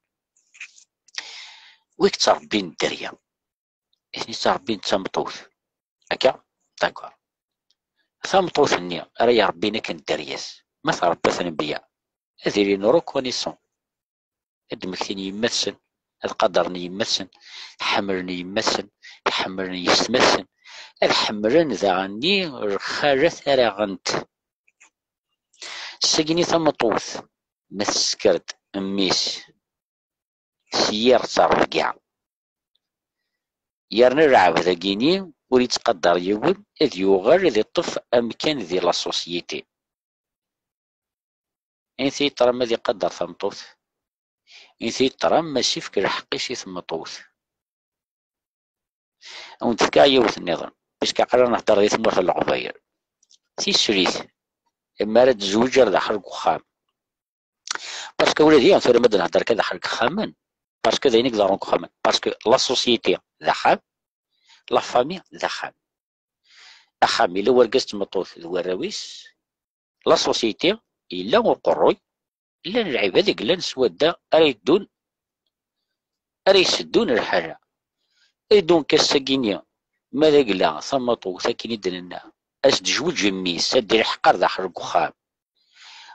Wi yettṛebbin dderya, i ten-yettṛebbin d tameṭṭut. Akka? D'accord. Tameṭṭut-nni ara iṛebbin akken dderya-s, ma tṛebba-ten bien, ad ilin reconnaissants. Ad d-mmektin yemma-tsen, ad qadren yemma-tsen, ḥemmlen yemma-tsen, ḥemmlen yessetma-tsen, ad ḥemmlen daɣen lxalat ara ɣent. Segni tameṭṭut, ma tesker-d mmi-s s yir ttrebga, yerna lɛebd-agi-ni ur yettqadar yiwen, ad yuɣal ad iṭṭef amkan di la société. Inti yeṭṭram ad iqadder tameṭṭut, inti yeṭṭram ma s-ifk lḥeqq-is i tmeṭṭut. Ad wen-d-fkeɣ yiwet nniḍen, puisque aql-aɣ nhedder di tmurt n Leqbayel. Tisrit, mi ara tezweǧ ar daxel n uxxam. Parce que ula d yiwen tura ma d-nhedder kan daxel n yexxamen, parce que d ayen i iḍerrun deg uxxamen. Parce que la société d axxam, la famille d axxam. Axxam yella urgaz d tmeṭṭut d warraw-is, la société yella uqerruy, llan lɛibad i yellan s wadda ara yeddun, ara iseddun lḥala. Et donc ass-agi-ni, ma d agla, tamaṭut, akken i d-nenna, as-d-jweǧ mmi-s, ad d-ilḥeq ar daxel n uxxam.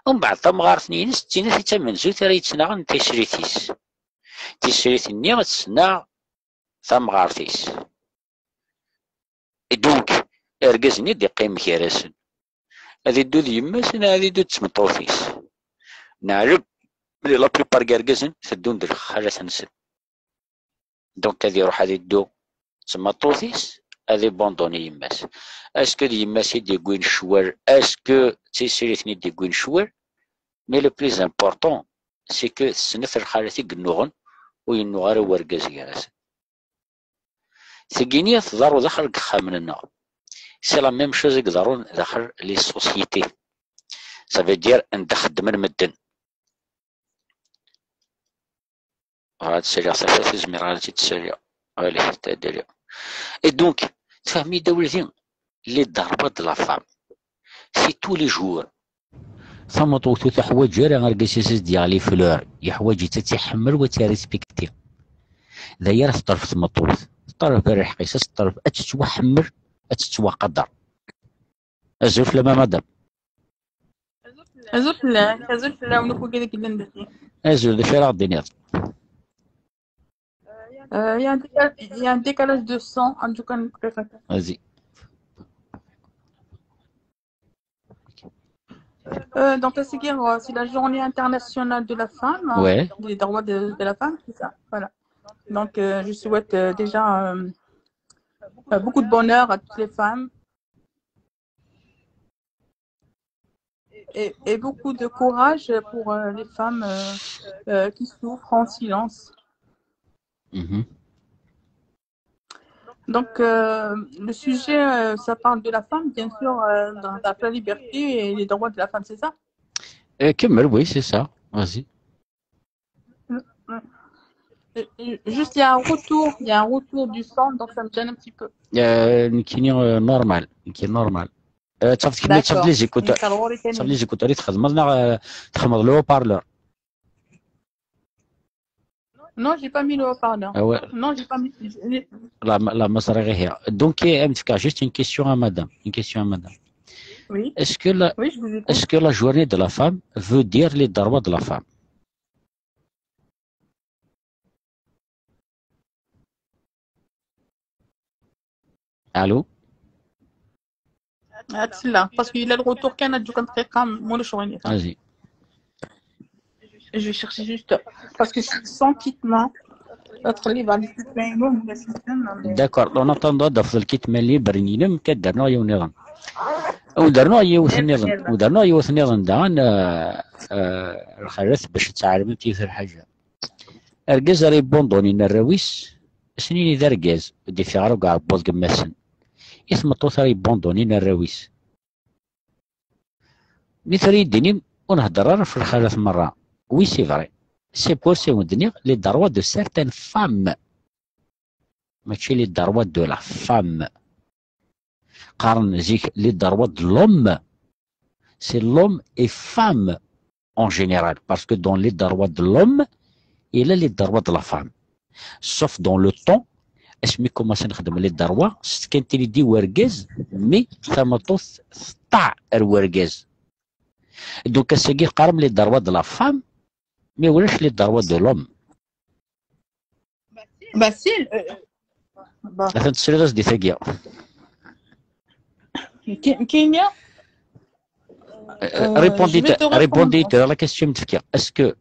Umbeɛd tamɣart-nni-ines d tin i d tamenzut ara yettnaɣen d tisrit-is. Tisrit-nni ad tesnaɣ tamɣart-is. Et donc, argaz-nni ad d-iqqim gar-asen. Ad iddu d yemma-s neɣ ad iddu d tmeṭṭut-is. Neɛlem, la plupart n yergazen teddun d lxalat-nsen. Donc ad iruḥ ad iddu d tmeṭṭut-is, ad ibanduni yemma-s. Est-ce que d yemma-s i d-yewwin ccwal? Est-ce que d tisrit-nni i d-yewwin ccwal? Mais le plus important, c'est que tessnet lxalat i yennuɣen, ur yennuɣ ara wergaz gar-asen. Tigi-nni tḍerru daxel n yexxamen-nneɣ. C'est la même chose i iḍerrun daxel les sociétés. Ça veut dire anda xeddmen medden. Ɣer ad ssaliɣ tafat, ur zmireɣ ara ad tt-id-ssaliɣ. Allez, taddali. Et donc, tfehmem-iyi-d a wladi, les droits de la femme, c'est tous les jours. Tamaṭut ur teḥwaǧ ara argaz-is ad s-d-yeɣli fleur, yeḥwaǧ-itt ad tt-iḥemmel u ad tt-irrispikti. D aya ara teṭṭerf tmeṭṭut. Teṭṭerf ɣer lḥeqq-is, ad teṭṭerf, ad tettwaḥemmel, ad tettwaqader. Azul fell-am a madame. Azul fell-ak, azul fell-awen akk wigad i yellan dagi. Azul, d acu ara ɣ-d-tiniḍ? Euh, Il y a un décal- il y a un décalage de son, en tout cas, Vas-y. Euh, donc, c'est, euh, c'est la journée internationale de la femme, hein, Ouais. des droits de, de la femme, c'est ça. Voilà. Donc, euh, je souhaite euh, déjà euh, euh, beaucoup de bonheur à toutes les femmes et, et beaucoup de courage pour euh, les femmes euh, euh, qui souffrent en silence. Mhm. Donc, euh, le sujet, euh, ça parle de la femme, bien sûr, euh, dans, dans la liberté et les droits de la femme, c'est ça? Eh, كمل, oui, c'est ça. Vas-y. Euh, juste, il y a un retour, il y a un retour du son, donc ça me gêne un petit peu. Euh, nekkini, euh, normal, nekkini normal. Euh, تصيفط كمية، تصيفط لي زيكوتور، نكروري تصيفط لي تاني. زيكوتور اللي تخدم، آه، تخدم le haut-parleur. Non, j'ai pas mis le haut-parleur. آه، ouais. Non, j'ai pas mis. j'ai- لا، ما، لا، ما صار غير هي. Donc، آه، نفكر juste une question à madame. Une question à madame. Oui, Est-ce que la, oui, je vous écoute. Est-ce que la journée de la femme veut dire les droits de la femme? Allô? هات لا، parce que il a le retour كان تجوك دقيقة مول شوية. Vas-y. Je vais chercher juste parce que sans quitte ما تخلي بعد الكتمان. D'accord, en attendant, دفض الكتمان اللي برنينم كدرنا يونيغن. ودرنا يوث النظام، ودرنا يوث النظام دان، آه، آه، الخرث باش تعلم كيف الحاجة. Argaz ara yebunduni arraw-is, asnini d argaz, ur d-ifiɣ ara ugaɛebbuḍ gemmasen. I tmeṭṭut ara yebunduni arraw-is. Mi tura yi-d-tinim, ur nhedder ara ɣef lxalat merra. Oui, c'est vrai. C'est pour ça i wen-d-nniɣ les droits de certaines femmes. Mačči les droits de la femme. Qqaren zik les droits de l'homme. C'est l'homme et femme en général. Parce que dans les droits de l'homme, il y a les droits de la femme. Sauf dans le temps, asmi commencé nexdem les droits, c'est quand il dit wergaz, mais tameṭṭut teṭṭeɛ ar wergaz. Donc, ass-agi qqaren les droits de la femme, mais ulac les droits de l'homme. Bah si, euh, bah, Atan tesliḍ-as di tagi. كي- كاين Euh, répondez, répondez à la question. Est-ce que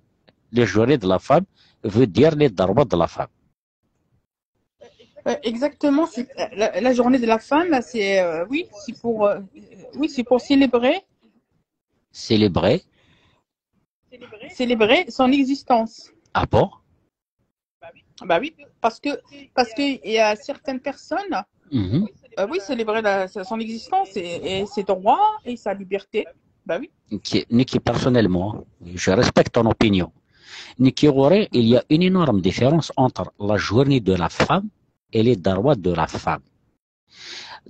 les journées de la femme veut dire les droits de la femme? Euh, exactement, c'est, euh, la, la journée de la femme, c'est, euh, oui, c'est pour, euh, oui, c'est pour célébrer, Célébrer. Célébrer son existence. Ah bon? Bah oui, parce que, parce que il y a certaines personnes, Mhm. Euh, oui, célébrer la- son existence et, et ses droits et sa liberté. Bah oui. Nekki, nekki, personnellement, je respecte ton opinion. Nekki ɣur-i, il y a une énorme différence entre la journée de la femme et les droits de la femme.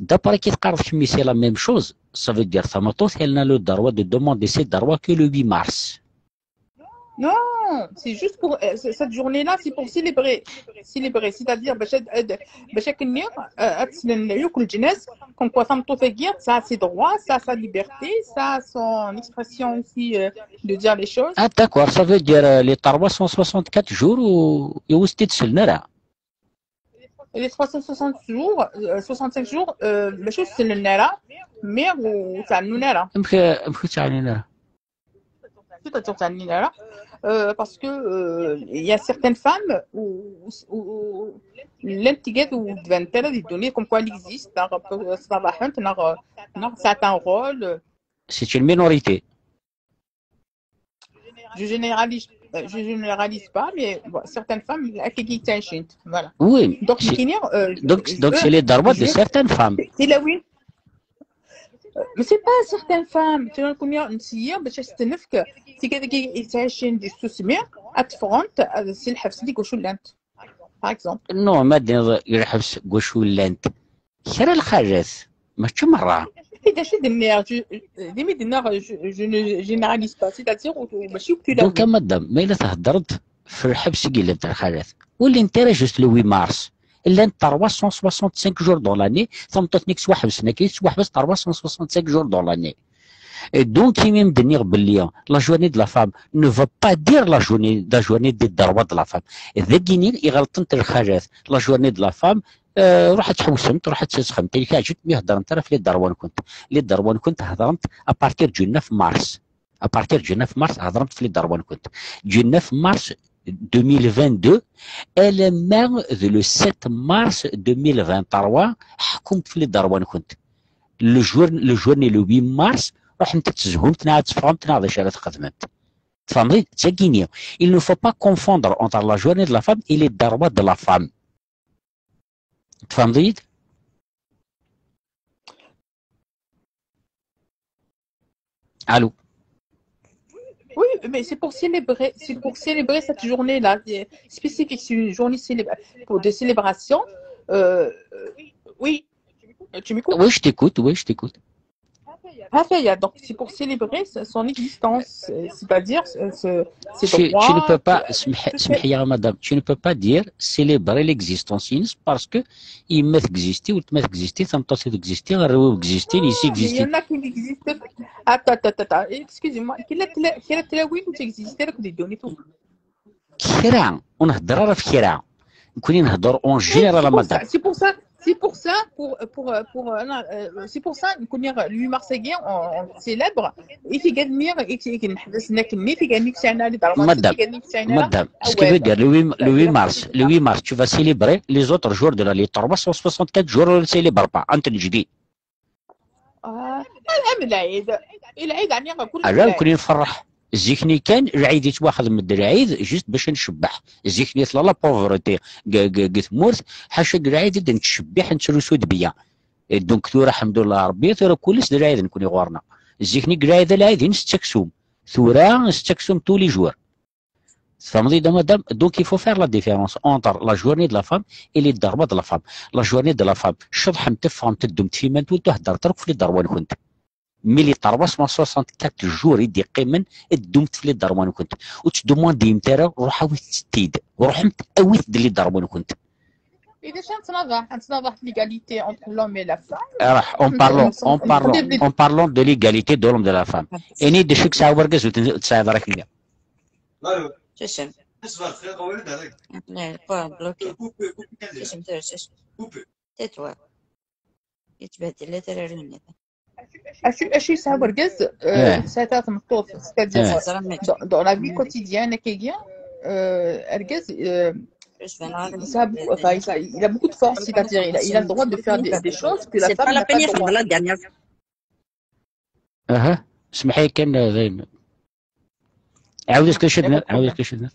D'après qui تقرض كمي, c'est la même chose. Ça veut dire, tameṭṭut, elle n'a le droit de demander ses droits que le huit mars. Non, c'est juste pour euh, c- cette journée-là, c'est pour célébrer. Célébrer, c'est-à-dire باش هاد- هاد- باش هاك النية، آه، هاد السنة يوك الجناس، comme quoi tameṭṭut تاعها ça ses droits, ça sa liberté, ça son expression aussi euh, de dire les choses. Ah, d'accord, ça veut dire, euh, les trois cent soixante-quatre jours ou, et où c'était de celle-là? Les trois cent soixante jours, euh, soixante-cinq jours, euh, ماشي سلنا راه، mais وتعنونا راه. Amek, amek ur ttɛanin ara? C'est-à-dire تعنونا راه. Euh, parce que euh, il y a certaines femmes où, où, où llant tigad ur d-bannent ara di ddunit, comme quoi elle existe, neɣ ṣṣbaḥent, neɣ, neɣ sɛant un rôle. C'est une minorité. Je généralise, euh, je généralise pas, mais bon, certaines femmes, هكا كي تعيشين, voilà. Oui, Donc, c'est- كاين, euh, donc, je donc veux- c'est les droits de je- certaines femmes. C'est là, oui. Euh, Mais c'est pas certaines femmes, tu vois, combien نسيا باش تنفك, c'est كذا كي تعيشين دي سوسمي, اتفرنت, c'est الحبس ديك وشو لانت, par exemple. Non, ما دير الحبس واش ولانت. كرا الخالات، ماشي مرة. إذا شي دنيا, je, ديما دنيا, je, je ne généralise pas, c'est-à-dire, ماشي كل Donc, madame, ما إلا تهدرت في الحبس كي لانت الخالات. واللي انت راه juste le huit mars. لانت trois cent soixante-cinq jours dans l'année, tameṭṭut-nni tettwaḥbes, nekk tettwaḥbes trois cent soixante-cinq jours dans l'année. Et donc, imi m-d-nniɣ belli la journée de la femme ne veut pas dire la journée, la journée des droits de la femme. Dagini i ɣelṭent lxalat. La journée de la femme, euh, ruḥ ad tḥewsemt, ruḥ ad tesxemt, ayen k-iɛǧeb, mi heddrent ara f les droits-nkent. Les droits-nkent heddrent à partir du neuf mars. À partir du neuf mars, heddrent f les droits-nkent. Du neuf mars deux mille vingt-deux, alamma d le sept mars deux mille vingt-trois, ḥkumt f les droits-nkent. Le jour, le journée, le huit mars, ruḥemt ad tezhumt, neɣ ad teffɣemt, neɣ d acu ara txedmemt. Tfehmeḍ-iyi-d? D tagini. Il ne faut pas confondre entre la journée de la femme et les droits de la femme. Tfehmeḍ-iyi-d? Allô? Oui, Mais c'est pour célébrer, c'est pour célébrer cette journée-là, euh, spécifique, c'est une journée célébra- pour de célébration. Euh, euh, oui, tu m'écoutes? Oui, je t'écoute, oui, je t'écoute. Ah, ça y est, donc c'est pour célébrer ce- son existence, euh, c'est-à-dire ce- ce- ses Tu, tu ne droits. peux pas, اسمح- اسمحي يا madame, tu ne peux pas dire célébrer l'existence parce que il m'a existé ou ma existé, ça m'a existé, un existé, ici Mais il y existé. En a qui n'existent pas. Attends, attends, attends, excusez-moi. Quelle est la, quelle est la, oui, tu existais, là, que des données, tout. كرا، ونهضر راه في كرا. نكوني نهضر en C'est général, c'est pour madame. ça, c'est pour ça, c'est pour ça, pour, pour, pour, euh, non, euh, c'est pour ça, نكون le huit mars, on, on célèbre. Et puis, قال لي، et puis، نحبس هناك، mais puis، قال لي، كسينا لي ضربات، Madame, puis، قال لي، كسينا لي madame, Ah ce que veut ouais, dire le huit, le c'est huit la mars, le huit mars, tu vas célébrer les autres jours de l'année. trois cent soixante-quatre jours, on ne célèbre pas. أنت الجديد. آه، العام العيد، العيد يعني كل Alors, العيد. كنا نفرح. زيكني كان العيد يتواخذ من العيد juste باش نشبح. زيكني ثلا la pauvreté. قلت مورث حاشا العيد إذا نتشبح نتروسو دبيا. Donc ثورة الحمد لله ربي، ثورة كلش د العيد نكون غورنا. زيكني العيد العيد نستكسوم. ثورة نستكسوم tous les jours. تفهمي ده madame؟ Donc il faut faire la différence entre la journée de la femme et les droits de la femme. La journée de la femme, شطحم تفهم تدوم في من تولد تهدر ترك في les droits نكنت. Mais les trois cent soixante-quatre jours يدي قيمن الدوم في les droits نكنت. وتدوموندي مترا روح اويت ستيد. روح مت اويت دي les droits نكنت. إذا شان تنظر، تنظر l'égalité entre l'homme et la femme. راح، en parlant, en parlant, en parlant de l'égalité de l'homme de la femme. إني دشك ساعة ورقز وتساعد راك هنا. ششم. لا، بلوكي. ششم، دير ششم. تيتوا. يتبهدل، لا ترى روني. اش اش يسعى ورقز؟ آه. ساعات تمطوط، c'est-à-dire آه. dans, dans la vie quotidienne كيجي ارقز. شوف، أنا غادي Il a beaucoup de force, c'est-à-dire il a, il a le droit de faire des, des choses que la C'est femme pas la n'a pas le peine, droit. La dernière. اها، اسمحي كان زين. عاودي كل شيء، عاودي كل شيء.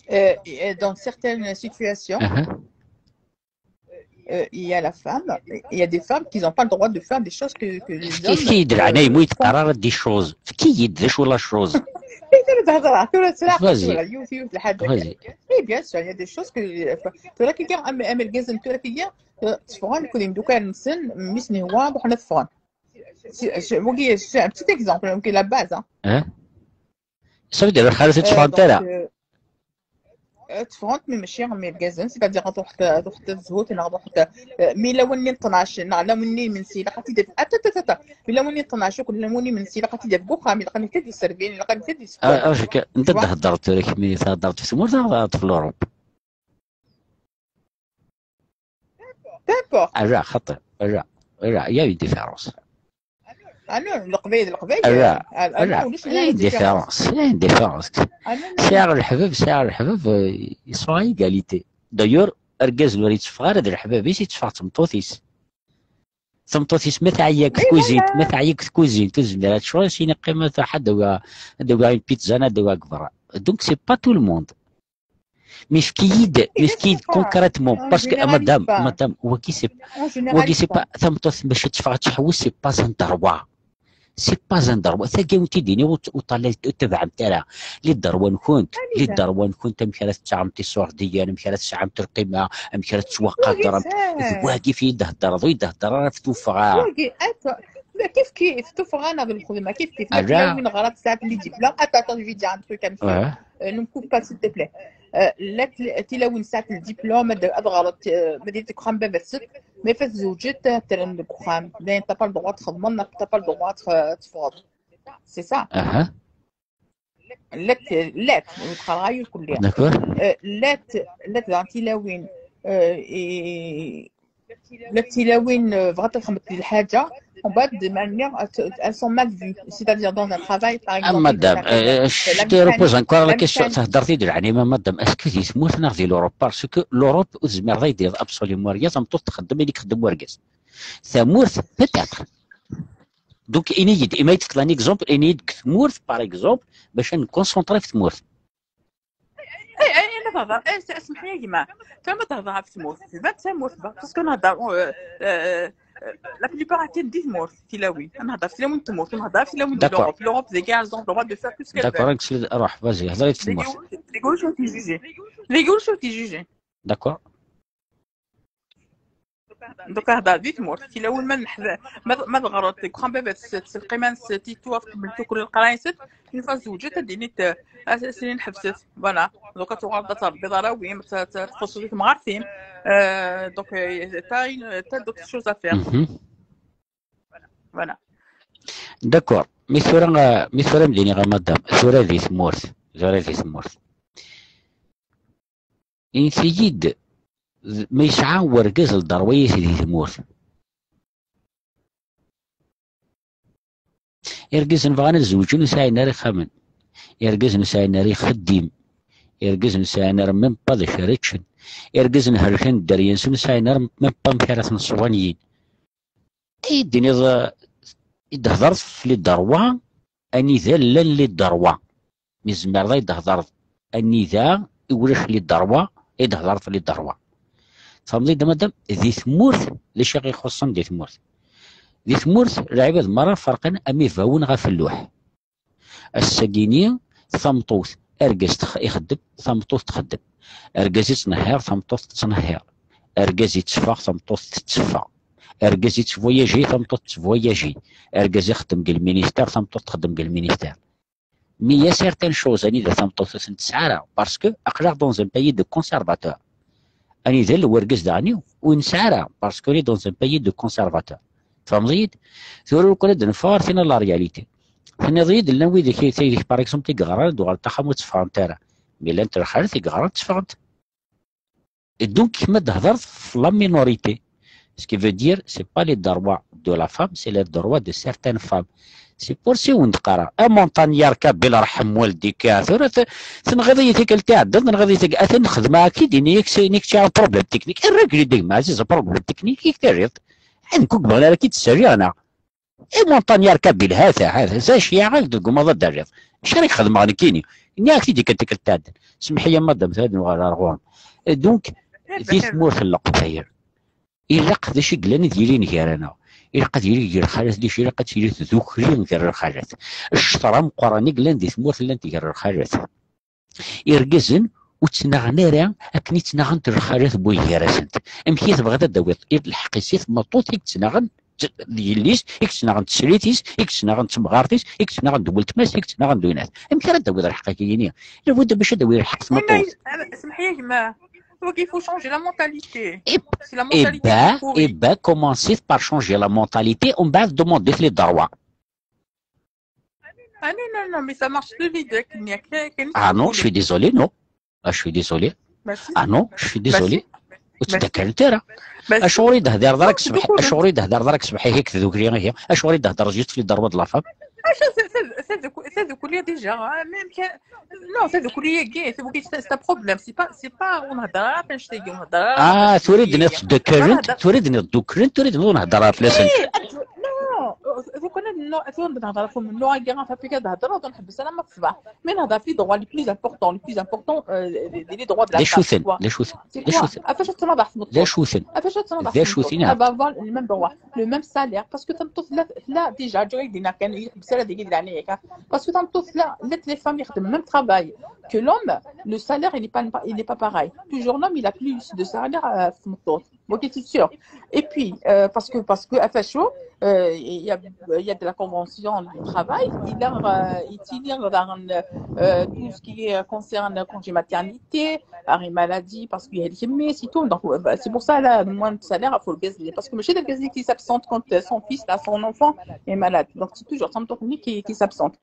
Euh, et dans certaines situations, اها. euh, il y a la femme, il y a des femmes qui n'ont pas le droit de faire des choses que, que les كيف hommes كيدير انا euh, يموت font. قرار des choses، كي يدير ولا chose. إيه، ترى تهضر، ترى تلاقي، Vas-y. ترى يوث، يوث الحاجة. Vas-y. Oui, bien sûr, il y a des choses que ترى كي كاع أم أم الكازن ترى كي كاع تفغان كل يوم دوكا نسن ميسني هو بحنا تفغان. C'est un petit exemple, donc la base. Hein. ها؟ صافي دابا خالص تفهم ترى. تفرونت مي ماشي غير ميركازن، c'est-à-dire تروح تروح تزهوت، ناخذ واحد مي لوني اثناش، ناخذ لوني من سيلا قاتي دير اتا تا تا تا مي لوني اثناش، وكل لوني من سيلا قاتي دير بوخا، مي لقاني تدي سيرفيني، لقاني تدي سكون. اه، اش ك-، انت تهضرت، ولكن ملي تهضرت في ثمور، تهضرت في الاوروب. D'accord. لا، خطير. لا، لا، il y a une différence. انا القبيل القبيل لا، انا لا، كلش il y a une différence. Il y a une différence. انا سعر الحباب، سعر الحباب، ils sont à égalité. D'ailleurs, argaz ur yetteffeɣ ara d leḥbab-is, yetteffeɣ d tmeṭṭut-is. Tmeṭṭut-is ma teɛya deg tkuzint, ma teɛya deg tkuzint, ur tezmir ad tecɣel, sini qqim ad truḥ ad d-awiɣ, ad d-awiɣ une pizza, ad d-awiɣ deg berra. Donc c'est pas tout le monde. Mais efk-iyi-d, mais efk-iyi-d concrètement, parce que madame, madame, wagi c'est, wagi c'est pas, tameṭṭut bac ad teffeɣ ad tḥewwes, c'est pas un droit. C'est pas un droit. Tagawt i d-ini ur ur ṭṭalay ur tabaɛemt ara. Li ddrewa-nkent, li ddrewa-nkent, amek ara tesɛumt iṣurdiyen, amek ara tesɛumt lqima, amek ara tettwaqadremt. D wagi fi d-heddreḍ, ur d-hedder ara ɣef tuffɣa. Wagi, akka. Kif kif, tuffɣa neɣ d lxedma, kif kif. Ma Ala. Tilawin ɣrat tesɛa les diplômes. Attends, attends, je vais dire un truc à monsieur. Ouais. Euh, ne me coupe pas, s'il te plaît. Euh, la Til-, Tilawin tesɛa les diplômes, ad, ad ɣret, euh, ma d-, deg uxxam baba-s. Mais fat zewǧet, terren deg uxxam. Dayen, t'as pas le droit ad txedmeḍ, neɣ t'as pas le droit ad tf-, ad teffɣeḍ. C'est ça. Aha. Lak, lak, ur tqarreɣ ara kulli. D'accord. Euh, lak, lak daɣen Tilawin, euh, et, lak Tilawin, euh, bɣant ad xedment di lḥaǧa, ومن بعد, de manière, elles sont mal vues. C'est-à-dire, dans un travail, par Ah, exemple, madame, dans un euh, la je te mécanique, repose encore la la question. mécanique. Tehdreḍ-id lɛni, ma madame, est-ce que di tmurt neɣ di l'Europe? Parce que l'Europe, ur tezmireḍ ad d-tiniḍ absolument rien, tameṭṭut txeddem ayen i ixeddem urgaz. Tamurt, peut-être. Donc, ini-yi-d, imi ay d-tefkiḍ un exemple, ini-yi-d deg tmurt, par exemple, bac ad nconcentré ɣef tmurt. Ay, ay, ay, ma tehḍer, ay, s-, اسمح لي يا جماعة. كان ما تهضر في تموت، في باب تموت، parce que نهضر, euh, euh, La plupart atan di tmurt, tilawin. Nehḍer tilawin n tmurt, nehḍer tilawin de l'Europe. L'Europe, les gars, elles ont le droit de faire tout ce qu'elles veulent. D'accord, ruḥ, vas-y, hḍer-iyi-d tmurt. Dagi ur tent-ijuji. Dagi ur tent-ijuji. D'accord. Donc, hḍer di tmurt, tilawin ma neḥḍer, ma ma teɣreḍ deg uxxam baba-s, s lqima-nnes, titu, tkemmel tukkel lqraya-nnes, une fois zewǧet, ad d-init, ah, snin ḥebset. Voilà. Donc, ad tuɣaleḍ ad tṛebbiḍ arraw-im, ad txuṣṣeḍ di temɣart-im. Donc, t'as d'autres choses à faire. Voilà. D'accord. Mi tura, mi tura m-d-iniɣ a madame, tura di tmurt, tura di tmurt. Init-iyi-d ma yesɛa wergaz lderwayat di tmurt. Irgazen bɣan ad zewǧen ur sɛin ara ixxamen. Irgazen ur sɛin ara ixeddim. Irgazen ur sɛin ara même pas d acu ara ččen. Irgazen helken dderya-nsen ur sɛin ara même pas amek ara ten-ṣwanyin. Ay d-tiniḍ i d-thedreḍ f les droits, anida llan les droits. Mi tzemreḍ ay d-thedreḍ anida i ulac les droits, ay d-thedreḍ f les droits. Tfehmeḍ-iyi-d a madame? Di tmurt, d acu i ɣ-ixuṣṣen di tmurt? Di tmurt, lɛibad merra ferqen am ibawen ɣef lluḥ. Ass-agini, tameṭṭut, argaz ixeddem, tameṭṭut txeddem. Argaz ittnehhiṛ, tameṭṭut tettnehhiṛ. Argaz itteffeɣ, tameṭṭut tetteffeɣ. Argaz ittvoyaji, tameṭṭut tettvoyaji. Argaz ixeddem deg lministir, tameṭṭut txeddem deg lministir. Mais il y a certaines choses anida tameṭṭut ur tent-tesɛi ara, parce que aql-aɣ dans un pays de conservateur. Anida lwergaz daɣen ur nesɛi ara, parce qu'on est dans un pays de conservateur. Tfehmeḍ-iyi-d? Tura ur kan ad neffeɣ ar tin la réalité. Tenniḍ-iyi-d llan widak, widak par exemple i yeɣran ad uɣalent axxam ur tteffɣent ara. Mais llant lxalat i yeɣran tteffɣent. Et donc, kemm ad d-thedreḍ f la minorité. Ce qui veut dire, c'est pas les droits de la femme, c'est les droits de certaines femmes. C'est pour ça i wen-d-qqareɣ, a montagnard kabyle, rḥem waldik, tura tenɣiḍ-iyi tikkelt iɛeddan, tenɣiḍ-iyi tikkelt, atan xedmeɣ-ak-id, ini-ak nekk sɛiɣ problème technique, régli-d a gma ɛziz problème technique i k-terriḍ. Nekk ur bɣiɣ ara k-id-ssaliɣ, neɣ? I montagnard kabyle, ha-t-a, ha-t-a, d acu i ɣ-d-tgummaḍ ad d-terriḍ? Acu ara k-xedmeɣ nekkini? Nniɣ-ak-t-id tikkelt iɛeddan. Semmeḥ-iyi a madame, tura ad nuɣal ar ɣur-m. Donc, di tmurt n Leqbayel, ilaq d acu i yellan ad yilin gar-aneɣ. Ilaq ad yili gar lxalat, d acu ilaq ad tili tdukli gar lxalat. Ccetṛ ameqqran i yellan di tmurt llant gar lxalat. Irgazen ur ttnaɣen ara akken i ttnaɣent lxalat n waygar-asent. Amek i tebɣiḍ ad d-tawiḍ lḥeqq-is i tmeṭṭut i yettnaɣen d yelli-s, i yettnaɣen d teslit-is, i yettnaɣen d temɣart-is, i yettnaɣen d weltma-s, i yettnaɣen d winat? Amek ara d-tawiḍ lḥeqq-agi-ini? Labud bac ad d-tawiḍ lḥeqq tmeṭṭut. Semmeḥ-iyi a gma. Donc, il faut changer la mentalité. C'est la mentalité qu'il faut. Eh ben, commencez par changer la mentalité, on va demander les droits. Ah non, non, non, mais ça marche plus vite. Ah non, je suis désolé, non. Ah, je suis désolé. Ah non, je suis désolé. Ur tt-id-kkaren ara. Acuɣer i d-thedreḍ ara k-semmeḥ-, acuɣer i d-thedreḍ ara k-semmeḥ-ihi deg tdukli ihi? Acuɣer i d-thedreḍ juste les droits de la femme? Tadukli déjà, même que... Non, tadukli-agi, c'est un problème. C'est pas, c'est pas, ur nhedder ara ɣef annect-agi, ur nhedder ara. Ah, tura d-nniḍ ddukklent, tura d-nniḍ ddukklent, tura d-nniḍ ur nhedder ara fell-asent. Non, tura d-nehder ɣef umennuɣ-agi ɣef Afrika d-hedreɣ, ur nḥebbes ara ma teṣbeḥ. Mais nehder fi les droits les plus importants, les plus importants, les droits de la femme. D acu-ten? D acu-ten? Ɣef wacu tettnaḍ tmeṭṭut? D acu-ten? Ɣef wacu tettnaḍ tmeṭṭut? D acu-ten? Avoir le même droit, le même salaire, parce que tameṭṭut tella, déjà, ǧǧiɣ-ak-d-iniɣ kan, ḥbes ara dagi di leɛnaya-k. Parce que tameṭṭut tella, les femmes ixeddmen même travail que l'homme, le salaire, il n'est pas, il n'est pas pareil. Toujours l'homme, il a plus de salaire, euh, ɣef tmeṭṭut. Ok, c'est sûr. Et puis, euh, parce que, parce que, enfin, chaud, euh, il y a, il y a de la convention du travail, il a, euh, il tient dans, euh, tout ce qui est, euh, concerne congé maternité, arrêt maladie, parce qu'il y a les médecins et tout. Donc, euh, bah, c'est pour ça, là, moins de salaire, il faut le gaz. Parce que monsieur le gaz qui s'absente quand, euh, son fils, là, son enfant est malade. Donc, c'est toujours son tourni qui, qui s'absente.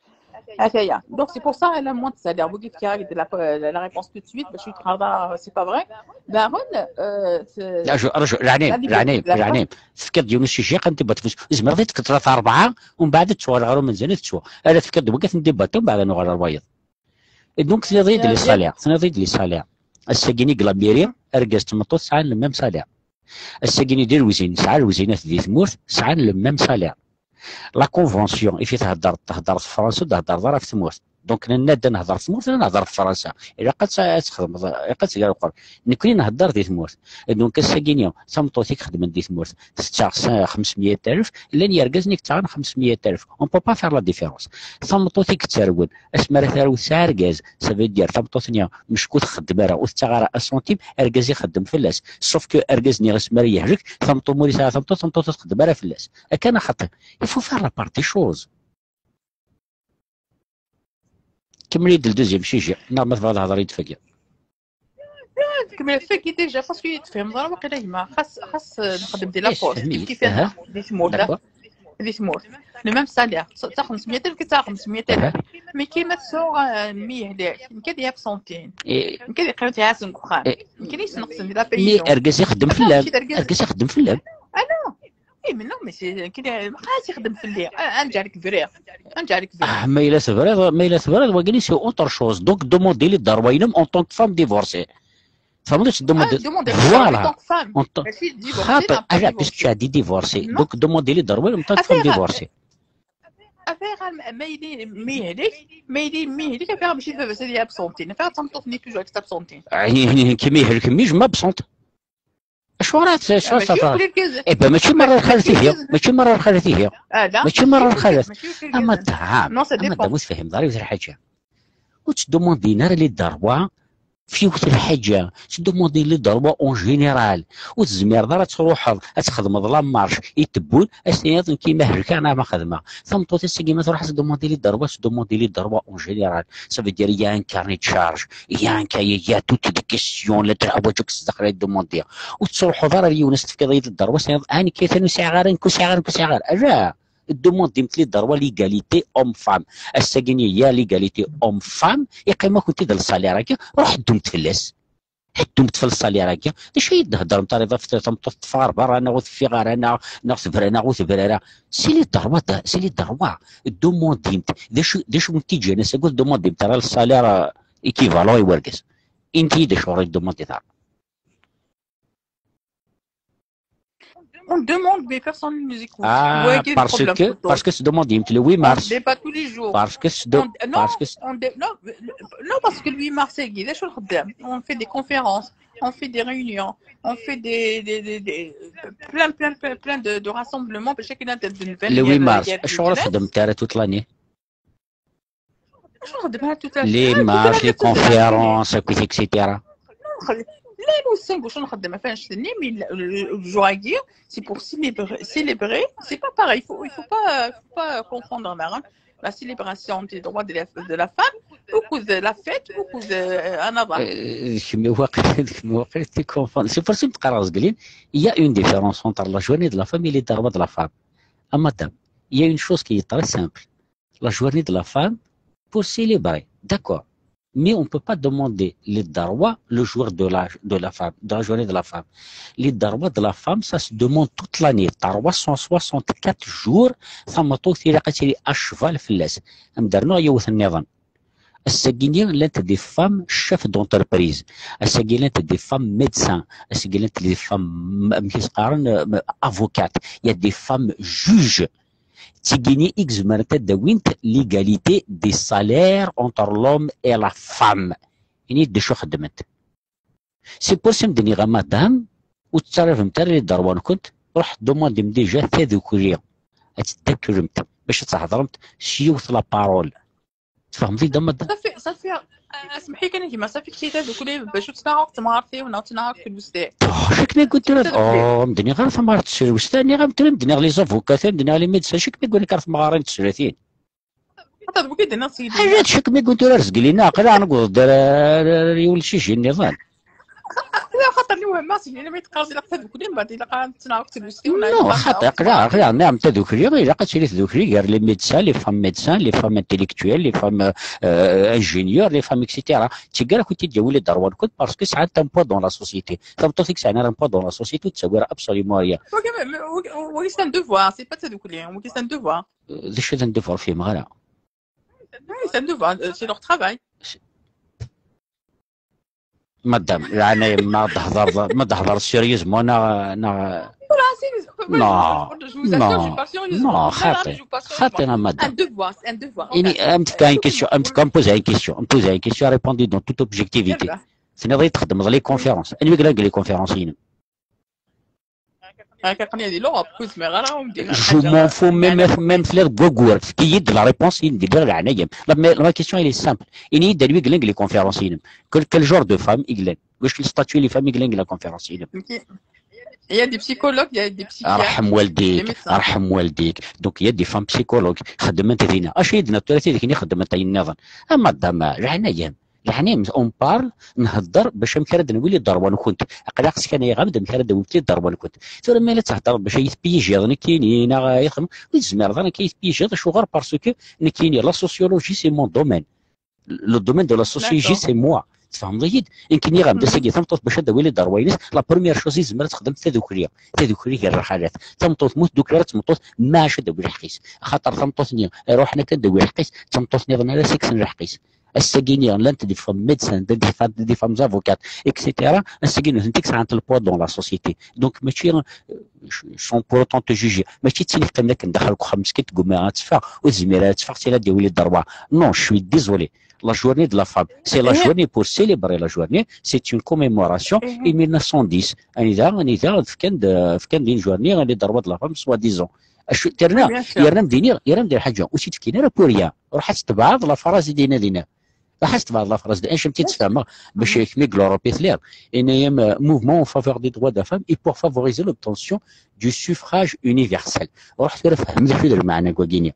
Donc c'est pour ça elle a moins de salaire. Vous dites qu'il y a de la, la réponse tout de suite, mais je suis travail, c'est pas vrai. Daɣen, euh, لا، شو، أرجو، العنيم، العنيم، العنيم. Tefkiḍ yiwen n usujet, qqim deg tebbat, tezmer ad tekked tlata rebɛa, ومن بعد تسوى الغرو من زين تسوى. أنا تفكر دوكا تندي باتو، ومن بعد نغال روايض. Et donc تنيض-iyi-d les salaires، تنيض-iyi-d les salaires. Ass-agi-ni deg la mairie, argaz d tmeṭṭut sɛan le même salaire. Ass-agi-ni di lwezin, nesɛa lwezinat di tmurt, sɛan le même salaire. La convention, ifi theddreḍ, theddreḍ f Fransa, ur d-theddreḍ ara f tmurt. Donc, nenna-d ad nehder ɣef tmurt, ad nehder ɣef Fransa. Ilaq ad tt-, ad txedmeḍ, ilaq ad tger uqer. Nekni nhedder di tmurt. Donc, ass-agi-ni, tameṭṭut i ixedmen di tmurt, tettaɣ s-, xemsmeyya alef, llan yergazen i yettaɣen xemsmeyya alef. On peut pas faire la différence. Tameṭṭut i yettarwen, asmi ara tarew tesɛa argaz, ça veut dire, tameṭṭut-nni, mecku txeddem ara, ur tettaɣ ara un centime, argaz ixeddem fell-as. Sauf que argaz-nni, asmi ara yehlek, tameṭṭut, ma ur yesɛi tameṭṭut, tameṭṭut ur txeddem ara fell-as. Akken axaṭer, il faut faire la part des choses. Kemmel-iyi-d le deuxième sujet, neɣ ma tebɣiḍ hḍer-iyi-d fagi. Kemmel fagi déjà, parce que tefhem ẓra waqila gma, xas, xas nexdem di la force, kif kif di tmurt, di tmurt. Le même salaire, ta xemsmeyya alef, ta xemsmeyya alef. Mais kima tsuɣ, euh, meyya alef, nekk ad yaf sentin. Nekk ad yeqqim tɛasen deg uxxam. Nekk ad yesneqsen di la paye. Mais argaz ixeddem fell-am. Argaz ixeddem fell-am. Ah non. Eh, mais non, mais c'est, kid, xas ixeddem fell-i. Ah, ad nǧeɛlek briɣ. Ad nǧeɛlek briɣ. Ah, ma yella tebriḍ, ma yella tebriḍ, wagini c'est autre chose. Donc, demandez les droits en tant que femme divorcée. Tfehmeḍ, tu demandes. Ah, demandez les droits en tant que femme. Voilà. En tant, mačči divorcée, xaṭer, ah, puisque tu as dit divorcée. Donc, demandez les droits en tant que femme divorcée. Affaire, ma yella mihlik, ma yella mihlik, affaire mačči d baba-s ad absenti. Affaire d tameṭṭut-nni toujours absenti. Kima ihlek mmi-s ma absent. Acuɣer ara tt-, acuɣer ara tt-, eh ben, mačči merra lxalat ihi. Mačči merra lxalat ihi. Mačči merra lxalat. Ama dam, ama dam, ur tefhimeḍ ara yiwet lḥaǧa. Ur ttdumandin ara les droits f yiwet lḥaǧa. Ttdumandin les droits en général. Ur tezmireḍ ara ad truḥeḍ ad txedmeḍ la marche i tewwun, ad s-tiniḍ nekk ma helkeɣ neɣ ma xedmeɣ. Tameṭṭut ass-agi ma truḥ ad tdumandi les droits, ttdumandi les droits en général. Ça veut dire, il y a un carnet de charges. Il y a un cahier, il y a toutes des questions, la teḥwaǧ akk s daxel ad d-demandiɣ. Ur tettruḥuḍ ara ar yiwen ad s-tefkiḍ-iyi-d dderwa, s-tiniḍ, ah, nekk atan ur sɛiɣ ara, nekk ur sɛiɣ ara, nekk ur sɛiɣ ara. Ala, ddumandit les droits, l'égalité homme-femme. Ass-agi-nni, il y a l'égalité homme-femme, iqqim-akent-id le salaire-agi, ruḥ ddumt fell-as. Ddumt f le salaire-agi. D acu i d-theddremt ara ɣef tameṭṭut teffeɣ ar berra, neɣ ur teffiɣ ara, neɣ, neɣ tebra, neɣ ur tebra ara? C'est les droits, c'est les droits. Ddumandimt. D acu, d acu n tiǧǧan ass-agi ur tddumandimt ara le salaire, euh, équivalent i wergaz? Inti-yi-d acuɣer i tddumandiḍ ara. On demande, mais personne ne nous écoute. Ah, parce que, parce que c'est demandé, le huit mars. On débat tous les jours. Parce que c'est de-, non, parce que c'est on dé-, non, non, parce que le huit mars, c'est, on fait des conférences, on fait des réunions, on fait des, des, des, des, plein, plein, plein, plein de, de rassemblements, parce que le huit mars, acuɣer ur txeddmemt ara toute l'année? Acu nxeddem ara toute la semaine? Les marches, les conférences, et cetera. Llan ussan deg wacu nxeddem, ɣef annect-nni, mais le, le, le jour-agi, c'est pour célébrer, célébrer, c'est pas pareil, il faut, il faut pas, faut pas confondre, hein. La célébration des droits de la, de la femme, ou que la fête, ou que, euh, un avant. Euh, je me vois, je me vois, tu confonds. C'est pour ça que je dis, il y a une différence entre la journée de la femme et les droits de la femme. Ah, madame, il y a une chose qui est très simple. La journée de la femme pour célébrer. D'accord. Mais on ne peut pas demander les droits le jour de la, de la femme, de la journée de la femme. Les droits de la femme, ça se demande toute l'année. Trois cent soixante-quatre jours, tameṭṭut ilaq ad tili à cheval fell-as. Am d-rnuɣ yiwet nniḍen. Ass-agi-nni llant des femmes chefs d'entreprise. Ass-agi llant des femmes médecins. Ass-agi llant des femmes, amek i s-qqaren, euh, avocates. Il y a des femmes juges. D tigini i izemrent ad d-awint l'égalité des salaires entre l'homme et la femme. Ini-d d acu xeddment. C'est pour ça m-d-nniɣ a madame, ur tettarabemt ara les droits-nkent, ruḥ demandemt déjà tadukli. Ad teddaklemt, bac ad thedremt s yiwet la parole. Tfehmeḍ-iyi-d a madame? Safi, safi, asmeḥ-iyi kan a gma, safi kti tadukli, bac ur ttnaɣeɣ temɣart-iw, neɣ ttnaɣeɣ tlewst-iw. Acu-k ma ggunt tura? Oh, m-d-nniɣ ara tamɣart s tlewst, nniɣ-am tura, m-d-nniɣ les avocats, m-d-nniɣ les médecins, acu-k ma ggunt ara temɣarin n teslatin? Xaṭer d wigi d-nniɣ sidi. Ḥaǧa d cek mi ggunt ur ar zgel-inna, aql-aɣ newweḍ-d ar, ar, ar, ar yiwen n lsiji nniḍen. Xaṭer nniɣ wehmeɣ seg-nni, ma yi-d-teqqareḍ ilaq tadukli, mbeɛd ilaq ad tt-neɛreḍ s tagust-iw, neɣ ilaq ad neɛreḍ. Non, xaṭer, aql-aɣ, aql-aɣ nniɣ-am tadukli, ilaq ad tili tadukli gar les médecins, les femmes médecins, les femmes intellectuelles, les femmes, euh, ingénieurs, les femmes, et cetera. D tiggar akk i d-yawin les droits-nkent, parce que sɛant un poids dans la société. Tameṭṭut i yesɛan ara un poids dans la société, ur tettawi ara absolument rien. Wagi, mais, mais, wagi, wagi, c'est un devoir, c'est pas tadukli, hein, wagi, c'est un devoir. D acu d un devoir, ur fhimeɣ ara. Oui, c'est un devoir, euh, c'est leur travail. Madame, leɛnaya-m, ma d-thedreḍ, ma d-thedreḍ sérieusement, neɣ, neɣ... Non, non, non, خاطي, خاطي, madame. يعني, أم تفكا une question, أم تفكا me poser une question, me poser une question, répondre dans toute objectivité. Tenniḍ-iyi txeddmeḍ les conférences. Anwa i yellan deg les conférences-inem? Je m'en fous, même, même tella deg waggur, efk-iyi-d la réponse i d-nniɣ, leɛnaya-m. La, mais la question, elle est simple. Ini-yi-d anwa i yellan deg les conférences-inem. Quel, quel genre de femme i yellan? Wacu le statut n les femmes i yellan deg la conférence-inem? Il y a des psychologues, il y a des psychiatres. Arḥem waldik, arḥem waldik. Donc, il y a des femmes psychologues. Xeddment dinna. Acu i d-nna tura tidikni xeddment ayen nniḍen? A madame, leɛnaya-m. Leɛnaya-m, on parle, nhedder bac amek ara d-nawi liderwa-nkent. Aql-aɣ skanay-aɣ-d amek ara d-tawimt liderwa-nkent. Tura ma la theddreḍ bac ay tpiyijiḍ nekkini, neɣ ay txem-, ur tezmireḍ ara akka ay tpiyijiḍ, acuɣer? Parce que nekkini, la sociologie, c'est mon domaine. Le domaine de la sociologie, c'est moi. Tfehmeḍ-iyi-d? Nekk nniɣ-am-d ass-agi tameṭṭut bac ad d-tawi liderwa-ines, la première chose i tezmer ad texdem tadukli. Tadukli gar lxalat. Tameṭṭut mu tdukli ara d tmeṭṭut, maɛac ad d-tawi lḥeqq-is. Axaṭer tameṭṭut-nni, ruḥen akken ad d-tawi lḥeqq-is, d tameṭṭut-nniḍen ara as-ikksen lḥeqq-is. Ass-agi-nni, llant des femmes médecins, des femmes, des femmes avocates, et cetera. Ass-agi, nutenti sɛant le poids dans la société. Donc, mačči, euh, sont pour autant te juger. Mačči d tin yeqqimen akken daxel deg uxxam meskin, tegguma ad teffeɣ, ur tezmir ara ad teffeɣ, c'est là d-yawi les droits. Non, je suis désolé. La journée de la femme, c'est la journée pour célébrer la journée, c'est une commémoration, et mille neuf cent dix, anida, anida, fkan-d, fkan-d une journée, les droits de la femme, soi-disant. Acu, terna, yerna m-d-iniɣ, yerna m-d lḥaǧa, ur tt-id-fkin ara pour rien. Ruḥ ad tebɛeḍ la phrase i d-yenna dinna. Ruḥ ad tebɛeḍ la phrase, acu m-tt-id-sfehmeɣ, bac kemm i yella Europe i telliḍ. Yenna-yam, euh, mouvement en faveur des droits de la femme et pour favoriser l'obtention du suffrage universel. Ruḥ tura fhem d acu d lmeɛna n wagini.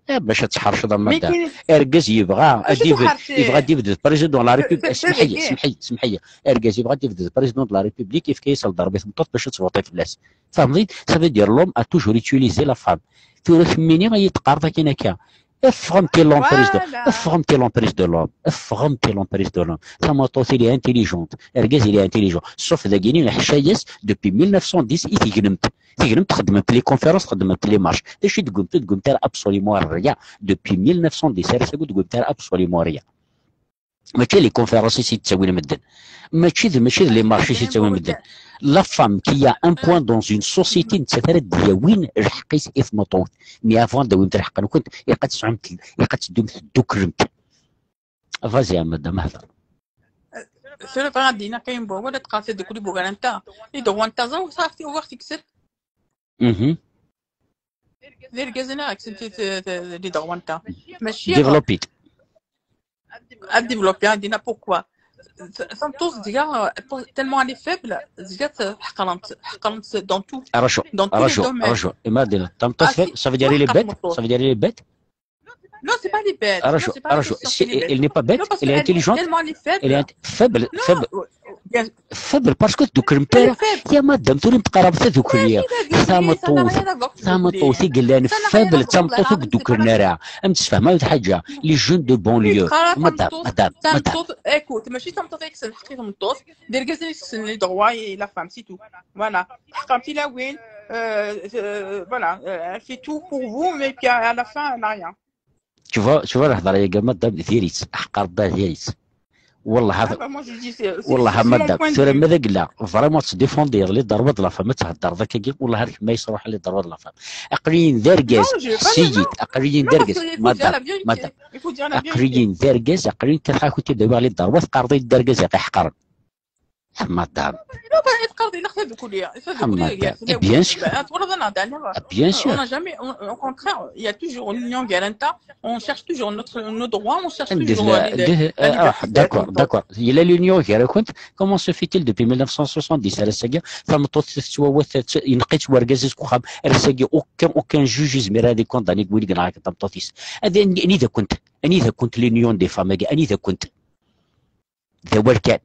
Eh, bac ad tḥerceḍ a madame. Argaz yebɣa ad yebded, yebɣa ad yebded président de la République. Semḥ-iyi, semḥ-iyi, semḥ-iyi. Argaz yebɣa ad yebded président de la République, yefka-yas lderb i tmeṭṭut bac ad tvuṭi fell-as. Tfehmeḍ-iyi? Ça veut dire l'homme a toujours utilisé la femme. Tura kemmini ay d-teqqareḍ akken akka. Ffɣemt i l'emprise de, ffɣemt i l'emprise de l'homme. Ffɣemt i l'emprise de l'homme. Tameṭṭut, il est intelligente. Argaz, il est intelligent. Sauf dagini, iḥca-yas depuis mille neuf cent dix i tegnemt. Tegnemt, txeddmemt les conférences, txeddmemt les marches. D acu i d-tegnemt? Ur d-tegnemt ara absolument rien. Depuis mille neuf cent dix, ar ass-agi ur d-tegnemt ara absolument rien. Mačči les conférences i s-yettawin medden. Mačči d, mačči d les marches i s-yettawin medden. La femme qui a un point dans une société, nettat ara d-yawin lḥeqq-is i tmeṭṭut. Mais avant d-tawimt lḥeqq-nkent, ilaq ad tesɛumt, ilaq ad teddumt tedduklemt. Vas-y a madame, hder. Tura bɣiɣ ad d-iniɣ kan yiwen wawal, ad teqqar tadukli bugar anta. Iḍeɣwa n taẓa, ur teɣ-, ur ɣ-tekkseḍ. Mhm. D irgazen ara kksen ti-, ti-, ti-, iḍeɣwa anta. Mačči. Développé-d. Ad développé, ad d-iniɣ pourquoi. Tameṭṭut zga, tellement elle est faible, zga ḥeqren-tt, ḥeqren-tt dans tout. Dans tous les domaines. Arju, arju, arju. Ima d-iniɣ tameṭṭut faible, ça veut dire elle est bête, ça veut dire elle est bête. Non, c'est pas les bêtes. Arju, arju. Elle n'est pas bête, elle est intelligente. Elle est faible, faible. Faible parce que ur tedduklemt ara. Ya madame, tura teqqareḍ tadukli. Tameṭṭut, tameṭṭut i yellan faible d tameṭṭut ur dduklen ara. Am tessefhem lḥaǧa. Les jeunes de banlieue. Madame, madame, madame. Écoute, mačči d tameṭṭut i yekksen lḥeqq i tmeṭṭut. D irgazen i yekksen les droits et la femme, c'est tout. Voilà. Teḥqer tilawin, euh, euh, voilà, euh, elle fait tout pour vous, mais puis à la fin, elle n'a rien. Tu vois, tu vois, lehḍra-agi a madame, diri-tt, aḥeqqar da diri-tt. Wallah, wallah a madame, tura ma d agla, vraiment tettdéfendiḍ les droits de la femme, ad theddreḍ akkagi, wallah ar kemm ay yesruḥen les droits de la femme. Aql-iyi d argaz, ssiyid, aql-iyi d argaz, madame, madame. Aql-iyi d argaz, aql-iyi kkateɣ-akent-id awiɣ les droits, teqqareḍ-iyi d argaz iqeḥqren. Madame. Madame. Et bien sûr. Bien sûr. On n'a jamais, au contraire, il y a toujours l'union garanta. On cherche toujours notre, nos droits, on cherche toujours les, les, la liberté. D'accord, d'accord. Il y a l'union garanta. Comment se fait-il depuis mille neuf cent soixante-dix, ar ass-agi, tameṭṭut tettwawat, ineqq-itt wergaz-is deg uxxam, ar ass-agi, aucun, aucun juge izmir ad ikondani win i yenɣa tameṭṭut-is. Anida-kent, anida-kent l'union des femmes-agi, anida-kent? D awal kan.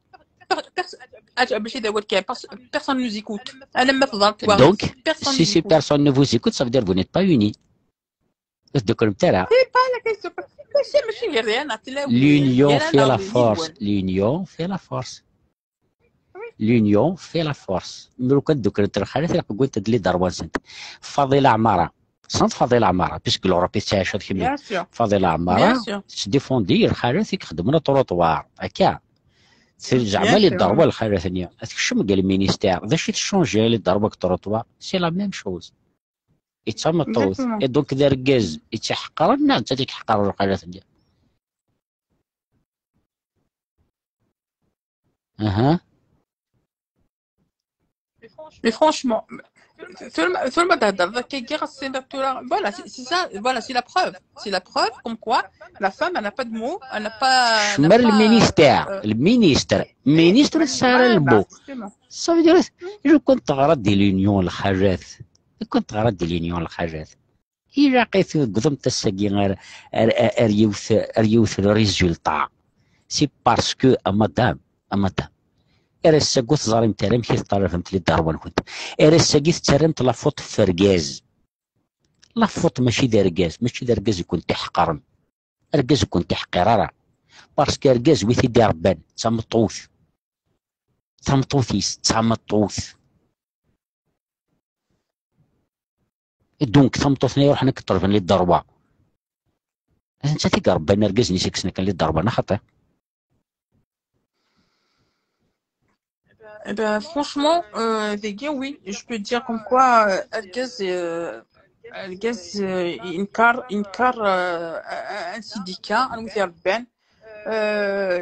Mačči d awal kan, personne nous écoute. Alamma teḍra twaɣit. Donc, si personne ne vous écoute, ça veut dire que vous n'êtes pas unis. Ur tedduklemt ara. C'est pas la question. Mačči, mačči gar-aɣ, tlawin. L'union fait la force. L'union fait la force. L'union fait la force. Lukan dduklent lxalat, ilaq wwint-d les droits-nsent. Faḍila Ɛmara. Tessneḍ Faḍila Ɛmara, puisque l'Europe i tettɛic ad kemmini. Bien sûr. Faḍila Ɛmara, bien sûr, tettdéfendi lxalat i ixeddmen aṭruṭwar. Akka. Zeɛma les droits n lxalat-nni, ad tekcem deg lministère, d acu i techanji les droits deg trottoir? C'est la même chose. D tameṭṭut. Et donc d argaz i tt-iḥeqren neɣ d nettat i iḥeqren lxalat-nni? Aha. Mais franchement, ثم ثم تهدر ذاك كي غسينا تورا. Voilà, c'est c'est ça, voilà, c'est la preuve. C'est la preuve comme quoi la femme, elle n'a pas de mots, elle n'a pas. Kcem ar lministère, lministre, ministre ur tesɛi ara lbu. Ça veut dire, lukan teɣra di l'union lxalat, lukan teɣra di l'union lxalat, ilaq i tgedmeḍ ass-agi ar, ar, ar, ar yiwet, ar yiwet n résultat. C'est parce que, a madame, a madame, ar ass-agi ur teẓrimt ara amek i teṭṭalabemt les droits-nkent. Ar ass-agi tettarramt la faute f argaz. La faute mačči d argaz, mačči d argaz i kent-iḥeqren. Argaz ur kent-iḥqir ara. Parce que argaz wi t-id-iṛebban d tameṭṭut. Tameṭṭut-is d tameṭṭut. Et donc tameṭṭut-nni iṛuḥen ad k-ṭelben les droits. D nettat i iṛebban argaz-nni, i s-ikksen akken les droits, neɣ xaṭi? Eh ben, franchement, euh, dagi, oui, je peux dire comme quoi, euh, argaz, euh, argaz, euh, yenkeṛ, yenkeṛ, euh, un syndicat, un gouvernement, euh,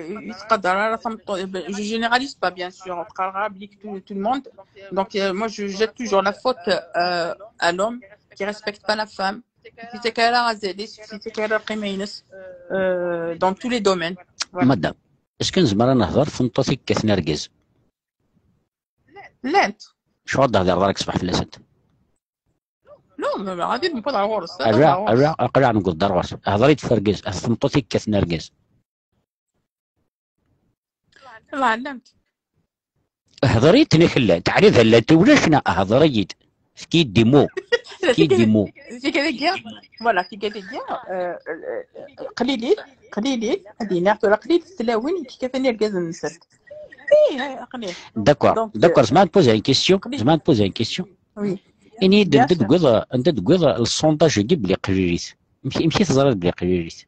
il je généralise pas, bien sûr, on parlera avec tout, tout le monde. Donc, euh, moi, je jette toujours la faute, euh, à l'homme qui respecte pas la femme. Ur yettak ara azal-is, ur yettak ara lqima-ines, euh, dans tous les domaines. Voilà. Madame, est-ce que nezmer ad nehder f tmeṭṭut i yekkaten argaz? Llant. Acuɣer ur d-tehdireḍ ara deg ṣṣbeḥ fell-asent? Non, mais غادي نبقى ɣer ɣur-s. Ala, ala, aql-aɣ newweḍ-d ar ɣur-s. Hder-iyi-d f argaz, f tmeṭṭut i yekkaten argaz. Llant. Hder-iyi-d, nek llant. Ɛni d llant i ulac neɣ? Hder-iyi-d. Efk-iyi-d des mots. Efk-iyi-d des mots. Tiga dagi, voilà, tiga dagi, euh, euh, qlilit, qlilit, ad iniɣ tura qlilit tlawin i yekkaten irgazen-nsent. Ih, qlil. D'accord, d'accord, zemreɣ ad poser une question? Zemreɣ ad poser une question? Oui. Ini-d anda d-tewwiḍ, anda d-tewwiḍ le sondage-agi belli qlilit? Amek, amek i teẓriḍ belli qlilit?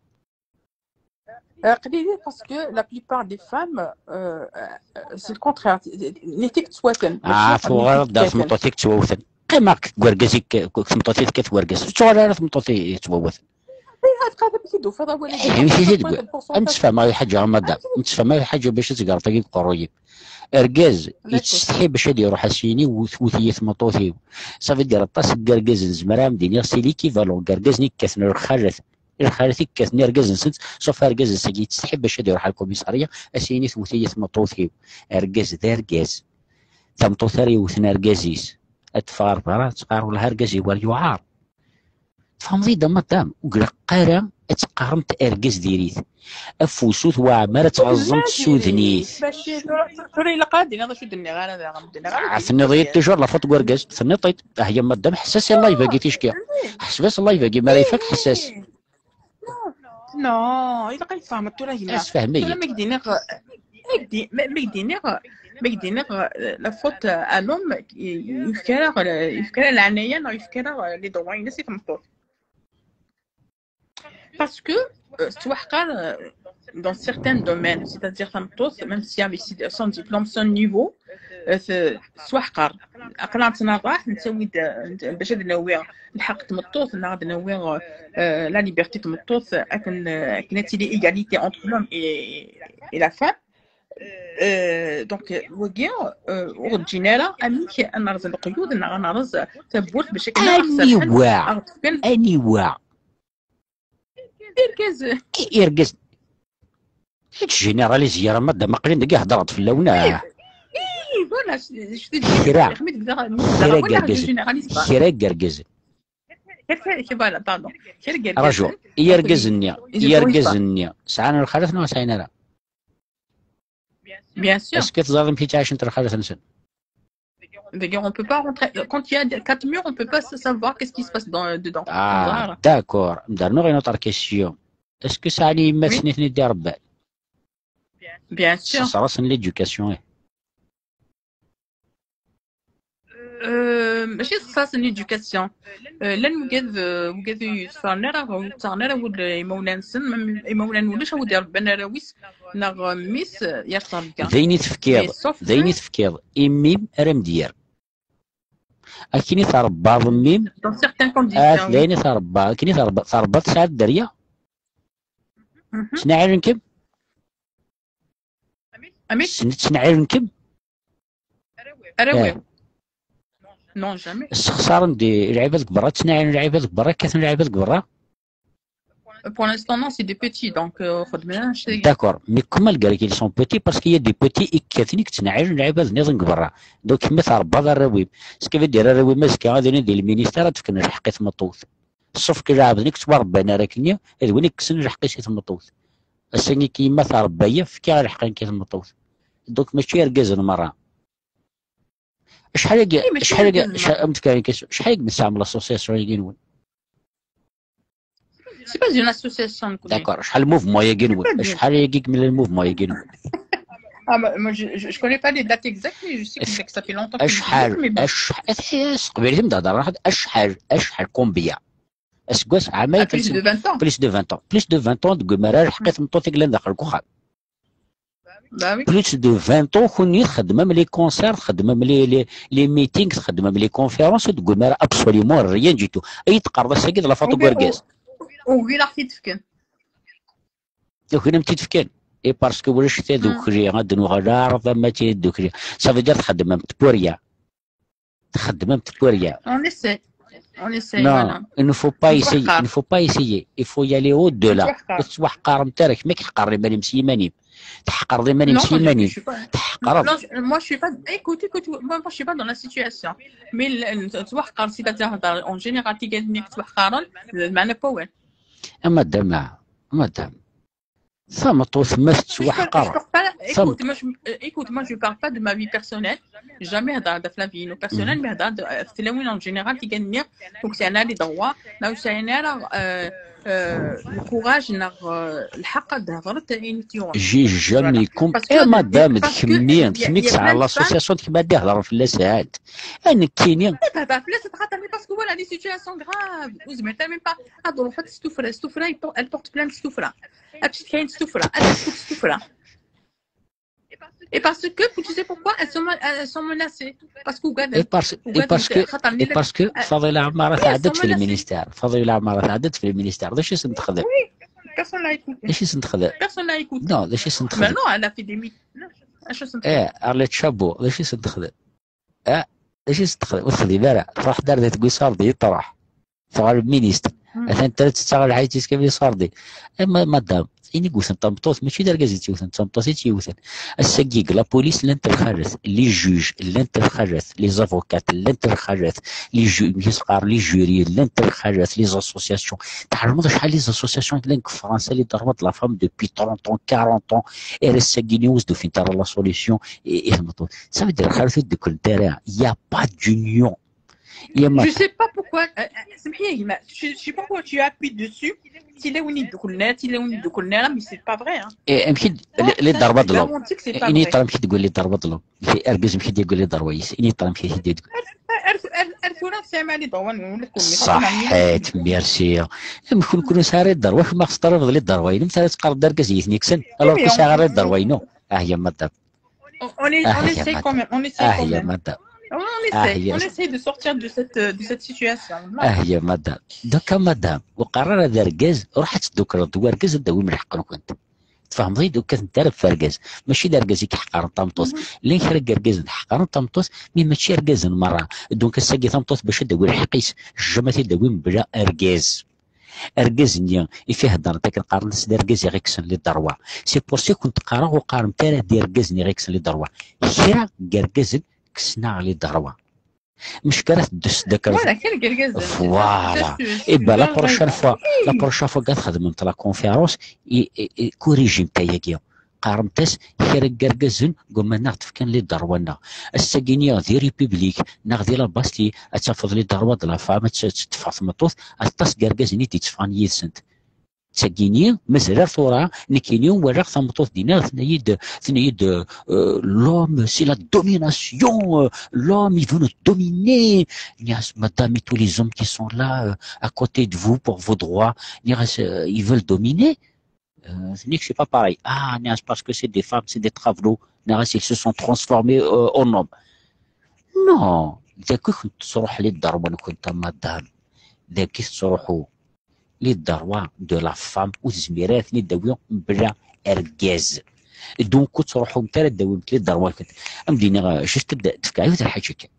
Euh, qlilit, parce que la plupart des femmes, euh, euh, c'est le contraire. Nitenti i yettwawten. Ah, tuɣaleḍ-d ar tmeṭṭut i yettwawten. Qqimeɣ deg wergaz i k-, deg tmeṭṭut i tekkat wergaz. Ur tuɣal ara tmeṭṭut i yettwawten. Ad tqadem si d-tufiḍ awal-agi. Ad nessefhem lḥaǧa, a madam. Ad nessefhem lḥaǧa bac ad tegreḍ tagi deg uqerruy-im. Argaz yettsetḥi bac ad iruḥ ad s-yini wwet-iyi tmeṭṭut-iw. Ça veut dire aṭas n yergazen, zemreɣ ad am-d-iniɣ c'est l'équivalent n yergazen i yekkaten lxalat. Lxalat i yekkaten irgazen-nsent, sauf argaz-nsagi yettsetḥi bac ad iruḥ ar lkumisarya, ad s-yini tewwet-iyi tmeṭṭut-iw. Argaz d argaz. Tameṭṭut ara yewten argaz-is, ad teffeɣ ar berra, ad teqqar wellah argaz-iw ar yuɛer. Tfehmeḍ-iyi-d a madam, ur ilaq ara ad teqqaremt argaz diri-t. Afus ur twaɛem ara ad tɣeẓẓemt s udnit. Tura ilaq ad d-tiniḍ acu d-nniɣ ara daɣen. Tenniḍ-iyi-d toujours la faute n wergaz. Tenniḍ-t-id. Ah ya madam, ḥess-as i live-agi ticki. Ḥseb-as live-agi mi ara ifak, ḥess-as. Non, ilaq ad tfehmeḍ tura gma. Tura ma k-d-iniɣ, ma k-d-iniɣ, ma k-d-iniɣ, euh, la faute à l'homme, yefka-aɣ, yefka-aɣ leɛnaya neɣ yefka-aɣ les droits-ines i tmeṭṭut. Parce que, euh, tettwaḥqar, euh, dans certains domaines, c'est-à-dire tameṭṭut, même si avec son diplôme, son niveau, euh, tettwaḥqar. Aql-aɣ nettnaḍaḥ, nettawi-d, euh, bac ad nawi lḥeqq n tmeṭṭut, neɣ ad nawi, euh, la liberté n tmeṭṭut, akken, euh, akken ad tili égalité entre l'homme et, et la femme. Euh, donc, wagi, euh, ur ǧǧin ara amek ad nerẓ leqyud neɣ ad nerẓ tawwurt bac akken ad aɣ-serḥen, ad aɣ-d-fken. Aniwa? Irgazen. Irgazen. Kečč généraliser, a madam, aql-in dagi heddreɣ-d fell-awen, ah. Kra, kra n yergazen, kra n yergazen. Raju, yergazen-nni, yergazen-nni, sɛan lxalat neɣ sɛin ara? Bien sûr. Est-ce que teẓriḍ amek i ttɛicent lxalat-nsen? D'ailleurs, on peut pas rentrer. Quand il y a des- quatre murs, on peut pas sa- savoir qu'est-ce qui se passe dans, dedans. Ah, d'accord. Ndernu une autre question. Est-ce que sɛan yemma-tsen i ten-id-irebban? Bien sûr. Sers-asen l'éducation, eh. Euh, mačči d lexṣaṣ n l'éducation. Euh, llan wigad, euh, wigad ur yettfaren ara, ur ttaɣen ara awal i yimawlan-nsen, même imawlan ulac a wi d-irebban arraw-is neɣ mmi-s, euh, yar ttrebga. D ayen i tefkiḍ, d ayen i tefkiḍ i mmi-m ara m-d-yerr. Akken i tṛebbaḍ mmi-m, dans certaines conditions, d ayen i tṛebbaḍ, akken i tṛebbaḍ, tṛebbaḍ tesɛiḍ dderya. Ttnaɛilen-kem? Amek? Ttnaɛilen-kem? Arraw-iw? Non, jamais. Ssexṣaren-d lɛibad deg berra, ttnaɛilen lɛibad deg berra, kkaten lɛibad deg berra? Pour l'instant, non, c'est des petits, donc, euh, xedmen anect-agi. D'accord, mais comme malgré qu'ils sont petits, parce qu'il y a des petits i kkaten, i yettnaɛilen lɛibad nniḍen deg berra. Donc, kemm tṛebbaḍ arraw-im. Ce qui veut dire, arraw-im azekka ad ilin di lministère, ad d-fken lḥeqq i tmeṭṭut. Sauf que lɛebd-nni ur ttwaṛebban ara akkenni, d win i yekksen lḥeqq-is i tmeṭṭut. Ass-agi yemma tṛebba-yi, fkiɣ lḥeqq-nni i tmeṭṭut. Donc, mačči irgazen merra. Acḥal agi, acḥal agi, acḥal agi tesɛam l'association-agi-nwen? C'est pas une association, quoi. D'accord, acḥal mouvement-agi-nwen? Acḥal agi yemla le mouvement-agi-nwen? Ah, moi, moi, je, je, je connais pas les dates exactes, mais je sais que ça fait longtemps que je dis, mais bon. Acḥal, acḥal, eh, s teqbaylit i m-d-hedreɣ, acḥal, acḥal, combien? Aseggas, ɛamayen. Ah, plus de vingt ans. Plus de vingt ans. Plus de vingt ans, deg umara, lḥeqq i tmeṭṭut i yellan daxel n uxxam. Bah oui. Plus de vingt ans, kunwi txeddmem les concerts, txeddmem les, les, les meetings, txeddmem les conférences, ur d-tewwim ara absolument rien du tout. Ay teqqareḍ ass-agi d la faute n wergaz. Ugi-, u-, ugi la ɣ-t-id-fken. Ugi la m-t-id-fken. Et parce que ulac tadukli, ad d-nuɣal ar tama n tdukli. Ça veut dire txeddmem pour rien. Txeddmem pour rien. On essaie. On essaie, non, voilà. Il ne faut pas essayer. Il ne faut pas essayer. Il faut y aller au-delà. Ur tettwaḥqaremt ara, kemm i iḥeqren iman-im s yiman-im. Tḥeqreḍ iman-im s yiman-im. Non, je, je suis pas, tḥeqreḍ. Non, je, moi, je suis pas, écoute, écoute, moi, moi, je suis pas dans la situation. Mais le, le, tettwaḥqar, c'est-à-dire, en général, tigad-nni tettwaḥqaren, le, le, le, le, a madame, a madame. Tameṭṭut ma tettwaḥqer. Écoute, moi, je, euh, écoute, moi, je parle pas de ma vie personnelle. Jamais هضرت في la vie personnelle, mais هضرت في tlawin en général, tigad-nni, ur sɛin ara les droits, ma ur sɛin ara, euh, euh, le courage, neɣ, euh, lḥeqq ad d-hedrent ayen i tt-yuɣen. J'ai jamais compris. Eh, madame, d kemmi, d kemmi i yesɛan l'association, d kemmi ad d-ihedren fell-asent. A nekkini. Eh, tehder fell-asent xaṭer, mais parce que voilà, les situations graves. Ur zmireɣ même pas ad ruḥeɣ s tuffra, s tuffra, elle porte plainte s tuffra. Ad tcetkayen s tuffra, ad tcetkayen s tuffra. Et parce que, tu sais pourquoi elles sont, elles sont menacées. Parce que, et parce, et parce que, et parce que Fadila Amara tɛedda-d fi lministère. Fadila Amara tɛedda-d fi lministère. D acu i sen-texdem? Oui, personne l'a écouté. D acu i sen-texdem? Personne l'a écouté. Non, d acu i sen-texdem? Mais non, elle a fait des mi-, non, acu i sen-texdem? Eh, Arlette Chabot, d acu i sen-texdem? Ah, d acu i s-texdem? Ur texdim ara. Truḥ-d ar da tewwi ṣardi, truḥ. Tuɣal ministre. Atan tella tettaɣ lḥayt-is kan di ṣardi. Eh, ma-, madame, ini yewten tameṭṭut, mačči d argaz i tt-yewten, d tameṭṭut i tt-yewten. Ass-agi deg la police llant lxalat, les juges llant lxalat, les avocats llant lxalat, les ju-, mi s-qqaren les jurys llant lxalat, les associations. Tɛelmeḍ acḥal les associations i yellan deg Fransa, les droits de la femme depuis trente ans, quarante ans, ar ass-agi-nni ur s-d-ufint ara la solution i, i tmeṭṭut. Ça veut dire, lxalat ur ddukklent ara. Il y a pas d'union. Je sais pas pourquoi, euh, euh, سمحي لي يا جماعة, je, je sais pas pourquoi tu appuies dessus. Tilawin ur ddukklent ara, tilawin ur ddukklent ara, mais c'est pas vrai, hein. Eh, amek i d-, les, les droits de l'homme. Ini-yi-d amek i d-teggull les droits de l'homme. Argaz amek i d-yeggull les droits-is. Ini-yi-d amek i d-yeggull. Ar, ar, ar, ar tura tesɛam les droits-nwen, ula d kenwi. Ṣaḥḥit, merci. Amek ur nesɛi ara les droits, kemm ma teṭṭalabeḍ les droits-inu, ma teqqareḍ d argaz i yi-ten-yekksen, alors ur sɛiɣ ara les droits-inu. Ah, ya madame. On, on est, on essaie quand même, on essaie quand même. Ah, ya madame. On essaie, on essaie de sortir de cette, euh, de cette situation-là. Ah, ya madame. Donc, a madame, ur qqar ara d argaz, ruḥ ad teddukkleḍ d wargaz ad d-tawim lḥeqq-nkent. Tfehmeḍ-iyi-d, ur kkatent ara ɣef wergaz. Mačči d argaz i iḥeqqren tameṭṭut. Llan kra n yergazen ḥeqqren tameṭṭut, mais mačči irgazen merra. Donc, ass-agi tameṭṭut bac ad d-tawi lḥeqq-is, jamais ad t-id-tawi mebla argaz. Argaz-nni i f-iheddren akken qqaren-as d argaz i ɣ-ikksen les droits. C'est pour ça i kent-qqareɣ ur qqaremt ara d irgazen i ɣ-ikksen les droits. Kra n yergazen kksen-aɣ les droits. Mec ara teddu s ddakra. Voilà, kra n yergazen. Voilà. Et ben, la prochaine fois, la prochaine fois, ad txedmemt la conférence, i, i, i, corrigemt ayagi. Qqaremt-as, kra n yergazen, gumman ad ɣ-d-fken les droits-nneɣ. Ass-agi-nni, di République, neɣ di la Bastille, ad tafeḍ les droits de la femme, ad tt-, ad tt-teffeɣ tmeṭṭut, aṭas n yergazen i d-yetteffɣen yid-sent. Tagini, mazal ar tura, nekkini walaɣ tameṭṭut dinna, tenna-yi-d, tenna-yi-d, euh, l'homme, c'est la domination, euh, l'homme, il veut nous dominer. Nniɣ-as, madame, et tous les hommes qui sont là, euh, à côté de vous pour vos droits, nniɣ-as, euh, ils veulent dominer. Euh, nniɣ-as, c'est pas pareil. Ah, nniɣ-as, parce que c'est des femmes, c'est des travelots. Nniɣ-as, ils se sont transformés, euh, en hommes. Non, dagi i kent-tesruḥ les droits-nkent, a madame. Dagi tettruḥu les droits de la femme, ur tezmir ara ad ten-id-tawi mebla argaz. Donc ur tettruḥumt ara ad d-tawimt les droits-nkent. Am d-iniɣ, euh, juste ad d-, d-fkeɣ yiwet n lḥaǧa kan.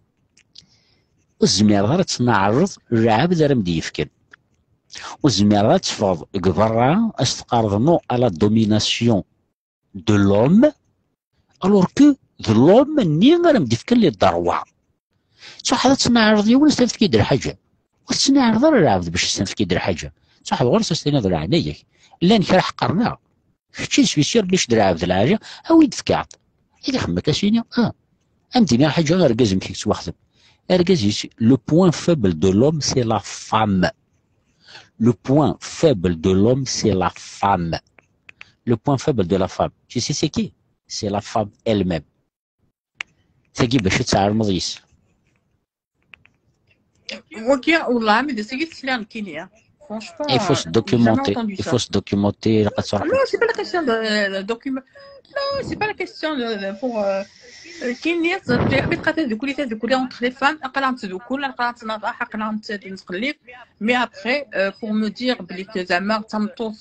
Ur tezmireḍ ara ad tnaɛreḍ lɛebd ara m-d-yefken. Ur tezmireḍ ad teffɣeḍ deg berra, ad s-teqqareḍ non à la domination de l'homme, alors que d l'homme-nni ara m-d-ifken les droits. Tṛuḥeḍ ad tnaɛreḍ yiwen, ad s-tefkeḍ lḥaǧa. Ur tettnaɛreḍ ara lɛebd bac ad s-tefkeḍ lḥaǧa. Tṛuḥeḍ ɣur-s, ad s-tiniḍ, leɛnaya-k, llan kra ḥeqqren-aɣ. Kečč d swisir, ulac d lɛebd lɛali, awi-d fkeɣ-t. Ad ixemmem akka s-yini, ah, am d-iniɣ lḥaǧa, argaz amek i yettwaxdem. Argaz-is, le point faible de l'homme, c'est la femme. Le point faible de l'homme, c'est la femme. Le point faible de la femme, tu sais c'est qui? C'est la femme elle-même. Tagi bac ad tɛelmeḍ yes. Wagi, wallah, mais c'est ce que c'est, hein. Franchement, Il faut se euh, j'ai jamais documenter. Entendu Il ça. Faut se documenter. Non, c'est pas la question de, de document. Non, c'est pas la question de, de- pour. Euh, euh, كاين ناس تقدر تقول تقول entre les femmes, اقرا تذكر, اقرا تنضح, اقرا تنقلب. Mais après, euh, pour me dire بلي زعما تمطوط,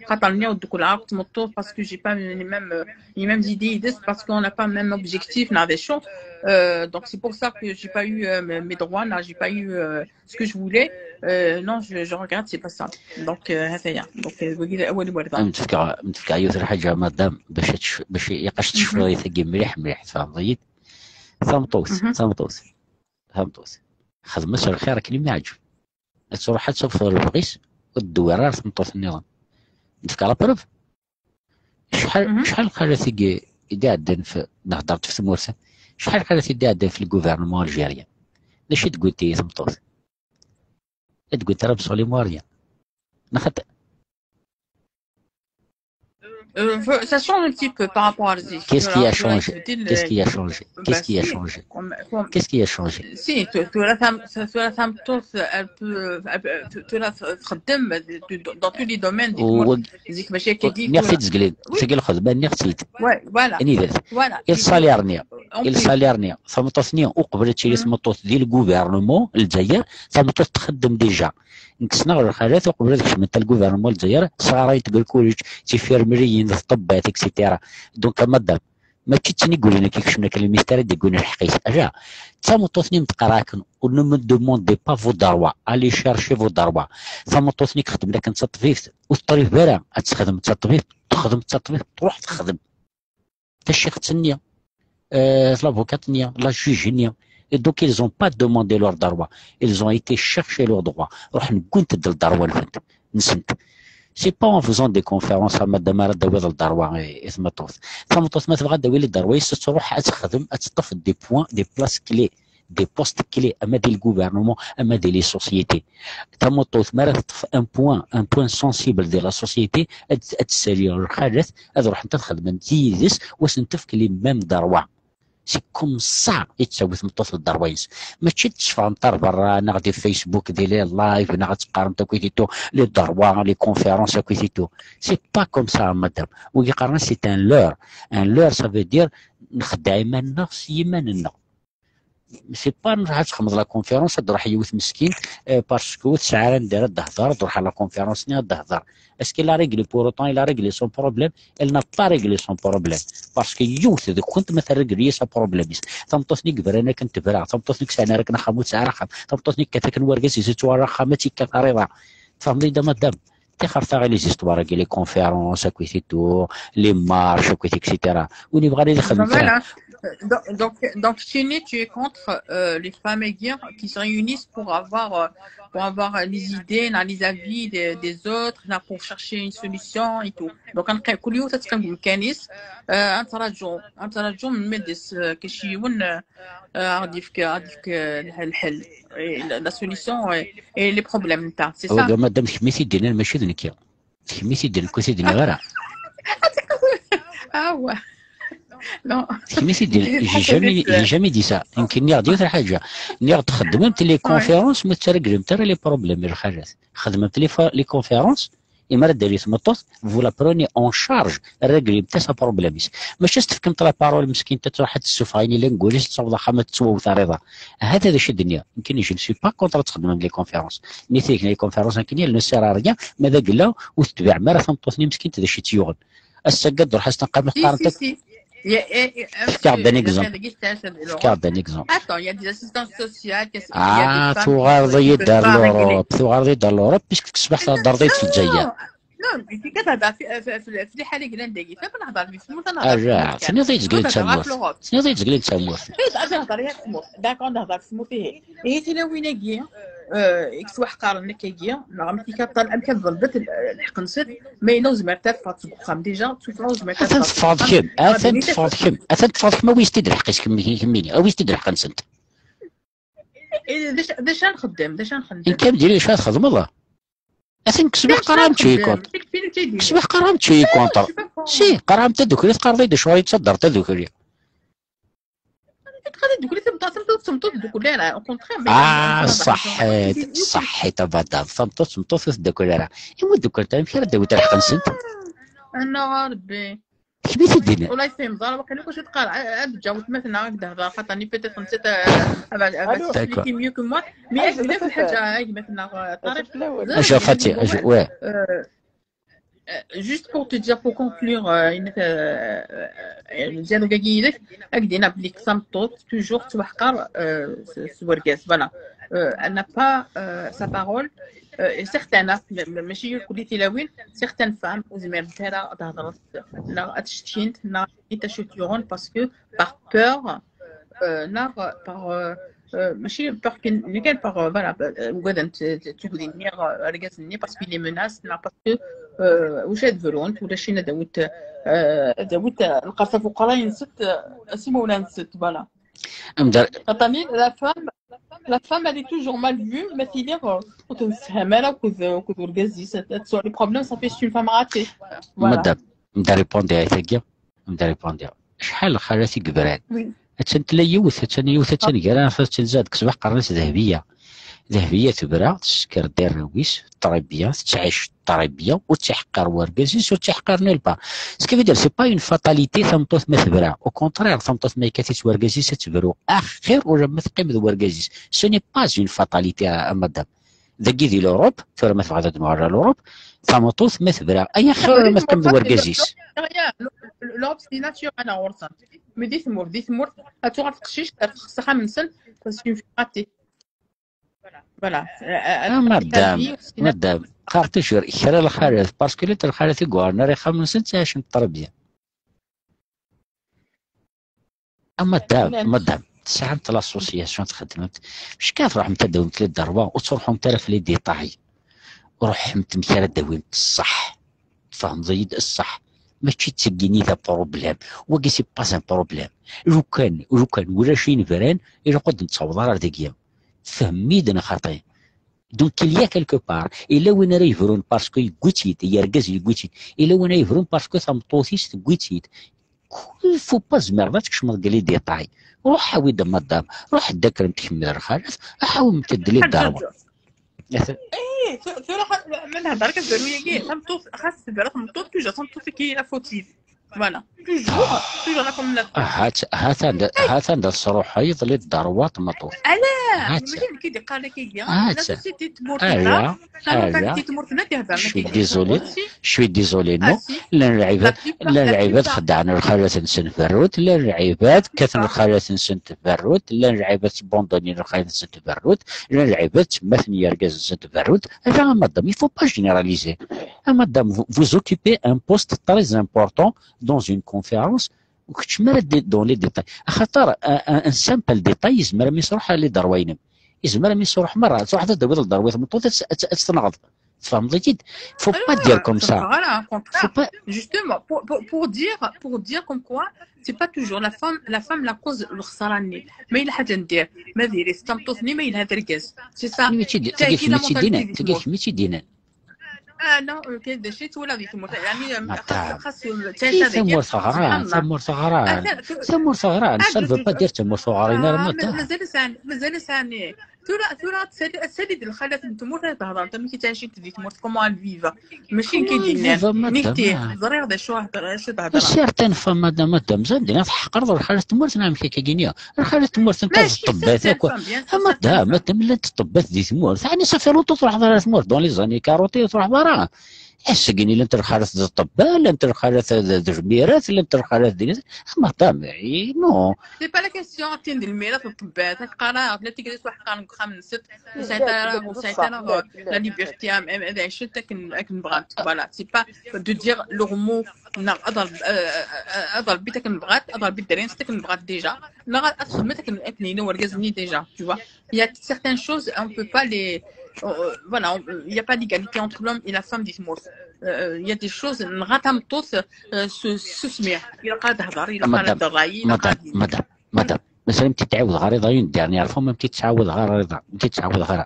خاطر نيا ودك العرب تمطوط, parce que j'ai pas les mêmes, euh, les mêmes idées, parce qu'on n'a pas le même objectif, ناضي شو. Euh, donc c'est pour ça que j'ai pas eu, euh, mes mes droits, là, j'ai pas eu, euh, ce que je voulais. Euh, non, je, je regrette, c'est pas ça. Donc, euh, هذايا. Donc, euh, هو اللي ورد. متفكر متفكر يوث الحاجة مدام باش تش... باش يقاش تشفري ثقي مليح مليح, تفهمضيت؟ ثمطوس, ثمطوس, ثمطوس. خدمة الخير كلمة عجب. تروح تصوف البغيس, وتدوي راه ثمطوس النظام. نتفكر لابروف. شحال شحال قالت يجي يدي عدن في نهضرت في ثمورثة. شحال قالت يدي عدن في الجوفرنمون الجيريان؟ ليش تقول تي ثمطوس؟ تقول ترى بصولي موريان. نخد Euh, ça change un petit peu par rapport à les Qu'est-ce qui a changé? Qu'est-ce qui a changé? Qu'est-ce qui a changé? Qu'est-ce qui a changé? Si, tu, tu as femme, tu as femme tous, elle peut, elle peut- tu, tu la خدم dans tous les domaines. نيغ تيتزقلين تقل خدمة نيغ تيت. Ouais, voilà. انيدات. Voilà. الصالير نيغ. الصالير نيغ. ثمطوثني وقبل تشيلي ثمطوث ديال الجوفرنمون الجزائر, ثمطوث تخدم ديجا. نكسنا الخالات وقبل كشمت الجوفرنمون الجزائر, صغارين تقول كولج, تيفيرمريين, الطبات, اكسيتيرا. دونك مادام ما تشتني يقول لنا كي كشمنا كل الميستير دي يقول الحقيقة. اجا. ثمطوثني متقراكن, ونمن دوموندي با فو داروا, الي شيرشي فو داروا. ثمطوثني خدم لك انت الطبيب, والطبيب برا, اتخدم انت الطبيب, تخدم انت الطبيب, تروح تخدم. تشيخت نيا, آه, لافوكات نيا, لا جوج نيا. Et donc, ils ont pas demandé leur droit. Ils ont été chercher leur droit. روح نكون تدل داروا الفند. نسنت. C'est pas en faisant des conférences, à madame, à la dawa de le darwa, et, et ma tof. Ça me tof, ma tebɣa dawi le darwa, il se trouve à تخدم, à تطف des points, des places clés, des postes clés, à ma di le gouvernement, à ma di les sociétés. تمطوث ما راه تطف un point, un point sensible de la société, ad ad تسالي الخالات, ad ruḥent ad xedment yid-s, u ad sen-tefk les mêmes droits. C'est comme ça i tettawi tmeṭṭut le droit-is. Mačči d teffɣemt ar berra, neɣ di Facebook, di les live, neɣ ad teqqaremt akk i titu, les droits, les conférences akk i titu. C'est pas comme ça, madame. Wigi qqaren c'est un leurre. Un leurre, ça veut dire nxeddeɛ iman-nneɣ s yiman-nneɣ. C'est pas nruḥ ad txedmeḍ la conférence, ad ruḥ yiwet meskint, euh, parce que ur tesɛi ara anda ara d-tehder, ad ruḥ à la conférence-nni ad d-tehder. Est-ce qu'elle a réglé pour autant, elle a réglé son problème? Elle n'a pas réglé son problème. Parce que yiwet deg-kent ma terregli sa problème-is. Tameṭṭut-nni yebran akken tebra, tameṭṭut-nni yesɛan ara akken axxam ur tesɛi ara axxam, tameṭṭut-nni yekkat akken wergaz-is yettwara axxam ad tt-yekkat ɣer iḍ. Tfehmeḍ-iyi-d a madame? Tixer taɣ les histoires-agi, les conférences, akk i titu, les marches, akk i titu, et cetera. Win yebɣan ad ixdem kra. Donc, donc, donc, Chini, tu es contre, euh, les femmes aigures qui se réunissent pour avoir, euh, pour avoir les idées, là, les avis des, des autres, là, pour chercher une solution et tout. Donc, on كل يوم تتقيم بإمكانيس, euh, نتراجعوا, نتراجعوا من مدس, euh, كشيون, euh, غادي يفك, غادي يفك, euh, الحل, et la, la solution et, et les problèmes نتاع, c'est ça. هو مادام كميتي دينا ماشي ذنكي. Kemm i t-id-, nekk ur t-id-nniɣ ara. Ah ouais. Non. Kemm i t-id-, j'ai jamais, j'ai jamais dit ça. Nekk nniɣ-d yiwet lḥaǧa. Nniɣ-d txeddmemt les conférences, ma ur tettreglemt ara les problèmes, lxalat. Xedmemt les fa-, les conférences, imi ara d-tali tmeṭṭut, vous la prenez en charge, reglemt-as aproblème-is. Mačči s-tefkemt la parole meskint ad truḥ ad tessufeɣ ayen yellan deg wul-is, ad taweḍ axxam ad tettwawet ar iḍ. Hata d acu i d-nniɣ. Nekkini, je ne suis pas contre ad txedmem les conférences. Nitni gen les conférences nekkini, elle ne sert à rien, ma d agella ur tetbiɛem ara tameṭṭut-nni meskint d acu i tt-yuɣen. Ass-agi ad d-ruḥ ad s-tenqam Si, qqarent si, akk. si. Il y a, eh, eh, Fkiɣ-d un la exemple. Frédéric Stache de l'Europe. Fkiɣ-d un exemple. Attends, il y a des assistances sociales, qu'est-ce qu'il y a des Ah, femmes qui tuɣaleḍ-iyi-d ar peuvent pas régler. l'Europe, tuɣaleḍ-iyi-d ar l'Europe, puisque ṣbeḥ thedreḍ-id s Lezzayer. Non, non, mais tu sais, t'as fait, fait, fait les gars dans des guides, ça va dans des smooth, dans des Arraɛ, tenniḍ i tezgel d tamurt. Tenniḍ i tezgel d tamurt. D'accord, dans des smooth. Et c'est là où il est, euh, يكسوا حقار النكاكية، نعم، كي كان طالع كان ضربت الحق نسد، ما ينوز مرتاح فاتس بخام ديجا، تشوف نوز مرتاح. Atan teffɣeḍ kemm, atan teffɣeḍ kemm, atan teffɣeḍ kemm, a wi s-t-id-lḥeq-is kemmini, a wi s-t-id-lḥeq-nsent. داش داش نخدم داش نخدم Nekk am diri acu ara txedmeḍ. Atan kkes ma qqareɣ-am tu es contre. Kkes ma qqareɣ-am tu es contre. Si, qqareɣ-am tadukli, teqqareḍ-iyi-d acuɣer i d-taddart tadukli. تقدر تقولي تبدا تبدا تمطط تقول لا لا au contraire. Ah, ṣaḥḥit, ṣaḥḥit a madame, tameṭṭut tmeṭṭut ur teddakel ara. Imi ur ddukklent ara, amek ara d-awint lḥeqq-nsent? انا ربي Kemm i t-id-yennan. والله يفهم زعما ما كان كنت تقرا عاد جاوبت مثلا هكذا هضره خاطرني peut-être نسيت. D'accord. Expliquer mieux que moi. Mais اش بدا في الحاجه هاي مثلا طارق. اش فاتي اش واه. Juste pour te dire, pour conclure, زيادة كاكيلك أكدينا بلي كسام طوط toujours توحقر سواركاس voilà. Elle n'a pas sa parole. Certaines, ماشي كل تلاوين, certaines femmes وزمير تهرا تهضر نا اتشتكين نا تشوتيون parce que par peur, نا par ماشي peur كاين كاين par voilà وقادا تقولي ني رقاز ني parce que les menaces نا parce que واش هاد فرونت ولا شي نداوت داوت القرصه فوق راي نسيت اسمه ولا نسيت voilà. امدار عطاني la femme, la femme elle est toujours mal vue, ما تيلي وتنسهم انا وكذ وكذ ورقازي. Les problèmes ça fait une femme ratée. Madame, امدار ريبوندي هاي ثقيا. امدار ريبوندي شحال خالتي قبران. Attan tella yiwet, attan yiwet, attan gar-aneɣ, attan zad, ksbaḥ qqaren-as Dehbiya. Dehbiya tebra, tessker-d arraw-is, très bien, tettɛic très bien, ur tt-iḥeqqer wergaz-is, ur tt-iḥeqqer nulle part. Ce qui veut dire, c'est pas une fatalité, tameṭṭut ma tebra. Au contraire, tameṭṭut ma yekkat-itt wergaz-is, ad tebru axir ulamma teqqim d wergaz-is. Ce n'est pas une fatalité, a madame. Dagi di l'Europe, tura ma tebɣiḍ ad nuɣal ɣer l'Europe, tameṭṭut ma tebra, ay axir ulamma teqqim d wergaz-is. L'Europe c'est naturel ɣur-sen. Mais di tmurt, di tmurt ad tuɣal teqcict, ad texṣer axxam-nsen, parce que Voilà. Ah, madame, madame, qqar toujours kra lxalat, parce que les lxalat i yuɣalen ar ixxamen-nsen ttɛicen très bien. Ah, madame, madame, tesɛamt l'association txeddmemt, mačči kan tṛuḥemt ad d-tawimt les droits, ur ttṛuḥumt ara f les détails. Ruḥemt amek ara d-tawimt ṣṣeḥ. Tfehmeḍ-iyi-d ṣṣeḥ. Mačči d tigi i d apṛublem. Wagi c'est pas un problème. Lukan, lukan ulac inebran, ilaq ur d-nettaweḍ ara ar dagi. Tfehmem-iyi-d neɣ xaṭi? Donc il y a quelque part, yella win ara yebrun parce que yewwi-tt-id, argaz yewwi-tt-id, yella win ara yebrun parce que tameṭṭut-is tewwi-tt-id. Il faut pas tzemreḍ ad tkecmeḍ deg les détails. Ruḥ awi-d madame, ruḥ-d akremt kemmi d lxalat, aḥawemt-d les droits. Ih, tura ma nehder kan zerwiyagi, tameṭṭut xas tebra tameṭṭut, toujours tameṭṭut-agi la fautive. Voilà. Toujours, toujours la femme la fautive. Hatan, hatan d tesruḥeḍ les droits n tmeṭṭut. Ala, mačči nekk i d-iqqaren akkagi. La société tmurt-nneɣ, la mentalité tmurt-nneɣ i d-ihedren akkagi. Je suis désolé, non. Llan lɛibad, llan lɛibad xeddɛen lxalat-nsen berrut, llan lɛibad kkaten lxalat-nsen berrut, llan lɛibad sbunḍunin lxalat-nsen berrut, llan lɛibad ttemmaten yergazen-nsen berrut. Ala a madame, il faut pas généraliser. A madame, vous, vous occupez un poste très important dans une conférence. Ur keččem ara dans les détails. Axaṭer un simple détail yezmer ad m-yesruḥ les droits-inem. Yezmer ad m-yesruḥ merra. Ad truḥeḍ ad d-tawiḍ les droits i tmeṭṭut, ad tt-tenɣeḍ. Tfehmeḍ-iyi-d? Faut pas dire comme ça. Faut pas. Justement, pour, pour, pour dire, pour dire comme quoi c'est pas toujours la femme, la femme la cause n lexsara-nni. Ma yella ḥaǧa n dir, ma diri-tt tameṭṭut-nni, ma yella d argaz. C'est ça. Tagi kemm i tt-id-yennan. Ah non, ok, d acu i twala di tmurt? Yeɛni, xas, xas Si, tamurt ɣran, tamurt ɣran. Tamurt ɣran, ça ne veut pas dire tamurt ɣrin ara, madame. Mazal sɛan, mazal sɛan. Tura, tura, tsali-d lxalat n tmurt ad hedrent amek i ttɛicint di tmurt, comment elles vivent. Mačči nekk i d-yennan. Nitenti, ẓriɣ d acu, acu d-hedreɣ. Certaines femmes, madame, madame, zan dina tḥeqreḍ lxalat n tmurt, neɣ amek akka gini? Lxalat n tmurt, nta d ṭṭebbat akk. Madame, madame, llant ṭṭebbat di tmurt. Ɛni ça fait longtemps truḥeḍ ara tmurt, dans les années quarante ur truḥeḍ ara. Ass-agi llant lxalat d ṭṭebba, llant lxalat d lmirat, llant lxalat d... Madame, non. C'est pas la question, tin d lmirat d ṭṭebbat, ad qqareɣ, la tigri s waḥeqqaren deg uxxam-nsent, ur sɛint ara, ur sɛint ara la liberté, ad ɛicent akken, akken bɣant. Voilà, c'est pas de dire leurs mots, neɣ ad ṛebbint, ad ṛebbint akken bɣant, ad ṛebbint dderya-nsent akken bɣant déjà, neɣ ad xedment akken, akken yella urgaz-nni déjà, tu vois. Il y a certaines choses, on peut pas les, euh, voilà, il n'y a pas d'égalité entre l'homme et la femme di tmurt. Euh, il y a des choses, nɣa tameṭṭut, euh, s usmi. Ilaq ad tehder, ilaq ad d-rray, ilaq ad... Madame, madame, madame. Mazal am t-id-tɛawdeḍ ɣer iḍ-a une dernière fois, ma am t-id-tɛawdeḍ ɣer iḍ-a, am t-id-tɛawdeḍ ɣer.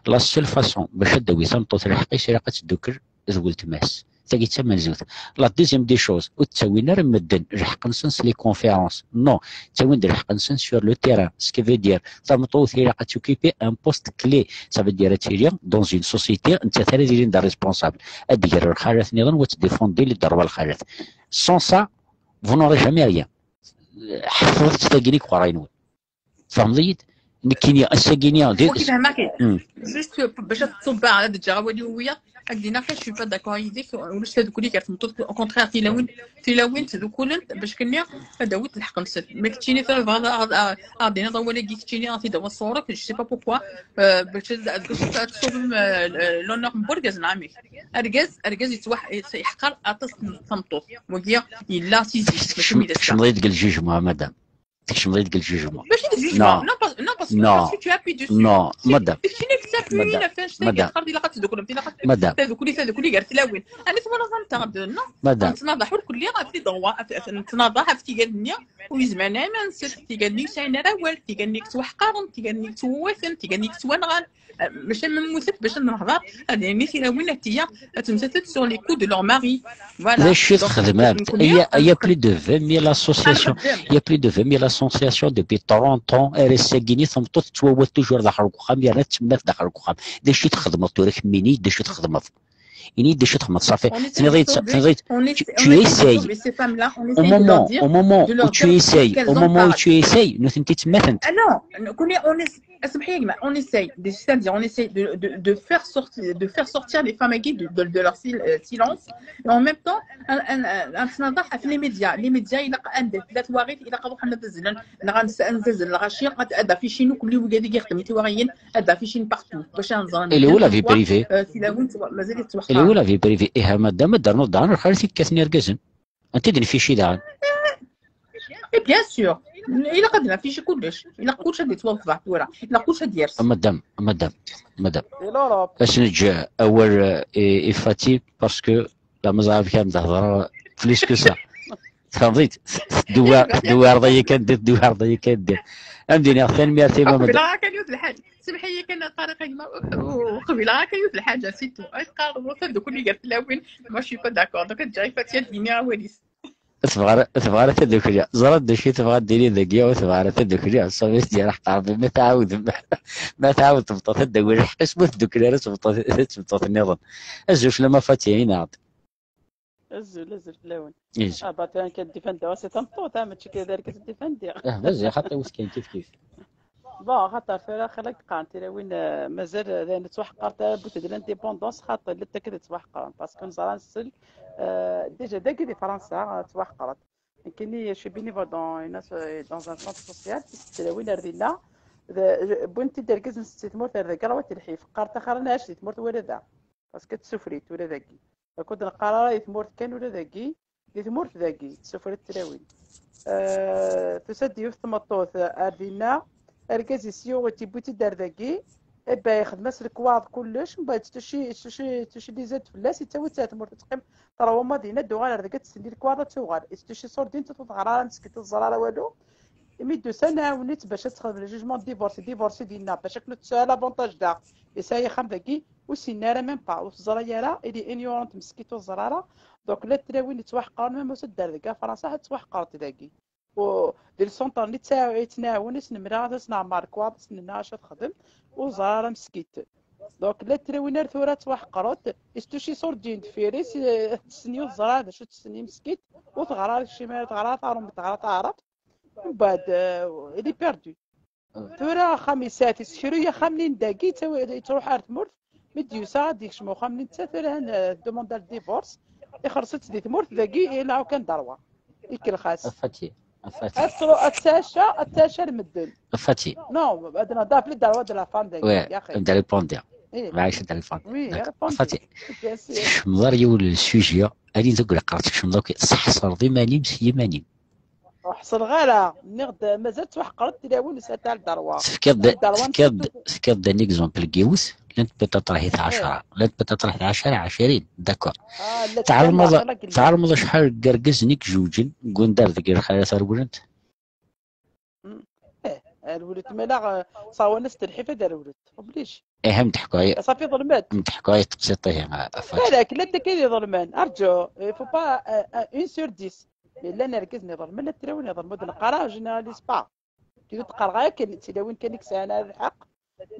La seule façon bac ad d-tawi tameṭṭut lḥeqq-is, ilaq ad teddukel d weltma-s. Tagi d tamenzut. La deuxième des choses, ur ttawin ara medden lḥeqq-nsen s les conférences. Non, ttawin-d lḥeqq-nsen sur le terrain. Ce qui veut dire, tameṭṭut ilaq ad toccuper un poste clé. Ça veut dire ad tili dans une société, nettat ara d-ilin d responsable. Ad d-ger lxalat-nniḍen, u ad tdéfendre les droits n lxalat. Sans ça, vous n'aurez jamais rien. Ḥefḍet tagi i yeqrayen-nwen. Tfehmeḍ-iyi-d? Nekkini, ass-agi-ni, d... Juste bac ad tṣubbeɣ, ad ǧǧeɣ awal i wiyaḍ, ad k-d-iniɣ kan, je suis pas d'accord yid-k, ulac tadukli gar tmeṭṭut, au contraire, tilawin, tilawin ttdukulent, bac kan ad awint lḥeqq-nsent. Ma keččini tebɣiḍ ad, ad, ad d-tiniḍ awal-agi, keččini ad t-id-tawiḍ sɣur-k, je sais pas pourquoi, euh, bac ad, bac ad tṣubbem, euh, l'honneur n wergaz, neɣ amek? Argaz, argaz yettwaḥ-, yeḥqer aṭas n tmeṭṭut. Wagi yella si zik, mačči mi d ass-a. Tkecmeḍ-iyi-d deg le jugement, madame. Tkecmeḍ-iyi-d deg le jugement. Mačči d jugement. Non. Non, parce, non, parce que, non, parce que tu appuies dessus. Non, madame. Keččini i yettappuyin ɣef annect-agi, txaḍ ilaq ad tedduklem, ilaq ad tadukli, tadukli gar tlawin. Ɛni twalaḍ anta d, non? Madame. Nettnaḍaḥ ur kulli ɣef les droits, nettnaḍaḥ ɣef tigal-nni ur yezmiren ara iman-nsen, tigal-nni ur sɛin ara awal, tigal-nni yettwaḥqaren, tigal-nni yettwawaten, tigal-nni yettwanɣan. Maca ma mmutent bac ad nehḍer, ad nini tilawin ad tiya, ad temtatent sur les coups de leur mari. Voilà. D acu i txedmemt? Il y a, il y a plus de vingt mille associations, il y a plus de vingt mille associations depuis trente ans, ar ass-agi-ni tameṭṭut tettwawat toujours daxel n uxxam, yerna tettemmat daxel n uxxam. D acu i txedmeḍ tura kemmini, d acu i txedmeḍ? Ini-d d acu txedmeḍ, ṣafi. Tenniḍ-iyi-d, tenniḍ-, tu, tu essayes. Au moment, au moment où tu essayes, au moment où tu essayes, nutenti ttemmatent. Asmḥ-iyi a gma, on essaye, c'est-à-dire on essaye de, de, de faire sortir, de faire sortir les femmes de, de, de leur sil-, euh, silence, et en même temps, ad nettnaḍaḥ ɣef les médias. Les médias, ilaq anda tella twaɣit, ilaq ad ruḥen ad azzlen, neɣ ad nzazzel lɣaci, ad, ad afficin akk wigad i ixeddmen tiwaɣiyin, ad afficin partout, bac ad nẓer. Et où la vie privée? Mazal yettwaxtar. Et où la vie privée? Ihi a madame, ad d-ternuḍ daɣen lxalat i yekkaten irgazen. Anta i d-nfici daɣen? Et bien sûr, ilaq ad naffici kullec, ilaq kullec ad yettwafḍeḥ tura, ilaq kullec ad yers. Madame, madame, madame. Ad s-neǧǧ awal, eh, i, i Fati, parce que la mazal bɣiɣ ad d-hedreɣ plus que ça. Tfehmeḍ-it? Tdewwireḍ-iyi kan din, tdewwireḍ-iyi kan din. Ad m-d-iniɣ tanemmirt-im a madame. Qebleɣ kan yiwet lḥaǧa. Semḥ-iyi kan a Ṭariq a gma, qbileɣ kan yiwet lḥaǧa, c'est tout. Ay teqqareḍ tadukli gar tlawin, moi je suis pas d'accord. Donc ad ǧǧeɣ i Fati ad d-yini awal-is. Tebɣa ara, tebɣa ara tadukli. Ẓriɣ d acu i tebɣa ad d-tini dagi, ur tebɣa ara tadukli. Ṣṣafi s-d-yerra ḥqar, ma tɛawed, ma tɛawed tmeṭṭut ad d-tawi lḥeqq-is, ma teddukel ara s tmeṭṭut, s tmeṭṭut nniḍen. Azul fell-am a Fati, ini-aɣ-d. Azul, azul fell-awen. Azul. Ah, bah, tura nekk ad d-ifendeɣ, c'est tameṭṭut, ah, mačči kan d argaz ad d-ifendiɣ. Ah, vas-y, xaṭi, ur tkun kifkif. Bon, axaṭer tura xilla qqaren tilawin, euh, mazal, euh, d ayen ttwaḥqert, euh, bu-, de l'indépendance, xaṭi, llant akken ttwaḥqren, parce que neẓra nsel, euh, déjà dagi di Fransa, euh, ttwaḥqrent. Nekkini, je suis bénévole dans une asso-, dans un centre social, tilawin ar dinna, d-, wwin-t-id argaz-nsen si tmurt ar dagi, rawat lḥif, qqarent axir ad nɛic di tmurt wala da, parce que tsufri-t ula dagi. Ur d-neqqar ara di tmurt kan, ula dagi, di tmurt dagi, tsufri-t tlawin. Euh, tusa-d yiwet tmeṭṭut ar dinna, argaz-is yuɣ-itt, yewwi-tt-id ar dagi, ebba yexdem-as lekwaɣeḍ kullec, mbeɛd tettuci, tettuci, tettuci lizad fell-as, yettawi-tt ar tmurt, teqqim trois mois dinna, ad d-tuɣal ar dagi, ad testenni lekwaɣeḍ, ad tuɣal. Tettuci ṣṣurdin, ur teḍɣer ara, meskint, ur teẓri ara walu. Imi d-tusa, nɛawen-itt bac ad texdem le jugement de divorce, divorce dinna, bac akken ur tesɛi l'avantage da, yesɛa axxam dagi, ur ssinen ara même pas, ur teẓra ara, il est ignorant meskint, ur teẓra ara. Donc la tlawin yettwaḥqren, même ur tedder deg Fransa ad ttwaḥqrent dagi. U di le centre-nni tta-, yettnɛawen, i s-nemla ad as-neɛmer lekwaɣeḍ, i s-nenna acu ad texdem, ur teẓra ara meskint. Donc la tlawin ar tura ttwaḥqrent, istuci surǧin deffir-is, eh, tessen ur teẓra d acu tessen meskint, ur teɣra ara kecci, ma teɣra taṛumit, teɣra taɛrabt, mbeɛd, eh, il est perdu. Tura axxam yesɛa-t, isekru axxam-nni n dagi, yettawi-, yettruḥ ar tmurt, mi d-yusa ad d-yekcem uxxam-nni netta, tura han, eh, demande le divorce, ixelleṣ-itt di tmurt, dagi il a aucun droit. Ikellex-as. Afati, afati. Ad tru-, ad tɛaca, ad tɛaca ar medden. Afati. Non, ad nehder ɣef les droits de la femme dagi, ouais, ya axi. Ad répondre. Eh. Maɛic ad répondre. Oui, d'accord. Répondre. Afati. Bien sûr. Tkecmeḍ ar yiwen n sujet, ani deg leqrar tkecmeḍ akk, tseḥṣreḍ iman-im s yiman-im. Ur ḥṣleɣ ara, nniɣ-d mazal ttwaḥqrent tlawin, ur sɛint ara le droit. Tefkiḍ-d, le droit n tefkiḍ-d, tefkiḍ-d un exemple n yiwet, llant peut-être ahat ɛecṛa, llant peut-être ahat ɛecṛa, ɛecrin, d'accord. Ah, la tɛelmeḍ, tɛelmeḍ acḥal n yergazen i izewǧen deg wanda ar deg lxalat rewlent? Mm. Eh, rewlent, ma la, eh, ṣawan-as telḥif ad rewlent. Oblige. Ih, am d-ḥkuɣ. Ṣafi ḍelment. Am d-ḥkuɣ teqsiṭ ihi, a Fatima. Balak, llant akka i iḍelmen. Arǧu, il faut pas, euh, euh, une sur dix. Mais llan irgazen iḍelmen, llant tlawin iḍelmen, ur d-neqqar ara, généralise pas. Kif ur d-qqareɣ ara kan d tilawin kan i yesɛan ara lḥeqq,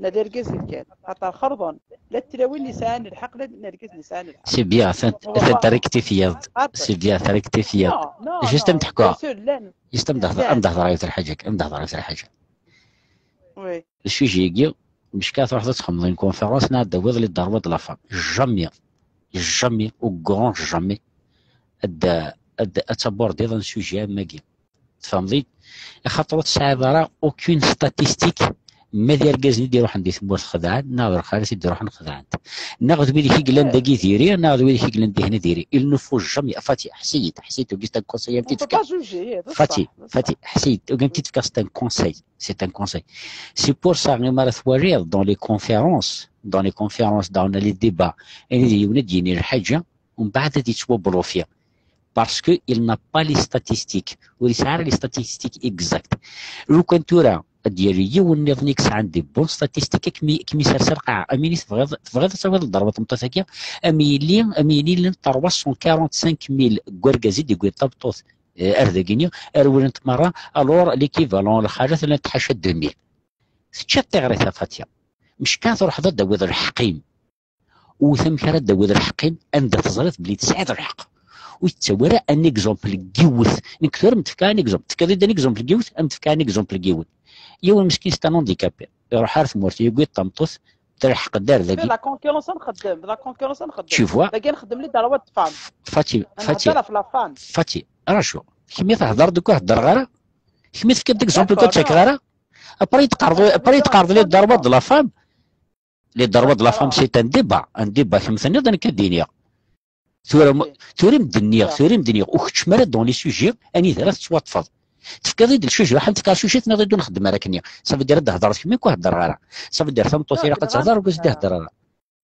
neɣ d irgazen kan. Xaṭer xerḍen. Llant tlawin yesɛan lḥeqq, llan irgazen yesɛan lḥeqq. C'est bien, atan, atan terrektifiyeḍ. C'est bien, terrektifiyeḍ. Non, non, juste am d-ḥkuɣ. Bien sûr, llan. Juste am d-hḍ-, am d-hḍreɣ yiwet lḥaǧa, am d-hḍreɣ yiwet lḥaǧa. Oui. Le sujet-agi, mecka truḥeḍ ad txedmeḍ une conférence neɣ ad d-tawiḍ les droits de la femme. Jamais, jamais, au grand jamais, ad, ad, ad tabordiḍ un sujet am wagi. Tfehmeḍ-iyi? Axaṭer ur tesɛiḍ ara aucune statistique, ma d irgazen i d-iruḥen di tmurt xedɛen, neɣ d lxalat i d-iruḥen xedɛent, neɣ d wid i yellan dagi diri, neɣ d wid i yellan dihin diri. Il ne faut jamais, Fati, ḥess-iyi-d, ḥess-iyi-d, tugi-d un conseil am t-id-fkeɣ. Fati, Fati, ḥess-iyi-d, tugi am t-id-fkeɣ, c'est un conseil. C'est un conseil. C'est pour ça, imi ara twaliḍ dans les conférences, dans les conférences, dans les débats, ayen d yiwen ad d-yini lḥaǧa, umbeɛd ad yettwablufi. Parce que il n'a pas les statistiques. Ur yesɛi ara les statistiques exactes. Lukan tura ad d-yali yiwen nniḍen i yesɛan des bonnes statistiques, ad kem-, ad kem-isers ar lqaɛa. Am win i tebɣiḍ, tebɣiḍ ad tawiḍ lderba n tmeṭṭut-agi, am yili, am yili llan trois cent quarante-cinq mille n wergaz i d-yewwin tameṭṭut eh, ar dagini, rewlent merra, alors l'équivalent, lxalat llant ḥaca deux mille. Teččiḍ tiɣrit a Fatia. Mecka truḥeḍ ad d-tawiḍ lḥeqq-im. Wet amek ara d-tawiḍ lḥeqq-im, anda teẓriḍ belli tesɛiḍ lḥeqq. Ur yettawi ara un exemple n yiwet. Nekk tura m-d-fkeɣ un exemple. Tefkiḍ-id un exemple n yiwet, am d-fkeɣ un exemple n yiwen. Yiwen meskin, c'est un handicapé. Iruḥ ar tmurt, yewwi-d tameṭṭut, telḥeq-d ar dagi. La concurrence ad nxeddem, la concurrence ad nxeddem. Tu vois? Dagi nxeddem les droits de femme. Fati, Fati. Nheddar ɣef la femme. Fati, raju. Kemm i thedreḍ deg ur heddreɣ ara? Kemm i tefkiḍ-d exemple ur ttakeɣ ara? Après i d-teqqareḍ, après i d-teqqareḍ les droits de la femme. Les droits de la femme, c'est un débat. Un débat, kemm tenniḍ, nekk ad d-iniɣ. Tura m-, tura i m-d-nniɣ, tura i m-d-nniɣ, ur keččem ara dans les sujets anida ara tettwaṭṭfeḍ. Tefkiḍ-id le sujet, ḥa nefka le sujet, tenniḍ-id ur nxeddem ara akkenni. Ça veut dire ad d-hedreḍ kemm, ur heddreɣ ara. Ça veut dire tameṭṭut ilaq ad tehder, ur as-d-ihder ara.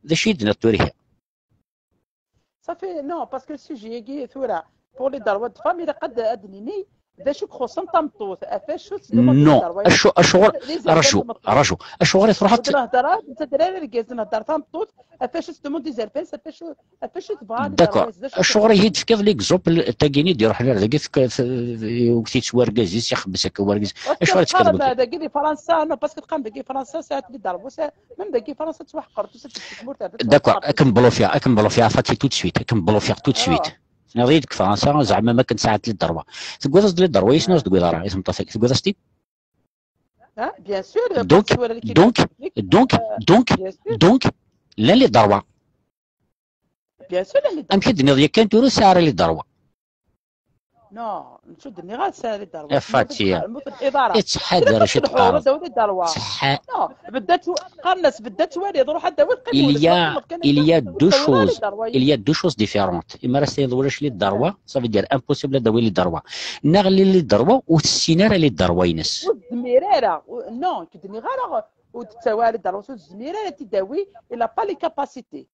D acu i d-tenniḍ tura ihi? Safi, non, parce que le sujet-agi tura, pour les droits de femme, ilaq ad, ad d-nini, d acu i ixuṣṣen tameṭṭut, ɣef acu tettdumu. Non, acu, acuɣer, raju, raju, acuɣer i truḥeḍ? Ur nehder ara, netta d ara irgazen, nehder tameṭṭut, ɣef acu tettdumu des alfans, ɣef acu, ɣef acu tebɣa les droits, d acu. D'accord, acuɣer ihi d-tefkiḍ l'exemple tagini d-iruḥen ar dagi, tewwet-itt wergaz-is, ixebbes akka wergaz-is. Acuɣer i tefkiḍ? Parce que teqqarem dagi di Fransa, non, parce que teqqarem dagi di Fransa, sɛant les droits, même dagi di Fransa ttwaḥqrent, tusa-d seg tmurt ar dagi. D'accord, ad kem-bluffiɣ, ad kem-bluffiɣ, Fati, tout de suite, ad kem-bluffiɣ tout de suite. Tenniḍ-iyi-d deg Fransa, zeɛma ma akken sɛant les droits. Tewwiḍ-as-d les droits-is neɣ ur s-tewwiḍ ara i tmeṭṭut-agi? Tewwiḍ-as-t-id? Ah, bien sûr, donc, donc, donc, donc, llan les droits. Bien sûr, llan les droits. Amek i d-tenniḍ yakan tura ur sɛiɣ ara les droits? Non, nekk ur d-nniɣ ara tesɛiḍ les droits. A Fati, ttḥadar acu teqqareḍ. Ttḥa-, non, bedda ttw-, qqaren-as bedda ttwaliḍ, ruḥ ad d-tawiḍ, qqim. Il y a, il y a deux choses, il y a deux choses différentes. Imi ara s-tiniḍ ulac les droits, ça veut dire impossible ad d-tawiḍ les droits. Neɣ les, les droits ur tessin ara les droits-ines. Ur tezmir ara, u-, non, nekk ur d-nniɣ ara ur d-tettawi ara les droits, ur tezmir ara ad t-id-tawi, il a pas les capacités.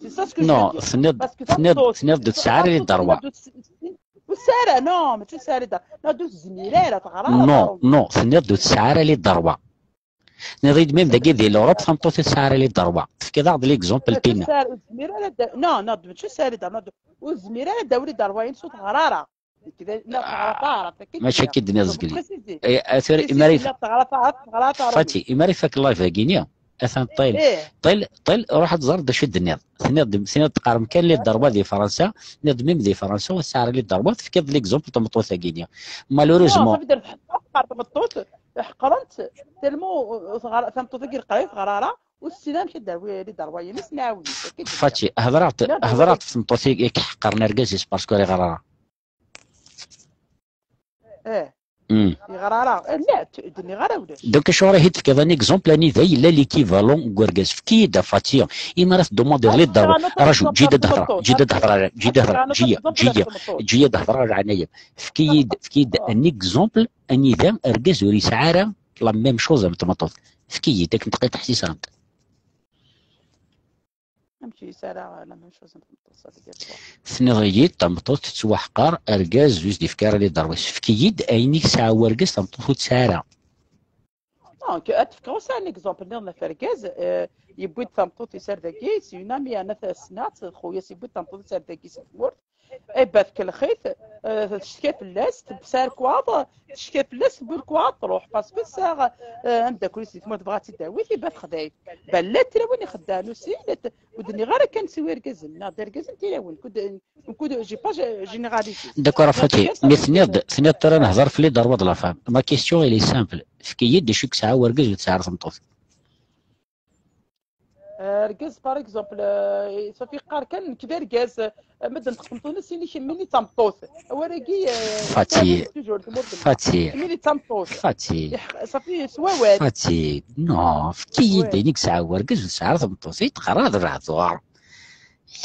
C'est ça ce que je veux dire. Non, tenniḍ, tenniḍ, tenniḍ-d ur tesɛi ara les droits. Ur tesɛi ara, non, mačči ur tesɛi ara les droits. Non, ur tezmir ara, teɣra ara. Non, non, tenniḍ-d ur tesɛi ara les droits. Tenniḍ-iyi-d même dagi di l'Europe, tameṭṭut ur tesɛi ara les droits. Tefkiḍ-aɣ-d l'exemple tinna. Ur zmir ara da-, non, non, mačči sari da, non, ur zmir ara da wli darwa-ines ur teɣra ara. Nekk d, la teɣra taɛrabt, akka i Mačči d-nniɣ. akka i d-tenniḍ Donc, zgli. Préciser. Eh, ater, Si, si, imar si, la teɣra taɛrabt, teɣra taɛrabt. Fati, imar ifak live-agi-nni, atan ṭil, Eh. ṭil, ṭil, ruḥ ad tẓer d acu i d-tenniḍ. Tenniḍ, tenniḍ teqqarem kan les droits di Fransa, tenniḍ même di Fransa ur tesɛi ara les droits, tefkiḍ l'exemple tameṭṭut-agi-nni. Non, Malheureusement, ça veut dire teḥqer tameṭṭut, ḥeqren-tt, tellement ur teɣra, tameṭṭut-agi ur teɣra ara, ur tessin amek ad d-tawi les droits-ines, nɛawen-itt, akka i d-nniɣ. Fati, hedreɣ-d, Non, hedreɣ-d f tmeṭṭut i i iḥeqqren argaz-is parce que ur iɣra ara. Eh, Hmm. yeɣra ara. Eh, la, t-, d-nniɣ ara ulac. Donc, acuɣer i yi-d-tefkiḍ un exemple anida yella l'équivalent n urgaz? Efk-iyi-d a Fati, imi ara tdumadiḍ Ah, les droits. ah, non, Raju, non, ǧǧi-d ad non, hedreɣ, non, ǧǧi-d ad hedreɣ, ǧǧi-d ad Ah, hedreɣ, non, ǧǧi-, non, ǧǧi-, non, ǧǧi-d ad hedreɣ, leɛnaya-m. Efk-iyi-d, efk-iyi-d un exemple anida argaz ur yesɛi ara la même chose am tmeṭṭut. Efk-iyi-d akken tqi teḥsisant. Amek i yesɛa la même chose n tmeṭṭut, ça veut dire quoi? Tenniḍ-iyi-d tameṭṭut tettwaḥqer, argaz ur s-d-yefki ara les droits. Efk-iyi-d ayen i yesɛa urgaz tameṭṭut ur tesɛi ara. Donc, ad tefkeɣ aussi un exemple niḍen ɣef argaz, euh, yewwi-d tameṭṭut-is ar dagi, c'est une amie, yerna tessneɣ-tt, d xuya-s, yewwi-d tameṭṭut-is ar dagi si tmurt. Eh ben, tkellex-it, euh, tecka fell-as, tebsa lekwaɣeḍ, tecka fell-as, tewwi lekwaɣeḍ, truḥ, parce que tesɛa, euh, ameddakel-is di tmurt, tebɣa ad tt-id-tawi, iba texdeɛ-it. Ben, llant tilawin ixeddaɛen aussi, llant, ur d-nniɣ ara kan siwa irgazen, neɣ d irgazen, tilawin, kud-, kud-, j'ai pas généralisé. D'accord, a Fati, mi tenniḍ, tenniḍ tura nehder fell-i les droits de la femme. Ma question, elle est simple. Efk-iyi-d d acu i yesɛa urgaz ur tesɛi ara tmeṭṭut. Argaz, par exemple, euh, safi yeqqar kan nekk d argaz, euh, ma d-neṭqent-nnes ini kemmini d tameṭṭut. Awal-agi, euh, Fati, toujours, tmurt n- Fati, kemmini d tameṭṭut. Fati, Yex-, safi s wawal. Fati, non, efk-iyi-d Ouais. ayen i yesɛa urgaz ur tesɛi ara tmeṭṭut. I teɣra d lehdur.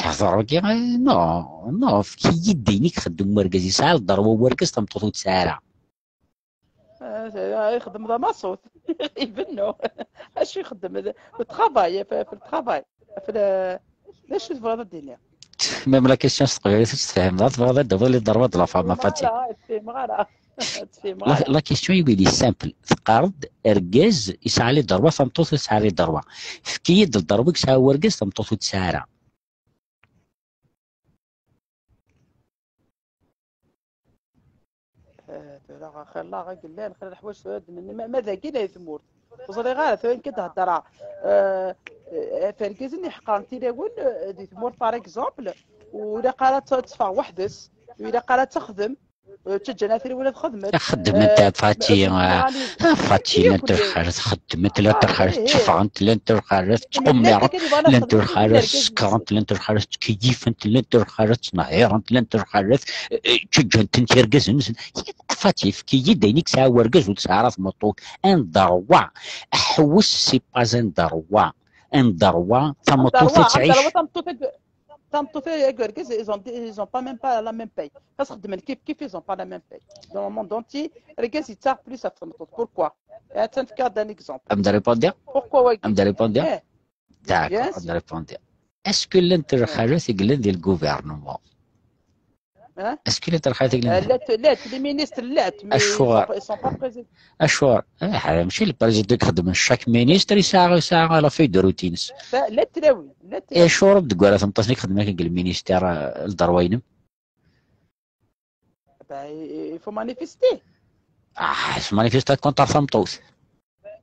Lehdur-agi, eh, non, non, efk-iyi-d ayen i ixeddem urgaz. Yesɛa lderwa urgaz, tameṭṭut ur tesɛi ara. Ah, ixeddem d amaṣut. Ibennu. Acu ixeddem? Le travail, f-, f-, le travail. F-, le-, d acu tebɣiḍ ad d-tiniḍ? Même la question s teqbaylit ur tt-tefhimeḍ, tebɣiḍ ad d-tawiḍ les droits de la femme, a Fati. Ur tefhimeɣ ara. Ur tefhimeɣ La, ara. La question, il est simple. Teqqareḍ, argaz yesɛa les droits, tameṭṭut ur tesɛi les droits. Efk-iyi-d lderwa i yesɛa urgaz, tameṭṭut ur tesɛi ara. Eh, tura xilla i yellan, xilla leḥwaǧ tura d-, ma, ma dagi la di tmurt. Ur ẓriɣ ara, tura nekk ad d-heddreɣ. Eh, eh, ɣef irgazen iḥeqqren tilawin, eh, di tmurt, par exemple, ur ilaq ara ad teffeɣ weḥd-s, ur ilaq ara ad texdem, eh, ttaǧǧan ara tilawin ad xedment. Xeddment, Eh, a Fati, ma-, a Fati, llant ur ḥaret, xeddment, llant ur ḥaret, tteffɣent, llant ur ḥaret, ttqummirent, llant ur ḥaret, sekkrent, llant ur ḥaret, ttkeyyifent, llant ur ḥaret, ttnehhirent, llant ur ḥaret, eh, ttaǧǧan-tent irgazen-nsen. A Fati, efk-iyi-d ayen i yesɛa urgaz ur tesɛi ara tmeṭṭut. Un droit. Ḥewwes, c'est pas un droit. Un droit, tameṭṭut ad tɛic. Tameṭṭut d argaz, ils ont, ils ont pas même pas la même paye. Parce que de kif kif, ils ont pas la même paye. Dans le monde entier, argaz yettaɣ plus ɣef tmeṭṭut. Pourquoi? Attan fkiɣ-d un exemple. Am d répondre? Pourquoi wagi? Am d répondre? Eh, D'accord, bien am d sûr. Répondre. Est-ce que llant lxalat i yellan di le gouvernement? Hein? Est-ce que llant lxalat i Euh, yellan? llant, llant, les ministres llant, mais ils sont, Acuɣer? Pas- ils sont pas présents. Acuɣer? Ah, mačči le président i ixeddmen. Chaque ministre yesɛa, yesɛa la feuille de route-ines. Fa-, llant tlawin, llant Acuɣer ur d-teggar ara tmeṭṭut-nni ixeddmen akka deg le ministère, eh, lderwa-inem? Ben, il faut manifester. Ah, tettmanifestiḍ contre tameṭṭut.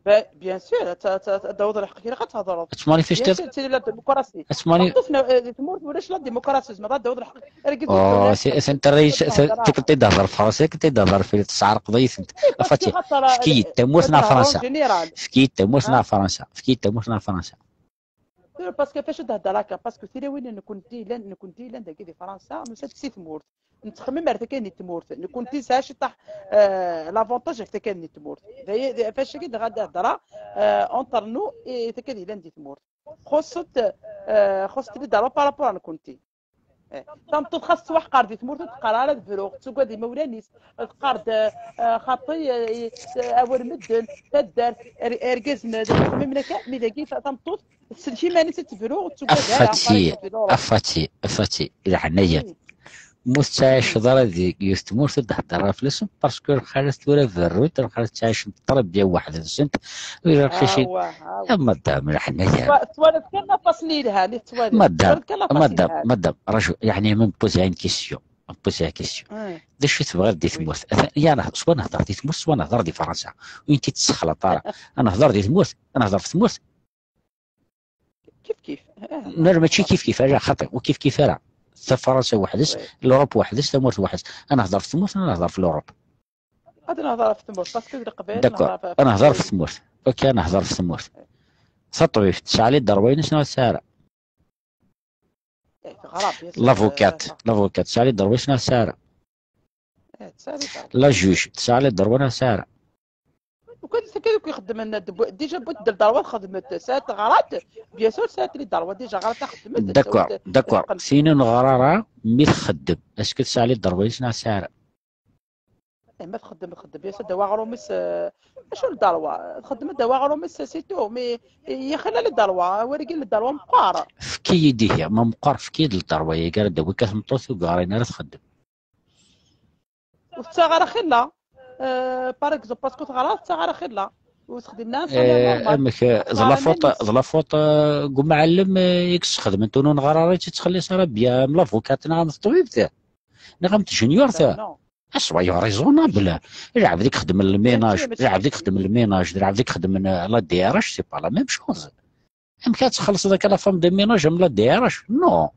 Ben, bien sûr, ad, ad, ad, ad d-tawiḍ lḥeqq-ik, ilaq ad thedreḍ. Bien Tettmanifestiḍ? sûr, tili la démocratie. Tettmani- Tameṭṭut, eh, di tmurt ulac la démocratie, zmer ad d-tawiḍ lḥeqq. Argaz Oh, yetturar c'est, lḥeqq-is. c'est intéressant. C'est, tikkelt i d-hḍer Fransa, tikkelt i d-hḍer fell-i, tesɛerqeḍ-iyi-tent. Eh, parce que Fati, xaṭer, efk-iyi-d eh, tamurt neɣ xaṭer, Fransa? En général. Efk-iyi-d tamurt Hein? Neɣ Fransa? Efk-iyi-d tamurt neɣ Fransa? Parce que facu d-hḍer akka, parce que tilawin nekkenti yellan, nekkenti yellan dagi di Fransa, nusa-d si tmurt. Nettxemmim ar takka-nni n tmurt. Nekkenti nesɛa ciṭṭaḥ, eh, l'avantage ɣef takka-nni n tmurt. D aya, d, facu-agi dɣa d-hḍreɣ, eh, entre nous, i takka-nni yellan di tmurt. Xuṣṣet, eh, xuṣṣet les droits par rapport à nekkenti. Eh, tameṭṭut xas tettwaḥqer di tmurt ur teqqar ara ad bruɣ, tettugad imawlan-is, teqqar-d, eh, eh, xaṭi, eh, eh, awal medden, taddart, er-, irgazen, eh, d ixemmimen akka, mi dagi ta-, tameṭṭut tsellek iman-is ad tebru, ur tettugad ara. Afati, afati, afati, leɛnaya. Mu tettɛiceḍ ara di yiwet tmurt ur d-hedder ara fell-asen, parce que lxalat tura berrunt, lxalat ttɛicent très bien weḥd-nsent, ur ilaq i ci. Awah, awah. Ya madame, leḥnaya. Twa- Twalaḍ kan la façon yelhan i tettwaliḍ. Madame, Twalaḍ kan la façon madame, yelhan. Madame, raju, yeɛni, ma me poser une question, me poser une question. Eh, D acu i tebɣiḍ di tmurt? Atan, ya neɣ, soit nehder di tmurt, soit nehder di Fransa. Ur tent-id-tessexlaṭ ara. Ad nehder di tmurt, ad nehder ɣef tmurt. Kif kif. Eh, Non, mačči kif kif, ala, xaṭi, ur kif kif ara. Fransa weḥd-s, Oui. l'Europe weḥd-s, tamurt weḥd-s. Ad nehder ɣef tmurt, ad nehder ɣef l'Europe. Ad nehder ɣef tmurt, parce que d leqbayel. D'accord, ad nehder ɣef tmurt. Ok, ad nehder ɣef tmurt. Taṭbibt tesɛa les droits-ines neɣ ur tesɛi ara? Teɣra, bien sûr. L'avocat, l'avocat tesɛa les droits-ines neɣ ur tesɛi ara? Eh, tesɛa les droits. La juge tesɛa les droits neɣ ur tesɛi ara? Ukan d takka akk ixeddmen, déjà bu teddel ḍerwa txedmet, sɛiḍ teɣrat, bien sûr sɛiḍ les droits, déjà ɣrat xedmet. D'accord, d'accord. Tin ur neɣri ara mi txeddem, est-ce que tesɛa les droits-ines neɣ ur tesɛi ara? Eh, ma txeddem, txeddem, bien sûr, ddaw aɣrum-is, eh, acu n ḍerwa? Txeddem ddaw aɣrum-is, c'est tout, mais yaxi les droits, wagi les droits meqqar. Efk-iyi-d ihi, ma meqqar efk-iyi-d les droits-agi ara d-awi kan tameṭṭut ur yeɣrin ara txeddem. Ur tettaɣ ara xilla. Euh, par exemple, parce que ur teɣra, ur tettaɣ ara xilla. Ur texdim ara salaire normal. Amek, eh, d la faute, d la faute, eh, n umɛellem, eh, i yesxedmen, ur neɣri ara, ur tettxelliṣ ara bien am l'avocat neɣ am teṭbibt. Neɣ am tjenyurt. Non. Soyons raisonnables. Lɛebd i ixeddmen le ménage, Mačči, mačči. Lɛebd i ixeddmen le ménage, lɛebd i ixeddmen, eh, la D R H, c'est pas la même chose. Amek ad txellṣeḍ akka la femme de ménage am la D R H? Non.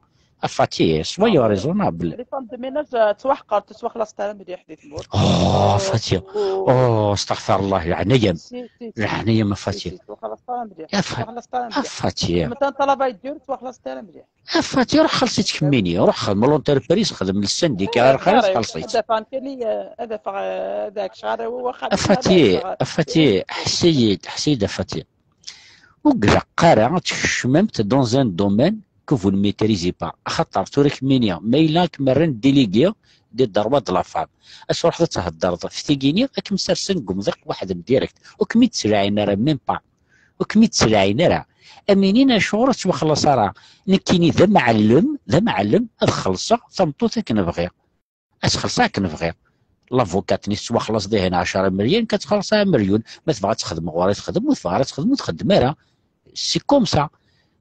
A Fati, soyons raisonnables. Les femmes de ménage, eh, ttwaḥqarent, ttwaxlaṣent ara mliḥ di tmurt. Oh, a Fati. Oh, astaɣfirullah, leɛnaya-m. Si, si, si. Leɛnaya-m, a Fati. Si, si, ttwaxlaṣent ara mliḥ. A Fa-, ttwaxlaṣent ara mliḥ. A Fati. Metan ṭṭalaba yedduri, ttwaxlaṣent ara mliḥ. A Fati, ruḥ xelṣ-itt kemmini, ruḥ xdem l'entreprise, xdem le syndicat, ar xalas xelṣ-itt. Ad afeɣ nekkini, eh, ad afeɣ, eh, ad akceɣ ara waxxam. A Fati, a Fati, ḥess-iyi-d, ḥess-iyi-d, a Fati. Ur ilaq ara ad tkecmemt dans un domaine que vous ne maîtrisez pas. Axaṭer tura kemmini, ma yella ad kem-rran délégué des droits de la femme, ad truḥeḍ ad theddreḍ ɣef tigi-nni, ad kem-sersen deg umḍiq weḥd-m direct. Ur kem-id-ttlaɛin ara, même pas. Ur kem-id-ttlaɛin ara. Am inin acuɣer ur ttwaxlaṣ ara. Nekkini d amɛellem, d amɛellem, ad xellṣeɣ tameṭṭut akken bɣiɣ. Ad tt-xellṣeɣ akken bɣiɣ. L'avocat-nni tettwaxlaṣ dihin ɛecra melyun, nekk ad tt-xellṣeɣ amelyun. Ma tebɣa ad texdem ɣur-i texdem, ur tebɣa ara ad texdem ur texdem ara. C'est comme ça.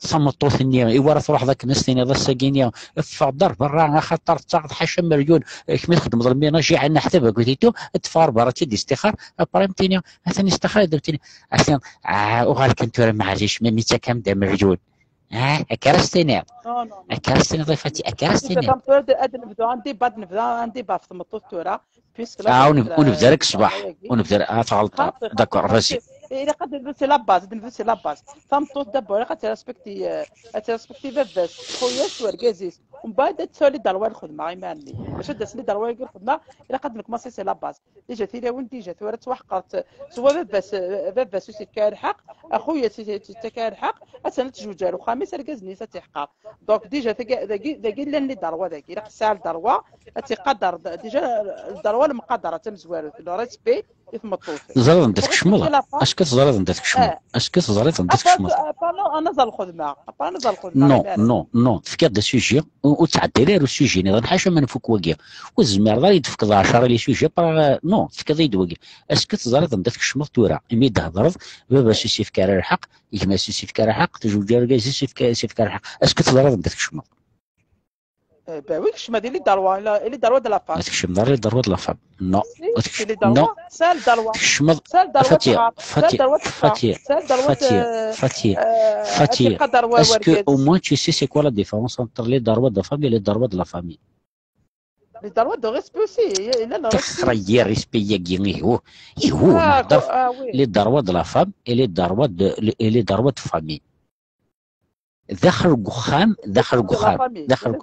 Tameṭṭut-nni, iwa ara truḥeḍ akken ad s-tiniḍ ass-agi-nni, ffeɣ-d ar berra, axaṭer tettaɣeḍ ḥaca melyun, kemm i txeddmeḍ le ménage, iɛenna ḥteb akked itu, ad teffeɣ ar berra, ad tt-id-istixar, après am tini, atan istixar, ad am-tini, ad tiniḍ, ah, uɣal kan tura, maɛlic, ma mi ttakam-d amelyun. Ah, akka ara s-tiniḍ. Non, non, non. Akka ara s-tiniḍ, a Fati, akka ara s-tiniḍ. Tameṭṭut ad nebdu un débat, ad nebdu un débat ɣef tmeṭṭut tura, puisque la... Ah, ur neb-, ur nebda ara deg ṣṣbeḥ. Ur nebda ara, ah, tɣelṭeḍ. D'accord, vas-y. Ilaq ad nebdu si la base, ad nebdu si la base. Tameṭṭut d'abord, ilaq ad tirespecti, eh, ad tirespecti baba-s, xuya-s, urgaz-is. Mbeɛd ad tali ḍerwa lxedma iman-nni. Bac ad d-asen i ḍerwa lxedma, ilaq ad nekmaṣi si la base. Déjà tilawin déjà tura ttwaḥqert, swa baba-s, baba-s ur s-yefka ara lḥeqq, axuya-s ur s-yefka ara lḥeqq, atan ad tejweǧ ar uxxam-is, argaz-nni-s ad tt-yeḥqer. Donc déjà tagi, dagi, dagi llan les droits dagi, ilaq tesɛa lderwa, ad tt-iqader, déjà lderwa lemqadara tamezwarut, le respect i tmeṭṭut. Teẓriḍ anda tkecmeḍ? Acu teẓriḍ anda tkecmeḍ? Acu teẓriḍ anda tkecmeḍ? Pardon, anaẓ ar lxedma. Anaẓ ar lxedma. Non, non, non. Tefkiḍ-d asuji, ur, ur ttɛeddil ara usuji niḍen, ḥaca ma nfuk wagi. Ur tezmireḍ ara ad yi-d-tefkeḍ ɛecra les sujets, par, non, tefkiḍ-iyi-d wagi. Acu teẓriḍ anda tkecmeḍ tura? Imi d-thedreḍ, baba-s ur s-yefka ara lḥeqq, gma-s ur s-yefka ara lḥeqq, tejweǧ argaz-is ur s-yefka, ur s-yefka ara lḥeqq. Acu teẓriḍ anda tkecmeḍ? Eh ben oui, kecmeɣ di les droits, la, les droits de la femme. Ma tkecmeḍ ara les droits de la femme. Non. Si, c'est les droits. Non. C'est le droit. Tkecmeḍ. C'est le droit. Fati, Fati, Fati, Fati, est-ce que au moins tu sais c'est quoi la différence entre les droits de la femme et les droits de la famille? Les droits de respect aussi. Il y a le respect. Txerra-yi respect-agi, ihu, ihu, nehder les droits de la femme et les droits de, et les droits de famille. Daxel n uxxam, daxel n uxxam, daxel.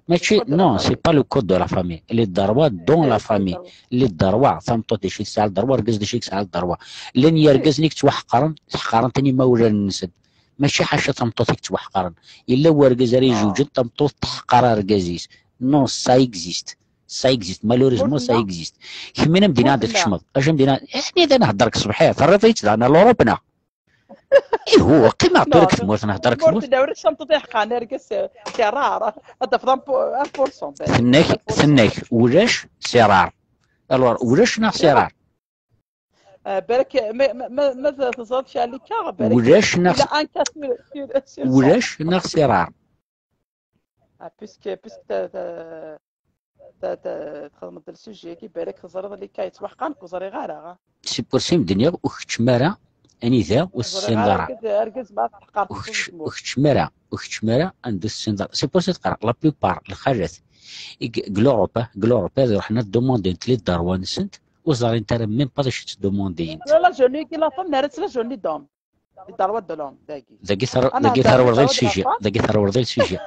Mačči, non, c'est pas le code de la famille. Les droits dans la famille. Les droits, tameṭṭut d acu i tesɛa lderwa, argaz d acu i yesɛa lderwa. Llan yergazen i yettwaḥeqren, ḥeqren-ten imawlan-nsen. Mačči ḥaca tameṭṭut i yettwaḥeqren. Yella urgaz ara ijuǧen, tameṭṭut teḥqer argaz-is. Non, ça existe. Ça existe. Malheureusement, ça existe. Kemmini am dina anda tkecmeḍ. Acu am dina, aḥni da nehder deg ṣṣbeḥ, terriḍ-iyi-tt daɣen ar l'Europe, neɣ? Ihu, qqimeɣ tura deg tmurt, nehder deg tmurt. Ur ulac tameṭṭut iḥeqqan argaz, c'est rare. Ad tafeḍ un pour cent. Tenna-k, tenna-k ulac, c'est rare. Alors, ulac neɣ c'est rare? Balak ma teẓriḍ kra akka, balak ulac neɣ, ulac neɣ c'est rare? Ah, puisque, puisque txedmeḍ le sujet-agi, balak teẓriḍ les cas yettwaḥqaren, ur ẓriɣ ara. C'est pour ça i m-d-nniɣ ur keččem ara anida ur tessineḍ ara. Ur keččem ara, ur keččem ara anda ur tessineḍ ara. C'est pour ça i d-qqareɣ, la plupart, lxalat, deg l'Europe, deg l'Europe, ad ruḥen ad demandin les droits-nsent, ur ẓrint ara même pas d acu ttdemandint. La journée qui la femme, la journée d'homme. Dagi terwelḍ i le sujet. Dagi terwelḍ i le sujet.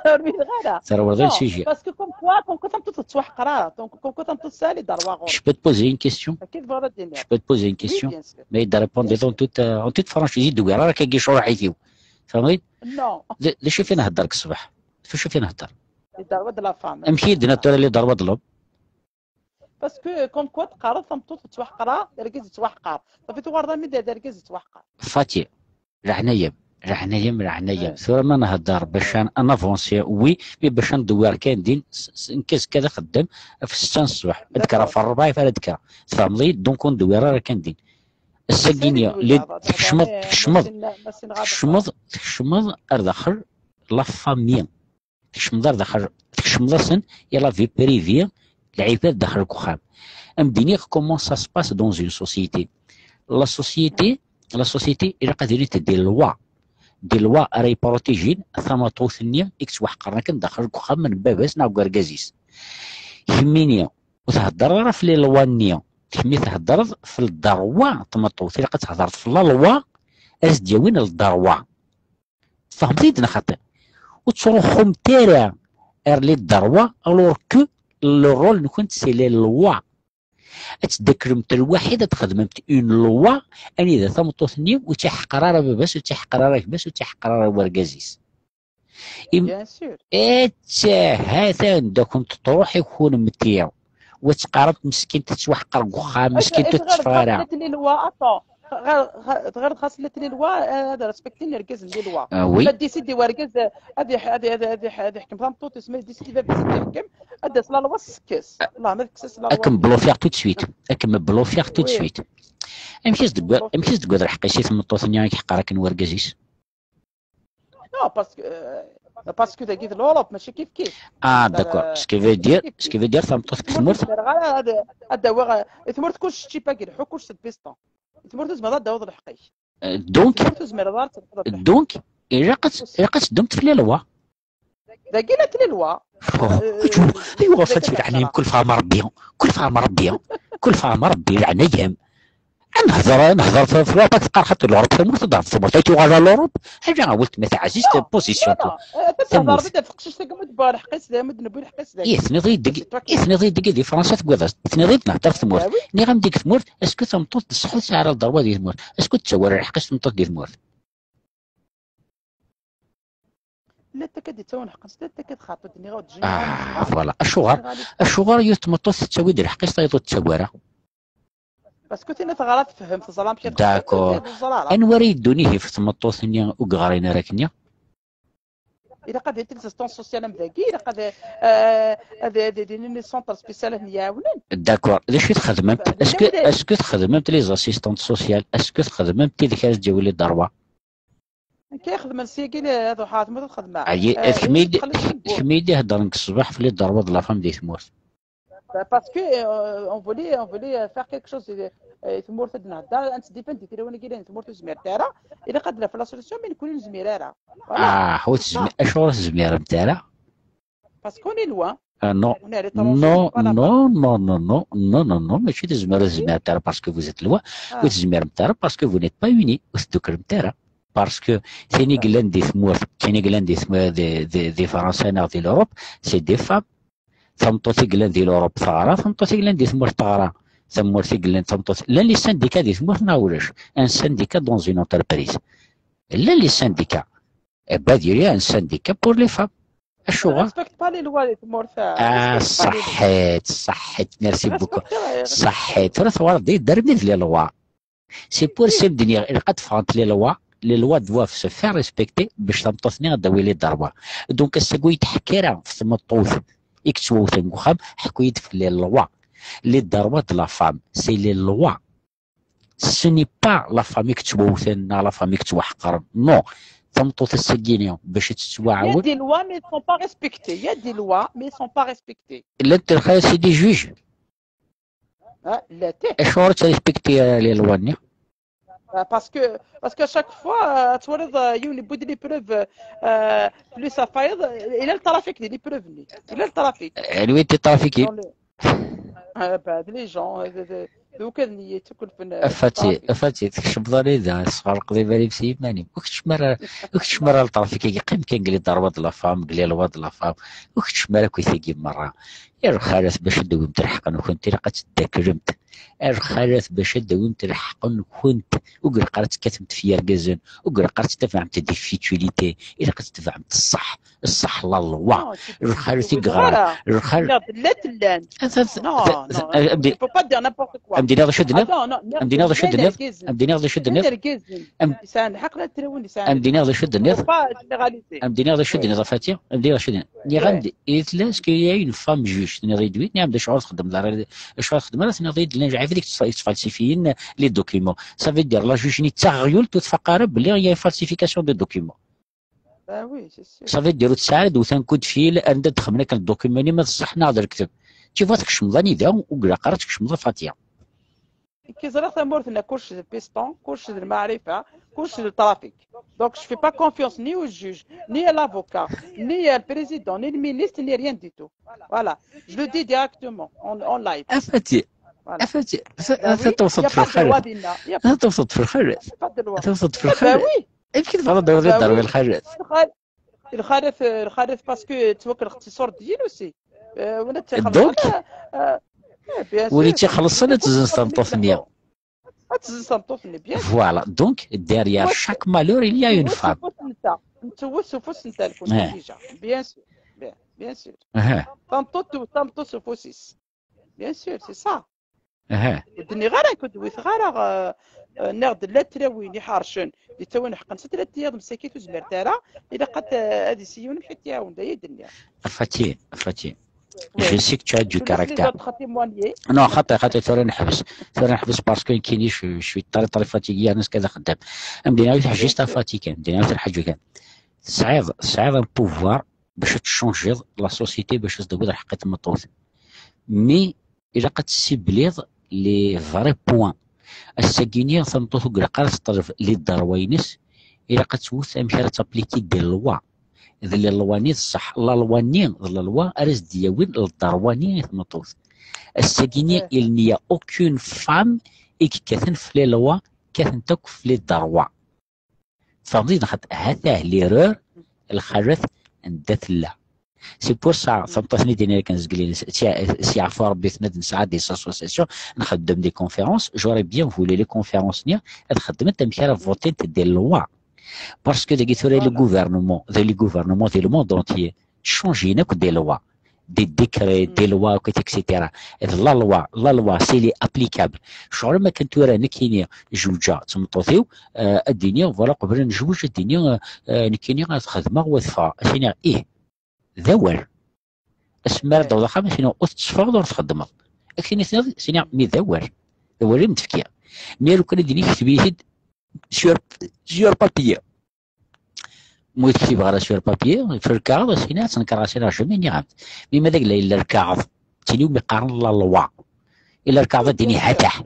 Terwelḍ i le sujet. Parce que comme quoi, comme quoi, tameṭṭut ur tettwaḥqer ara. Donc, comme quoi, tameṭṭut tesɛa les droits ɣur-s. Je peux te poser une question? Je peux te poser une question? Mais ad d-répondiḍ en toute, euh, en toute franchise, ur d-wwiɣ ara akka icurḥit-iw. Tfehmeḍ? Non. D acu fi nhedder deg ṣṣbeḥ? Ɣef wacu fi nhedder? Les droits de la femme. Amek i d-nehder les droits de l'homme? Parce que, comme quoi, teqqareḍ tameṭṭut tettwaḥqer, argaz yettwaḥqer. Safi tuɣaleḍ armi d argaz yettwaḥqer. Fati, leɛnaya-m, leɛnaya-m, leɛnaya-m. Tura ma nhedder bac ad navansi, oui, mais bac ad ndewwir kan din, nekk azekka ad xeddem ɣef ssetta n ṣṣbeḥ, ad d-kkreɣ ɣef ṛṛebɛa, ad d-kkreɣ. Tfehmeḍ-iyi? Donc ur ndewwir ara kan din. Ass-agi-nni, tkecmeḍ, tkecmeḍ, tkecmeḍ, tkecmeḍ ar daxel la famille. Tkecmeḍ ar daxel, tkecmeḍ-asen i la vie privée, lɛibad daxel deg uxxam. Ad m-d-iniɣ comment ça se passe dans une société. La société, la société, ilaq ad ilint des lois. Des lois ara yprotijin tameṭṭut-nni i yettwaḥqren akken daxel deg uxxam n baba-s neɣ deg urgaz-is. Kemmini, ur theddreḍ ara ɣef les lois-nni. Kemmi theddreḍ ɣef le droit n tmeṭṭut. Ilaq ad thedreḍ ɣef la loi, ad s-d-yawin le droit. Tfehmeḍ-iyi-d neɣ xaṭi? Ur ttruḥumt ara ar les droits, alors que le rôle-nkent c'est les lois. Ad teddaklemt lwaḥid, ad txedmemt une loi anida tameṭṭut-nni ur tt-iḥeqqer ara baba-s, ur tt-iḥeqqer ara gma-s, ur tt-iḥeqqer ara wergaz-is. Bien sûr. Atta ha-t-an da kunt truḥ i kunemti. Wa teqqareḍ meskint tettwaḥqer deg uxxam, meskint ur tetteffeɣ ara. Tɣileḍ xas llant les lois, attends. Tɣileḍ xas llant les lois, ad respektin irgazen les lois. Ah, oui. Ma décidi wergaz ad iḥ-, ad, ad, ad, ad iḥ-, ad iḥkem tameṭṭut-is, ma décidi baba-s ad iḥkem, ad d-tas la loi, tekkes. Wellah ma tekkes la loi. Ad kem-bluffiɣ tout de suite. Ad kem-bluffiɣ tout de suite. Amek i s-d-teggiḍ, amek i s-d-teggiḍ lḥeqq-is i tmeṭṭut-nni i iḥeqqer akken wergaz-is? Non, parce que, euh, parce que dagi d l'Europe, mačči kif kif. Ah, d'accord. Ce qui veut dire, ce qui veut dire, tameṭṭut deg tmurt. Ur zmireɣ ara ad, ad awiɣ, eh, tmurt kullec ččip-agi, lḥu kullec s lbisṭa. Tmurt ur zmireḍ ad d-tawiḍ lḥeqq-ik. Euh, donc, tmurt ur zmireḍ ara ad d-tawiḍ lḥeqq. Donc, ilaq ad, ilaq ad teddumt f les lois. Dagi la les lois. Aywa, Fati, leɛnaya-m, kulfeɣ am Rebbi, kulfeɣ am Rebbi, kulfeɣ am Rebbi, leɛnaya-m. Ad nehder, ad nehder f, f l'Europe, ad teqqar xaṭi l'Europe tamurt, ad nehder tamurt, ad tuɣal l'Europe. Ala a weltma taɛzizt, position. Tamurt. Teqcict-agi ma tebɣa lḥeqq-is, dayma d-newwi lḥeqq-is dayma. I tniḍ-iyi-d, i tniḍ-iyi-d deg di Fransa teggadeḍ. Tniḍ-iyi-d nehder f tmurt. Nniɣ-am-d deg tmurt, est-ce que tameṭṭut d ṣṣeḥ ur tesɛi ara le droit di tmurt? Est-ce que tettawi ara lḥeqq-is tmeṭṭut di tmurt? Llant akka d-yettawin lḥeqq-nsent, llant akka d xaṭi, d-nniɣ-awen-d. Ah, voilà. Acuɣer, acuɣer yiwet tmeṭṭut tettawi-d lḥeqq-is, tayeḍ ur tettawi ara? Parce que tinna teɣra tefhem, teẓra amek i txeddem. D'accord. Anwa ara yeddun ihi ɣef tmeṭṭut-nni ur yeɣrin ara akkenni? Ilaq ad yili l'existence sociale am dagi, ilaq ad, euh, ad, ad, ad ilin les centres spécial ad ten-iɛawnen. D'accord. D acu i txedmemt? Est-ce que, est-ce que txedmemt les assistantes sociales? Est-ce que txedmemt tidak ara s-d-yawin les droits? Nekk i ixedmen syagi, ad ruḥeɣ ɣer tmurt ad xedmeɣ. Ayi, eh, kemm i d-, kemm i d-iheddren deg ṣṣbeḥ f les droits de la femme di tmurt. Parce que, euh, on voulait, on voulait, euh, faire quelque chose, euh, i tmurt ad nehder, ad nettdifendi tilawin-agi yellan i tmurt ur zmiret ara, ilaq ad d-naf la solution, mais nekkni ur nezmir ara. Voilà. Ah, ur tezmi-, acuɣer ur tezmiremt ara? Parce qu'on est loin. Ah, non. Non, non, non, non, mačči tezmer, ur tezmiremt ara parce que vous êtes loin, ur tezmiremt ara parce que vous n'êtes pas unis, ur tedduklemt ara. Parce que tin i yellan di tmurt, tin i yellan di tmurt, di, di, di Fransa neɣ di l'Europe, c'est des femmes. Tameṭṭut i yellan di l'Europe teɣra, tameṭṭut i yellan di tmurt teɣra, tamurt i yellan tameṭṭut. Llan les syndicats di tmurt neɣ ulac? Un syndicat dans une entreprise. Llan les syndicats. Eh ben, il y a un syndicat pour les femmes. Acuɣer? Respecte pas les lois di tmurt, euh, ah, respecte pas les lois. Ṣaḥḥit, ṣaḥḥit, merci beaucoup. Respecte, euh, ṣaḥḥit. Tura tuɣaleḍ d-, d armi d les lois. C'est pour ça i m-d-nniɣ, ilaq ad ffɣent les lois, Les lois doivent se faire respecter باش tameṭṭut-nni ad d-tawi les droits. Donc ass-agi ur yi-d-ḥekku ara ɣef tmeṭṭut i yettwawten deg uxxam, ḥekku-yi-d ɣef les lois. Les droits de la femme, c'est les lois. Ce n'est pas la femme i yettwawten neɣ la femme i yettwaḥeqren. Non. Tameṭṭut ass-agi-ni bac ad Il y a tettwaɛawen. Des lois, mais elles ne sont pas respectées. Il y a des lois, mais elles ne sont pas respectées. Llant lxir c'est des juges. Hein, la tête. Acuɣer ur ttrespekti ara les lois-nni? Euh, Parce que, parce qu'à chaque fois, euh, tu vois, euh, il y a des preuves, euh, plus à faire, il y a le trafic des preuves. Il y a le trafic. Anwi i trafikin? Dans le- Euh, ben, les gens, euh, de, de, de, وكان يتكل في ال- Afati, الترافيك. Afati, tkecmeḍ anida tesɣerqeḍ iman-im s yiman-im. Ur keččem ara, ur keččem ara ɣer lṭrafik-agi. Qqim kan deg les droits de la femme, deg les lois de la femme. Ur keččem ara akk i tagi merra. Ar lxalat bac ad d-tawimt lḥeqq-nkent, ilaq ad teddaklemt. Ar lxalat bac ad d-tawimt lḥeqq-nkent. Ur ilaq ara ad tekkatemt f yergazen, ur ilaq ara ad tettabaɛemt des futilités, ilaq ad tettabaɛemt ṣṣeḥ. Ṣṣeḥ, la loi. Non, tu- Lxalat tu- i yeɣran, voilà. lxalat. Regarde, la tellane. Ata- Non, ata- non, ata- il faut pas dire n'importe quoi. Am d-iniɣ d acu d-tenniḍ? Attends, non, Am d-iniɣ d acu d-tenniḍ? Am d-iniɣ d acu d-tenniḍ? Am- Am d-iniɣ d acu d-tenniḍ? Faut pas généraliser. Am d-iniɣ d acu d-tenniḍ? Am d-iniɣ d acu d-tenniḍ, a Fati? Am d-iniɣ d acu d-tenniḍ? Nniɣ-am-d, il est là, est-ce qu'il y a une femme juge? Tenniḍ-iyi-d oui, nniɣ-am-d acuɣer txeddmeḍ ara, acuɣer txeddmeḍ ara? Tenniḍ-iyi-d llan ɛibad i yettfa- yettfalsifyin les documents. Ça veut dire la juge-nni d taɣyult ur tfaq ara belli il y a falsification de documents. Ben oui, c'est sûr. Ça veut dire ur tesɛi ara d-wten coup de fil anda d-xemmen akken document-nni ma d ṣṣeḥ neɣ d lekdeb. Tu vois, tkecmeḍ anida ur ilaq ara tkecmeḍ, a Fati. Kizra tamurt-nneɣ kullec d piston, kullec d lmaɛrifa, kullec d trafic. Donc je fais pas confiance ni au juge, ni à l'avocat, ni à le président, ni le ministre, ni rien du tout. Voilà. Je le dis directement en, en live. A Fati, Voilà. A Fati, Ben oui, tewseḍ il y a f pas de loi lxalat. dinna. Il y a pas, Tewseḍ f lxalat. il y a pas de loi. Tewseḍ f Ben lxalat. oui. Amek i tebɣiḍ ad d-tawiḍ Ben oui. lxalat? الخال- الخالف الخالف parce que tu vois que الاقتصاد ديالو aussi. Euh, ولا تيخلص Donc, على- euh, euh, bien sûr. Win yettixelṣen ad tezzenz tameṭṭut-nni. Ad tezzenz tameṭṭut-nni, bien sûr. Voilà, donc derrière chaque malheur il y a une femme. Nttewwet ufus-nteɣ, nttewwet ufus-nteɣ Eh. Déjà, bien sûr. Bien, bien sûr. Aha, Tameṭṭut, tameṭṭut s ufus-is. Bien sûr, c'est ça. aha. Ur d-nniɣ ara, ur d-witeɣ ara, euh, euh, nniɣ-d llan tlawin iḥercen, yettawin ḥeqqen s tlat tiyaḍ msakit ur zmiret ara, ilaq ad, ad isiwin amek ad t-iɛawen, d aya i d-nniɣ. A Fati, a Fati. Je sais que tu as du caractère. Xaṭi mwani. Non, xaṭi, xaṭi, tura neḥbes. Tura neḥbes parce que nekkini je, je suis très, très fatigué, yerna nekk ad xeddmeɣ. Am d-iniɣ juste a Fati kan, am d-iniɣ lḥaǧa kan. Tesɛiḍ, tesɛiḍ un pouvoir باش ad tchangiḍ la société, باش ad d-tawiḍ lḥeqq i tmeṭṭut. Mais ilaq ad tessibliḍ les vrais points. Ass-agi-nni tameṭṭut ur ilaq ara teṭleb les droits-ines, ilaq ad twet amek ara tappliquer des lois. D les lois-nni d ṣṣeḥ. La loi-nni d la loi ara s-d-yawin les droits-nni i tmeṭṭut. Ass-agi-nni, il n'y a aucune femme i yekkaten f les lois, kkatent akk f les droits. Tfehmeḍ-iyi neɣ xaṭi? Hatah l'erreur, lxalat anda tella. C'est pour ça, tameṭṭut-nni d-yenna kan zgelli, s yeɛfu Rebbi, tenna-d nesɛa des associations, nxeddem des conférences, j'aurais bien voulu les conférences-nni ad xeddment amek ara votent des lois. Parce que dagi tura le gouvernement, d le gouvernement, d le monde entier, changen akk des lois, des décrets, des lois, et cetera. La loi, la loi, si elle est applicable. Ccɣel ma kan tura nekkini zewǧeɣ d tmeṭṭut-iw, euh, ad d-iniɣ, voilà, qbel ad nezweǧ, ad d-iniɣ, euh, euh, nekkini ad xedmeɣ u ad ffɣeɣ. Ad s-iniɣ ih, d awal. Asmi ara d-taweḍ axxam, ad s-iniɣ ur tetteffɣeḍ, ur txeddmeḍ. Ad k-tini tenniḍ, ad s-iniɣ mi d awal. D awal i m-d-fkiɣ. Mi ara kan ad d-iniɣ, kteb-iyi-t-id sur, sur papier. Ma ur t-ktibeɣ ara sur papier, f lkaɣeḍ, ad s-iniɣ, ad tt-nekreɣ, ad s-iniɣ jamais nniɣ-am-t. Mi ma d agla yella lkaɣeḍ, ttini umi qqaren la loi. Illa lkaɣeḍ ad d-ini hatah.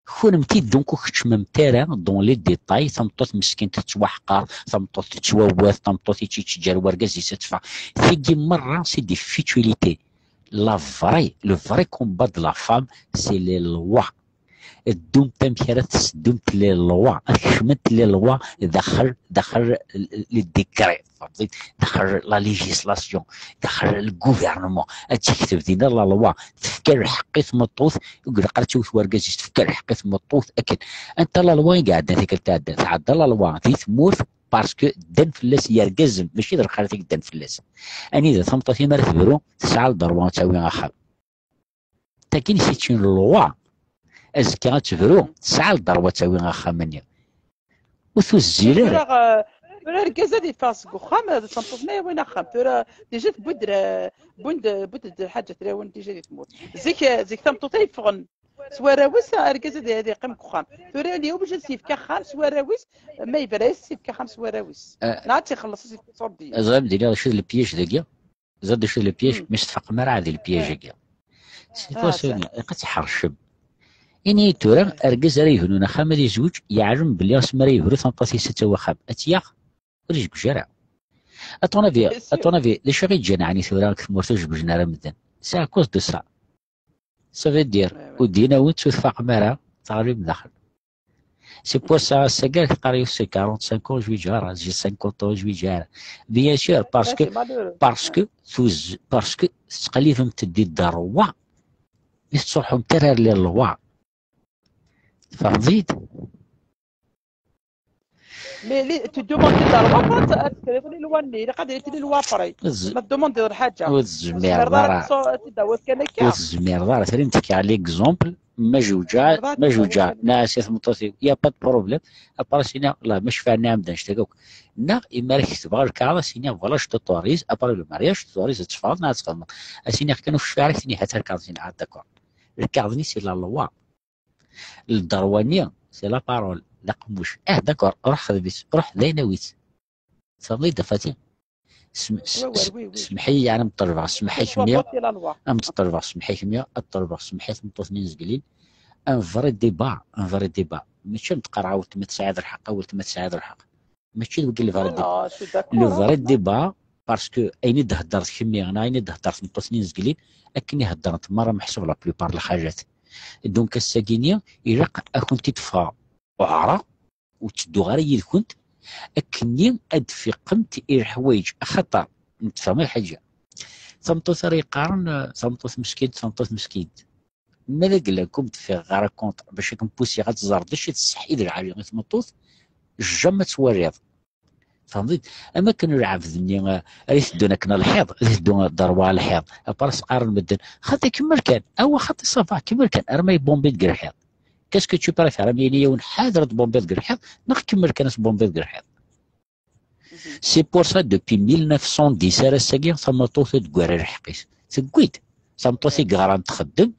Kunemti donc ur keččmemt ara dans les détails, tameṭṭut meskint tettwaḥqer, tameṭṭut tettwawat, tameṭṭut i tt-yettǧer wergaz-is ad teffeɣ. Tigi merra c'est des futilités. La vraie, le vrai combat de la femme, c'est les lois. Ddumt amek ara tesseddumt les lois, ad kecment les lois daxel, daxel les décrets, daxel la législation, daxel le gouvernement, ad tekteb dinna la loi, tefka lḥeqq i tmeṭṭut, ur ilaq ara ad tewwet wergaz-is, tefka lḥeqq i tmeṭṭut akken. Anta la loi i iɛeddan tikkelt iɛeddan? Tɛedda la loi di tmurt parce que ddan fell-as yergazen, mačči d lxalat i yeddan fell-as. Anida tameṭṭut-im ara tebru, tesɛa le droit ad tawi axxam. Tagi c'est une loi. Azekka ad tebru, tesɛa le droit ad tawi axxam-nni. ur tuzzil ara. Tura, eh, tura argaz ad yeffeɣ seg uxxam, eh, d tameṭṭut-nni ay yewwin axxam. Tura déjà tewwi-d, eh, wwin-d, wwin-d lḥaǧa tlawin déjà di tmurt. Zik, eh, zik tameṭṭut ay yeffɣen s warraw-is, argaz ad ad yeqqim deg uxxam. Tura il est obligé ad s-yefk axxam s warraw-is, ma yebra-as ad s-yefk axxam s warraw-is. Eh, Neɣ ad tt-ixelleṣ ad s-yefk ṣṣurdiya. Ẓriɣ d-iniɣ d acu d le piège dagi. Ẓriɣ d acu d le piège, Hmm. mais tfaqem ara di le piège-agi. C'est Ah, pour ça, ça. Ilaq ad tḥercem. Ini-yi tura, argaz ara yebnun axxam ad yezweǧ, yeɛlem belli asmi ara yebru tameṭṭut-is ad tawi axxam, ad tt-yaɣ, ur yezweǧ ara. À ton avis, C'est sûr. À ton avis, d acu i ɣ-yeǧǧan ɛni tura deg tmurt ur zewwǧen ara medden? C'est à cause de ça. Ça veut dire, Ouais, ouais. ur d-yenna ur tettwatfaqem ara, teɣlim daxel. C'est pour ça, ass-agi ara k-teqqar yiwet c'est quarante-cinq ans, zwiǧeɣ ara, j'ai cinquante ans, zwiǧeɣ ara. Bien sûr, parce Ouais, que, c'est malheureux. Parce que, tuz- parce que tettqellibemt-d di dderwa, mi tettruḥumt ara ar les lois. Tfehmeḍ-iyi-d? Mais li, tu demandes de la loi, après, tu as les lois, il y a des lois après. Ur tez- Ma tu demandes de la haja. Ur tezmireḍ ara. Tu dois faire Ur tezmireḍ ara. Tali m-fkiɣ l'exemple, ma jewǧeɣ, ma jewǧeɣ, neɣ si tmeṭṭut-iw, y a pas de problème. Après, sini, la, ma cfiɣ nniɣ-am-d annect-agi akk. Neɣ, imi ara ketbeɣ lkaɣeḍ, sini, voilà, je t'autorise, après le mariage, je t'autorise ad teffɣeḍ neɣ ad txedmeḍ. Asini, kan ur cfiɣ ara, ak-tini, ha-tt-a lkaɣeḍ, sini, ɛad, d'accord. Lkaɣeḍ-nni, c'est la loi. Lderwa-nni, c'est la parole, d aqemmuc. Ah, d'accord, ruḥ xdem-itt, ruḥ d ayen awi-tt. Tfehmeḍ-iyi-d a Fati? Sem- s- Ouais, ouais, s- oui, oui. Semmeḥ-iyi, yeɛni am ṭelbeɣ ssemḥ-ik mya, C'est la loi. Am ṭelbeɣ ssemḥ-ik mya, ad ṭelbeɣ ssemḥ-it tmeṭṭut-nni izeglen. Un vrai débat, un vrai débat. Mačči am tqerɛa weltma tesɛiḍ lḥeqq, a weltma tesɛiḍ lḥeqq. Mačči d wigi le vrai débat. Ah, je suis d'accord, Le hein. Vrai débat, parce que ayen i d-heddret kemmi, neɣ ayen i d-heddret tmeṭṭut-nni izeglen, akken i heddrent merra meḥsub la plupart n lḥaǧat. Donc, ass-agi-nni, ilaq ad kent-id-ffɣeɣ uɛra, ur ttedduɣ ara yid-kent, akkenni ad d-fiqemt i leḥwayeǧ, axaṭer, tfehmeḍ lḥaǧa? Tameṭṭut ara yeqqaren, eh, tameṭṭut meskint, tameṭṭut meskint. Ma d agla kum d-fiɣeɣ ara contre, bac ad kem-pusiɣ ad teẓreḍ d acu i d ṣṣeḥ i d lɛali i tmeṭṭut, jamais ad twaliḍ. Tfehmeḍ-id? Am akken lɛebd-nni, eh, ara iteddun akken ɣer lḥiḍ, ad iteddun d rrwa ɣer lḥiḍ. Après qqaren medden, xaṭi kemmel kan, awa xaṭi ça va, kemmel kan, arma yebombi deg lḥiḍ. Qu'est-ce que tu préfères? Am yini yiwen ḥader ad tbombiḍ deg lḥiḍ, neɣ kemmel kan ad tbombiḍ deg lḥiḍ. C'est pour ça, depuis mille neuf cent dix ar ass-agi, tameṭṭut ur d-teggar ara lḥeqq-is. Tewwi-d. Tameṭṭut i yeɣran txeddem,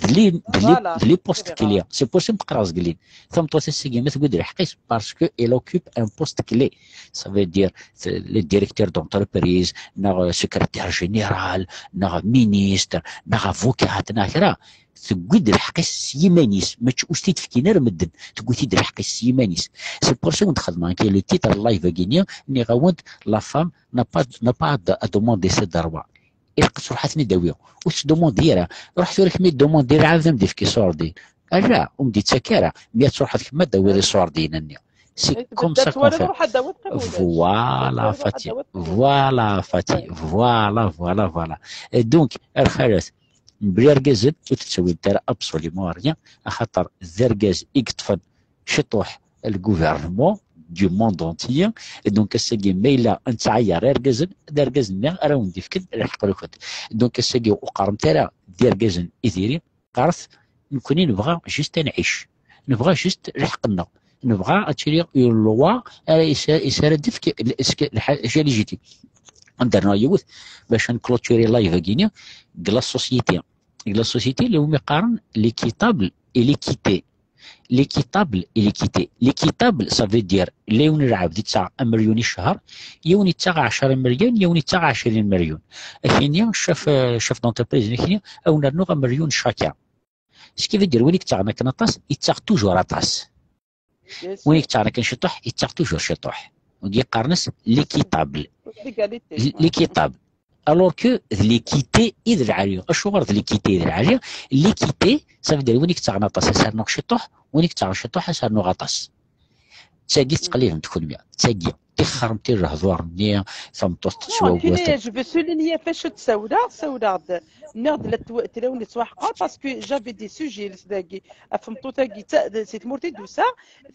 d li, d li, Voilà, d li poste c'est clé. vrai. C'est pour ça i m-qqareɣ zgelin. Tameṭṭut ass-agi, ma tewwi-d lḥeqq-is, parce que elle occupe un poste clé. Ça veut dire, c'est le directeur d'entreprise, neɣ secrétaire général, neɣ ministre, neɣ avocat, neɣ kra. Tewwi-d lḥeqq-is s yiman-is, mačči ur s-t-id-fkin ara medden, tewwi-t-id lḥeqq-is s yiman-is. C'est pour ça i wen-d-xedmeɣ, le titre n live-agi-nni, nniɣ-awen-d, la femme n'a pas, n'a pas à demander ses droits. Ilaq ad truḥ ad ten-id-tawi. Ur tettdumandi ara. Ruḥ tura kemm i tdumandi ara ɛad ad m-d-ifk iṣurdiyen. Ala, ur m-d-ittak ara. Mi ad truḥeḍ kemm ad d-tawiḍ iṣurdiyen-nni. C'est comme ça qu'on fait. Voilà, Fati. Voilà, Fati. Voilà, voilà, voilà. Et donc, a lxalat, mebla irgazen, ur tettawimt ara absolument rien, axaṭer d argaz i yeṭṭfen ciṭuḥ le gouvernement du monde entier. Et donc, ass-agi, ma yella nettɛayar irgazen, d argaz-nni ara wen-d-ifken lḥeqq-nkent. Donc, ass-agi, ur qqaremt ara d irgazen i diri, qqaret, nekkni nebɣa juste ad nɛic. Nebɣa juste lḥeqq-nneɣ. Nebɣa ad tili une loi ara is-, is-, ara d-tefk l-, is-, lḥa-, lḥaǧa légitime. Ad d-rnuɣ yiwet, bac ad nclôturer live-agi-nni, deg la société. Deg la société, lli umi qqaren l'équitable et l'équité. L'équitable et l'équité. L'équitable, ça veut dire, la yiwen lɛebd yettaɣ amelyun i ccher, yiwen yettaɣ ɛecra melyun, yiwen yettaɣ ɛecrin melyun. Akini, chef, euh, chef d'entreprise, akini, ad wen-rnuɣ amelyun chacun. Ce qui veut dire, win i yettaɣen akken aṭas, yettaɣ toujours aṭas. Win i yettaɣen akken ciṭuḥ, yettaɣ toujours ciṭuḥ. Wigi qqaren-as l'équitable. L'équitable. Alors que d l'équité i d lɛali. Acuɣer d l'équité i d lɛali? L'équité, ça veut dire win i yettaɣen aṭas, ad s-rnuɣ ciṭuḥ, win i yettaɣen ciṭuḥ, ad s-rnuɣ aṭas. D tagi tettqellibemt kunmi. D tagi. Tixxremt i lehdur-nni, tameṭṭut tettwagut. Je veux souligner ɣef wacu d-ssawleɣ, ssawleɣ-d, nniɣ-d la tw-, tlawin yettwaḥqer, parce que j'avais des sujets dagi, ɣef tmeṭṭut-agi, d ta-, d, si tmurt i d-tusa,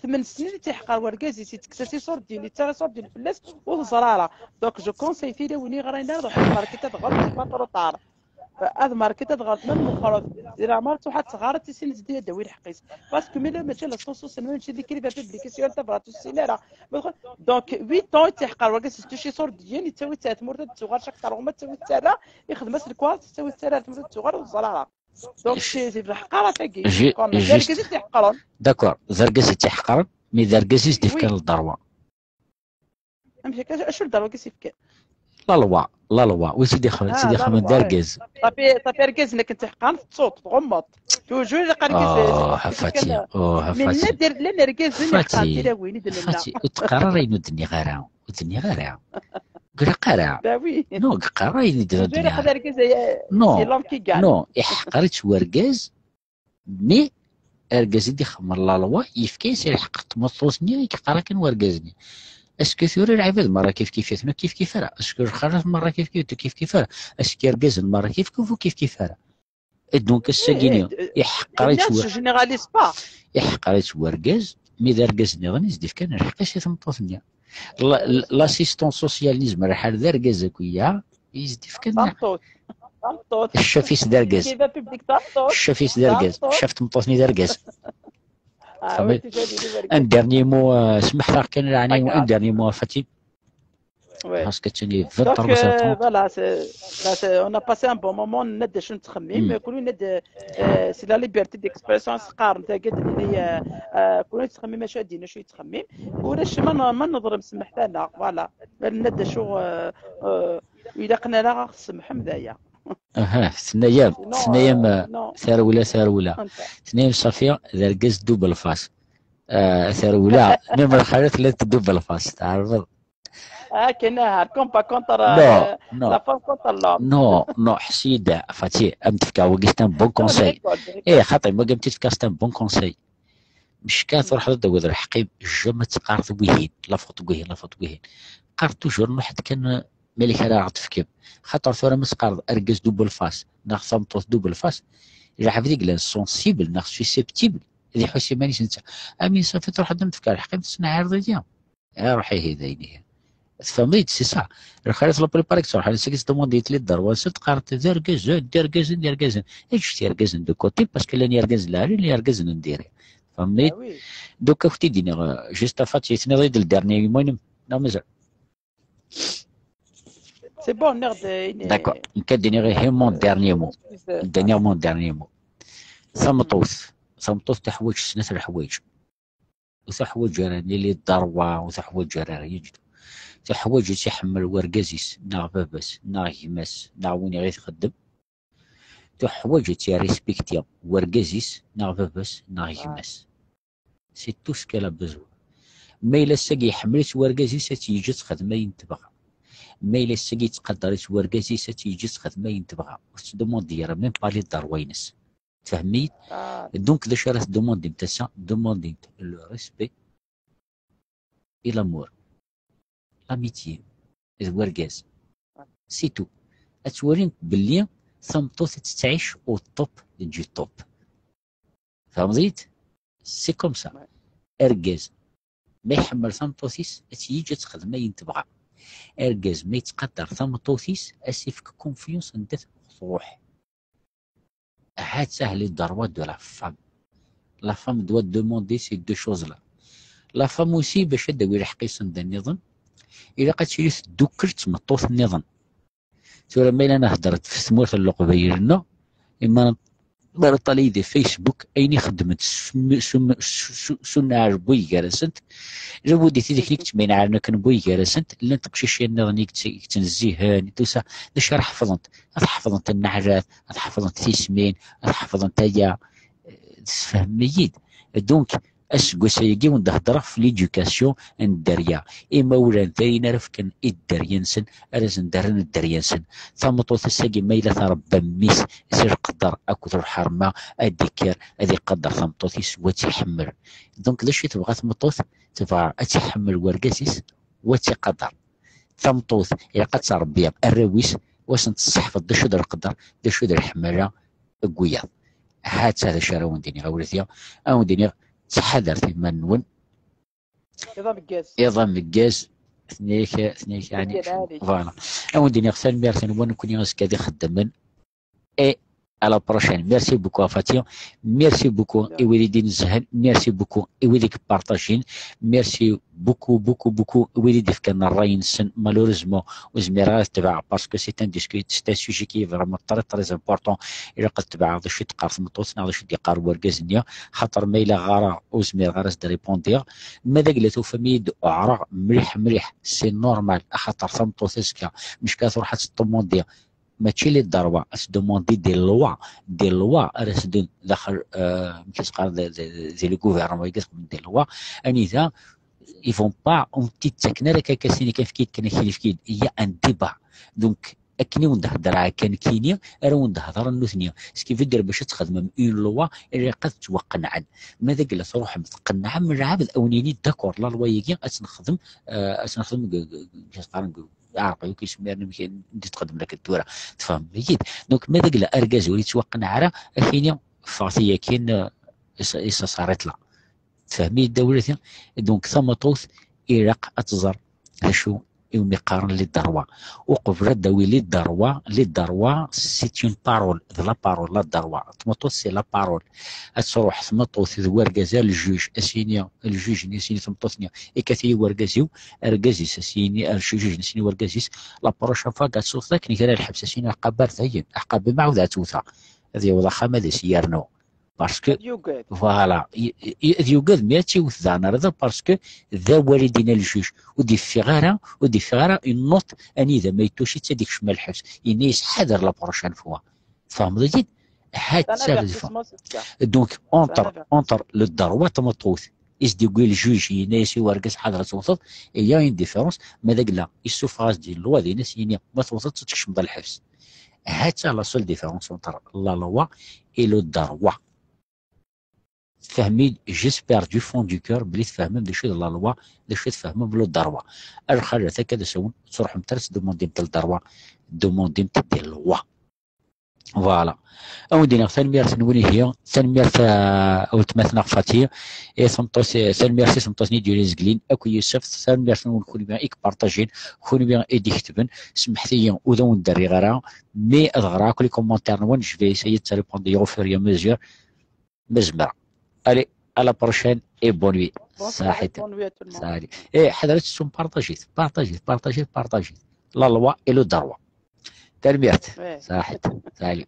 tmen snin i tt-iḥqer wergaz-is, ittekkes-as iṣurdiyen, yettaɣ iṣurdiyen fell-as, ur teẓra ara. Donc, je conseille tilawin i ɣran ara, ad ruḥent ɣer kita, tɣer, c'est pas trop tard. Ad market ad ɣer tmam mexrot. Di leɛmer tuḥa tɣar ad tissin zdi ad dawi lḥeq-is. Parce que mila mačči la sens usen mačči di kriba publication tabrat ussin ara. Donc huit ans i t-iḥqer wagi s tuci sur dien yettawi-tt ar tmurt ad tuɣal cak terɣuma ttawi-tt ara ixdem-as lekwaɣ ttawi-tt ara ar tmurt ad tuɣal ur ẓer ara. Donc c'est c'est lḥeqara tagi. Comme d argaz i t-iḥqren. D'accord, d argaz i t-iḥqren, mais d argaz i s-d-ifkan lderwa. Amek akka acu lderwa i s-ifkan? La loi, la loi, wi tt-id-ixedmen d argaz. Ṣafi, ṣafi argaz nekk n tiḥqan teṭṭuḍ, tɣummeḍ. Toujours ilaq argaz. Oh, a Fati, oh, a Fati. Minna dir llan argazen iḥqan tilawin i d-nenna. Fati, ur d-qqar ara ayen ur d-nniɣ ara, ur d-nniɣ ara. Ur ilaq ara. Bah oui. Non, ur d-qqar ara ayen ur d-nniɣ ara. Non, c'est l'homme qui gagne. Non, iḥqer-itt wergaz. Mais argaz i d-ixemmer la loi yefka-yas lḥeqq n tmeṭṭut-nni i yeqqar akken wergaz-nni. Est-ce que tura lɛibad merra kif kif atma kif kif ara? Est-ce que lxalat merra kif kif atma kif kif ara? Est-ce que irgazen merra kif kif ur kif kif ara? Et donc ass-agi-nni iḥeqqer-itt wergaz, mais d argaz nniḍen i s-d-ifkan lḥeqq-is i tmeṭṭut-nni. La, la, l'assistant social-nni izmer lḥal d argaz akk-ya, i s-d-ifkan lḥeqq. Tameṭṭut. Tameṭṭut. Ccaf-is d argaz. Ccaf-is d argaz. Ccaf tmeṭṭut-nni d argaz. Un dernier mot, euh, smeḥ-aɣ kan, un dernier mot, Fatim. Parce que tu es vingt-trois heures trente. Voilà, c'est, là, c'est, on a passé un bon moment, nna d acu nettxemmim, kul nna d, euh, c'est la liberté d'expression, s-qqaren tagi d-nni, euh, euh, kul nettxemmim acu ad d-yini, acu yettxemmim. Ulac ma n-, ma neḍlem, semmḥet-aneɣ, voilà. Ma nna d acu, euh, euh, ilaq nara ɣ-tsemḥem d aya. Aha, tenna-yam, tenna-yam, euh, tarewla, tarewla. Tenna-yam Ṣafi, d argaz double face. Euh, tarewla, même lxalat la double face, tɛerfeḍ. Akken aha, combat contre, euh, la femme contre l'homme. Non, non, ḥess-iyi-d, Fati, am tefka wagi, c'est un bon conseil. Eh, xaṭi, wagi am tefka, c'est un bon conseil. Mecka truḥeḍ ad d-tawiḍ lḥeqq-im, jamais ad teqqareḍ wihin, la faute wihin, la faute wihin. Qqar toujours, ruḥ-d kan, euh, malek ara ɣ-tefkem. Xaṭer tura ma teqqareḍ argaz double face, neɣ tameṭṭut double face, lɛebd i yellan sensible neɣ susceptible, ad iḥuss iman-is netta. Amin Ṣafi truḥeḍ ad m-tefk lḥeqq-im, tesneɛreḍ-iyi. Ruḥ ihi d ayen ihi. Tfehmeḍ-iyi-d, c'est ça. Lxalat la plupart i yettruḥun, seg tettdumundi-t li dderwa-nsen, teqqareḍ d argazen, d argazen, d argazen. Eǧǧet irgazen de côté, parce que llan irgazen n lɛali, llan irgazen n diri. Tfehmeḍ-iyi-d? Donc, ad k-t-id-iniɣ, euh, juste à Fati, tenniḍ-iyi-d le dernier mot-inem, neɣ mazal? C'est bon, nniɣ-d, euh, ini. D'accord. Nekk ad d-iniɣ ihi mon dernier mot. Ad d-iniɣ mon dernier mot. Tameṭṭut, tameṭṭut teḥwaǧ snat leḥwaǧ. Ur teḥwaǧ ara ni les droits, ur teḥwaǧ ara rien du tout. Teḥwaǧ ad tt-iḥemmel wergaz-is, neɣ baba-s, neɣ gma-s, neɣ win i ɣ-txeddem. Teḥwaǧ ad tt-irrispikti wergaz-is, neɣ baba-s, neɣ gma-s. C'est tout ce qu'elle a besoin. Ma yella ass-agi iḥemmel-itt wergaz-is, ad tt-yeǧǧ ad texdem ayen tebɣa. Ma yella ass-agi yettqadar-itt wergaz-is, ad tt-yeǧǧ ad texdem ayen tebɣa. Ur tettdumundi ara, même pas les droits-ines. Tfehmem-iyi-d? Donc, d acu ara tdumudimt ass-a? Tdumudimt le respect et l'amour. L'amitié. D wergaz. C'est tout. Ad twalimt belli tameṭṭut ad tettɛic au top du top. Tfehmeḍ-iyi-d? C'est comme ça. Argaz, ma iḥemmel tameṭṭut-is, ad tt-yeǧǧ ad texdem ayen tebɣa. Argaz, ma yettqadar tameṭṭut-is, ad s-ifk confiance anda tebɣa truḥ. Ahat les droits de la femme. La femme doit demander ces deux choses-là. La femme aussi, bac ad d-tawi lḥeqq-is anda nniḍen, ilaq ad tili teddukkel d tmeṭṭut nniḍen. Tura ma yella nehder-d f tmurt n Leqbayel-nneɣ, ima ma neṭṭalay di Facebook, ayen i xeddment s, s, s, s, s unɛal n way gar-asent, lawudi tidak i yettmenɛalen akken n way gar-asent, llant teqcicin nniḍen i yett-, i yettnezzihen, tout ça, d acu ara ḥefḍent? Ad ḥefḍent nneɛlat, ad ḥefḍent tismin, ad ḥefḍent aya. Tfehmem-iyi-d? Donc, aseggas-agi wen-d-heddreɣ f l'éducation n dderya. Imawlan d ayen ara fken i dderya-nsen, ara sen-d-rren dderya-nsen. Tameṭṭut ass-agi ma yella trebba mmi-s si lqedder akked lḥerma, ad d-ikker, ad iqadder tameṭṭut-is, wa tt-iḥemmel. Donc, d acu i tebɣa tmeṭṭut? Tebɣa ad tt-iḥemmel wergaz-is, wa tt-iqadder. Tameṭṭut, ilaq ad tṛebbi arraw-is, wa sen-tesseḥfeḍ d acu d lqedder, d acu d leḥmala n wiyaḍ. Ha-tt-a d acu ara wen-d-iniɣ, a wladi, a wen-d-iniɣ, ttḥadaret iman-nwen. Iḍ ameggaz. Iḍ ameggaz, tenna-yak, tenna-yak, yeɛni, voilà. A wen-d-iniɣ tanemmirt-nwen nekkni azekka ad ixeddmen. Et à la prochaine. Merci beaucoup a Fati. Merci beaucoup i wid i d-inezhen. Merci beaucoup i wid i ipartajin. Merci beaucoup, beaucoup, beaucoup i wid i d-ifkan ṛṛay-nsen. Malheureusement, ur zmireɣ ara ad tebɛeɣ parce que c'est un discu-, c'est un sujet qui est vraiment très, très important. Ilaq ad tebɛeɣ d acu i d-teqqar tmeṭṭut neɣ d acu i d-yeqqar wergaz-nni. Xaṭer ma yella ɣareɣ ur zmireɣ ara ad s-d-répondiɣ. Ma d agla tufam-iyi-d uɛreɣ mliḥ, mliḥ. C'est normal. Axaṭer tameṭṭut azekka, mecka truḥ ad teṭṭumundi. Mačči les droits, ad s-demander des lois, des lois ara s-ddun daxel, euh, amek i s-qqaren, di, di, di le gouvernement, i yexdmen des lois, anida ils vont pas, ur tent-id-ttaken ara akka, akka sin kan, efk-iyi-d kan, akkin, efk-iyi-d. Il y a un débat. Donc, akken i wen-d-heddreɣ akka nekkini, ara wen-d-hedren nutni. Ce qui veut dire, bac ad txedmem une loi, ilaq ad ttwaqennɛen. Ma d agla truḥem tqennɛem lɛebd, a wen-yini d'accord, la loi-agi ad tt-nexdem, euh, ad tt-nexdem deg, deg, deg, aɛerqi-, ur k-yesmir amek i d-txeddem akken tura. Tfehmeḍ-iyi-d? Donc, ma d agla argaz ur yettwaqenneɛ ara, akini ffɣet-iyi akkin, euh, is-, is-, s'arrête là. Tfehmem-iyi-d, a wladi? Donc, tamaṭut ilaq ad tẓer d acu iwumi qqaren les droits. Uqbel ad d-tawi les droits, les droits, c'est une parole, d la parole, la droit. Tamaṭut, c'est la parole. Ad truḥ tmaṭut d wergaz ar ljuj, a s-yini ljuj-nni, a s-yini tmeṭṭut-nni, ikat-iyi wergaz-iw, argaz-is, a s-yini, ar ljuj-nni, a s-yini wergaz-is, la prochaine fois ad tsuḍ akken kra lḥebs, a s-yini aqabar dayen, aqabar ma ɛawed ad tewteɣ. Ad yaweḍ axxam ad as-yernu. Parce que, voilà, i, i, ad yugad, mi ad tiwet daɣen ar da, parce que d awal i d-yenna ljuj, ur d-yeffiɣ ara, ur d-yeffiɣ ara, une note anida ma yettuci-tt ad ikcem ar lḥebs. Yenna-yas ḥader la prochaine fois. Tfehmeḍ-iyi-d? Ha-tt-a d avertissement. Donc, entre, entre le droit tamaṭut, i s-d-yewwi ljuj, yenna-yas i wergaz ḥader ad tewteḍ, il y a une différence, ma d agla, yessufeɣ-as-d une loi, dinna s-yini, ma tewteḍ, ad tkecmeḍ lḥebs. Ha-tt-a la seule différence entre la loi et le droit. Tfehmem-iyi-d, j'espère du fond du cœur belli tfehmem d acu d la loi, d acu tfehmem le droit. A lxalat, akka d asawen, ur ttruḥemt ara ad tdemandimt le droit, demandimt des lois. Voilà. A wen-d-iniɣ tanemmirt-nwen ihi, tanemmirt, euh, a weltma-tneɣ Fati, i tmeṭṭut, tanemmirt i tmeṭṭut-nni d-yulin zeglin, akk i Yusef, tanemmirt-nwen kunwi i ipartajin, kunwi i d-iketben, semḥet-iyi ur d awen-d-rriɣ ara, mi ad ɣreɣ akk les commentaires-nwen, je vais essayer de répondre au fur et à mesure, ma zemreɣ. Allez, à la prochaine et bonne nuit. Bonne soirée, bonne nuit à tout le monde. Salut. Eh, ḥadret tettum, partagez, partagez, partagez, partagez. La loi et le droit. Tanemmirt. Saḥit. Salut.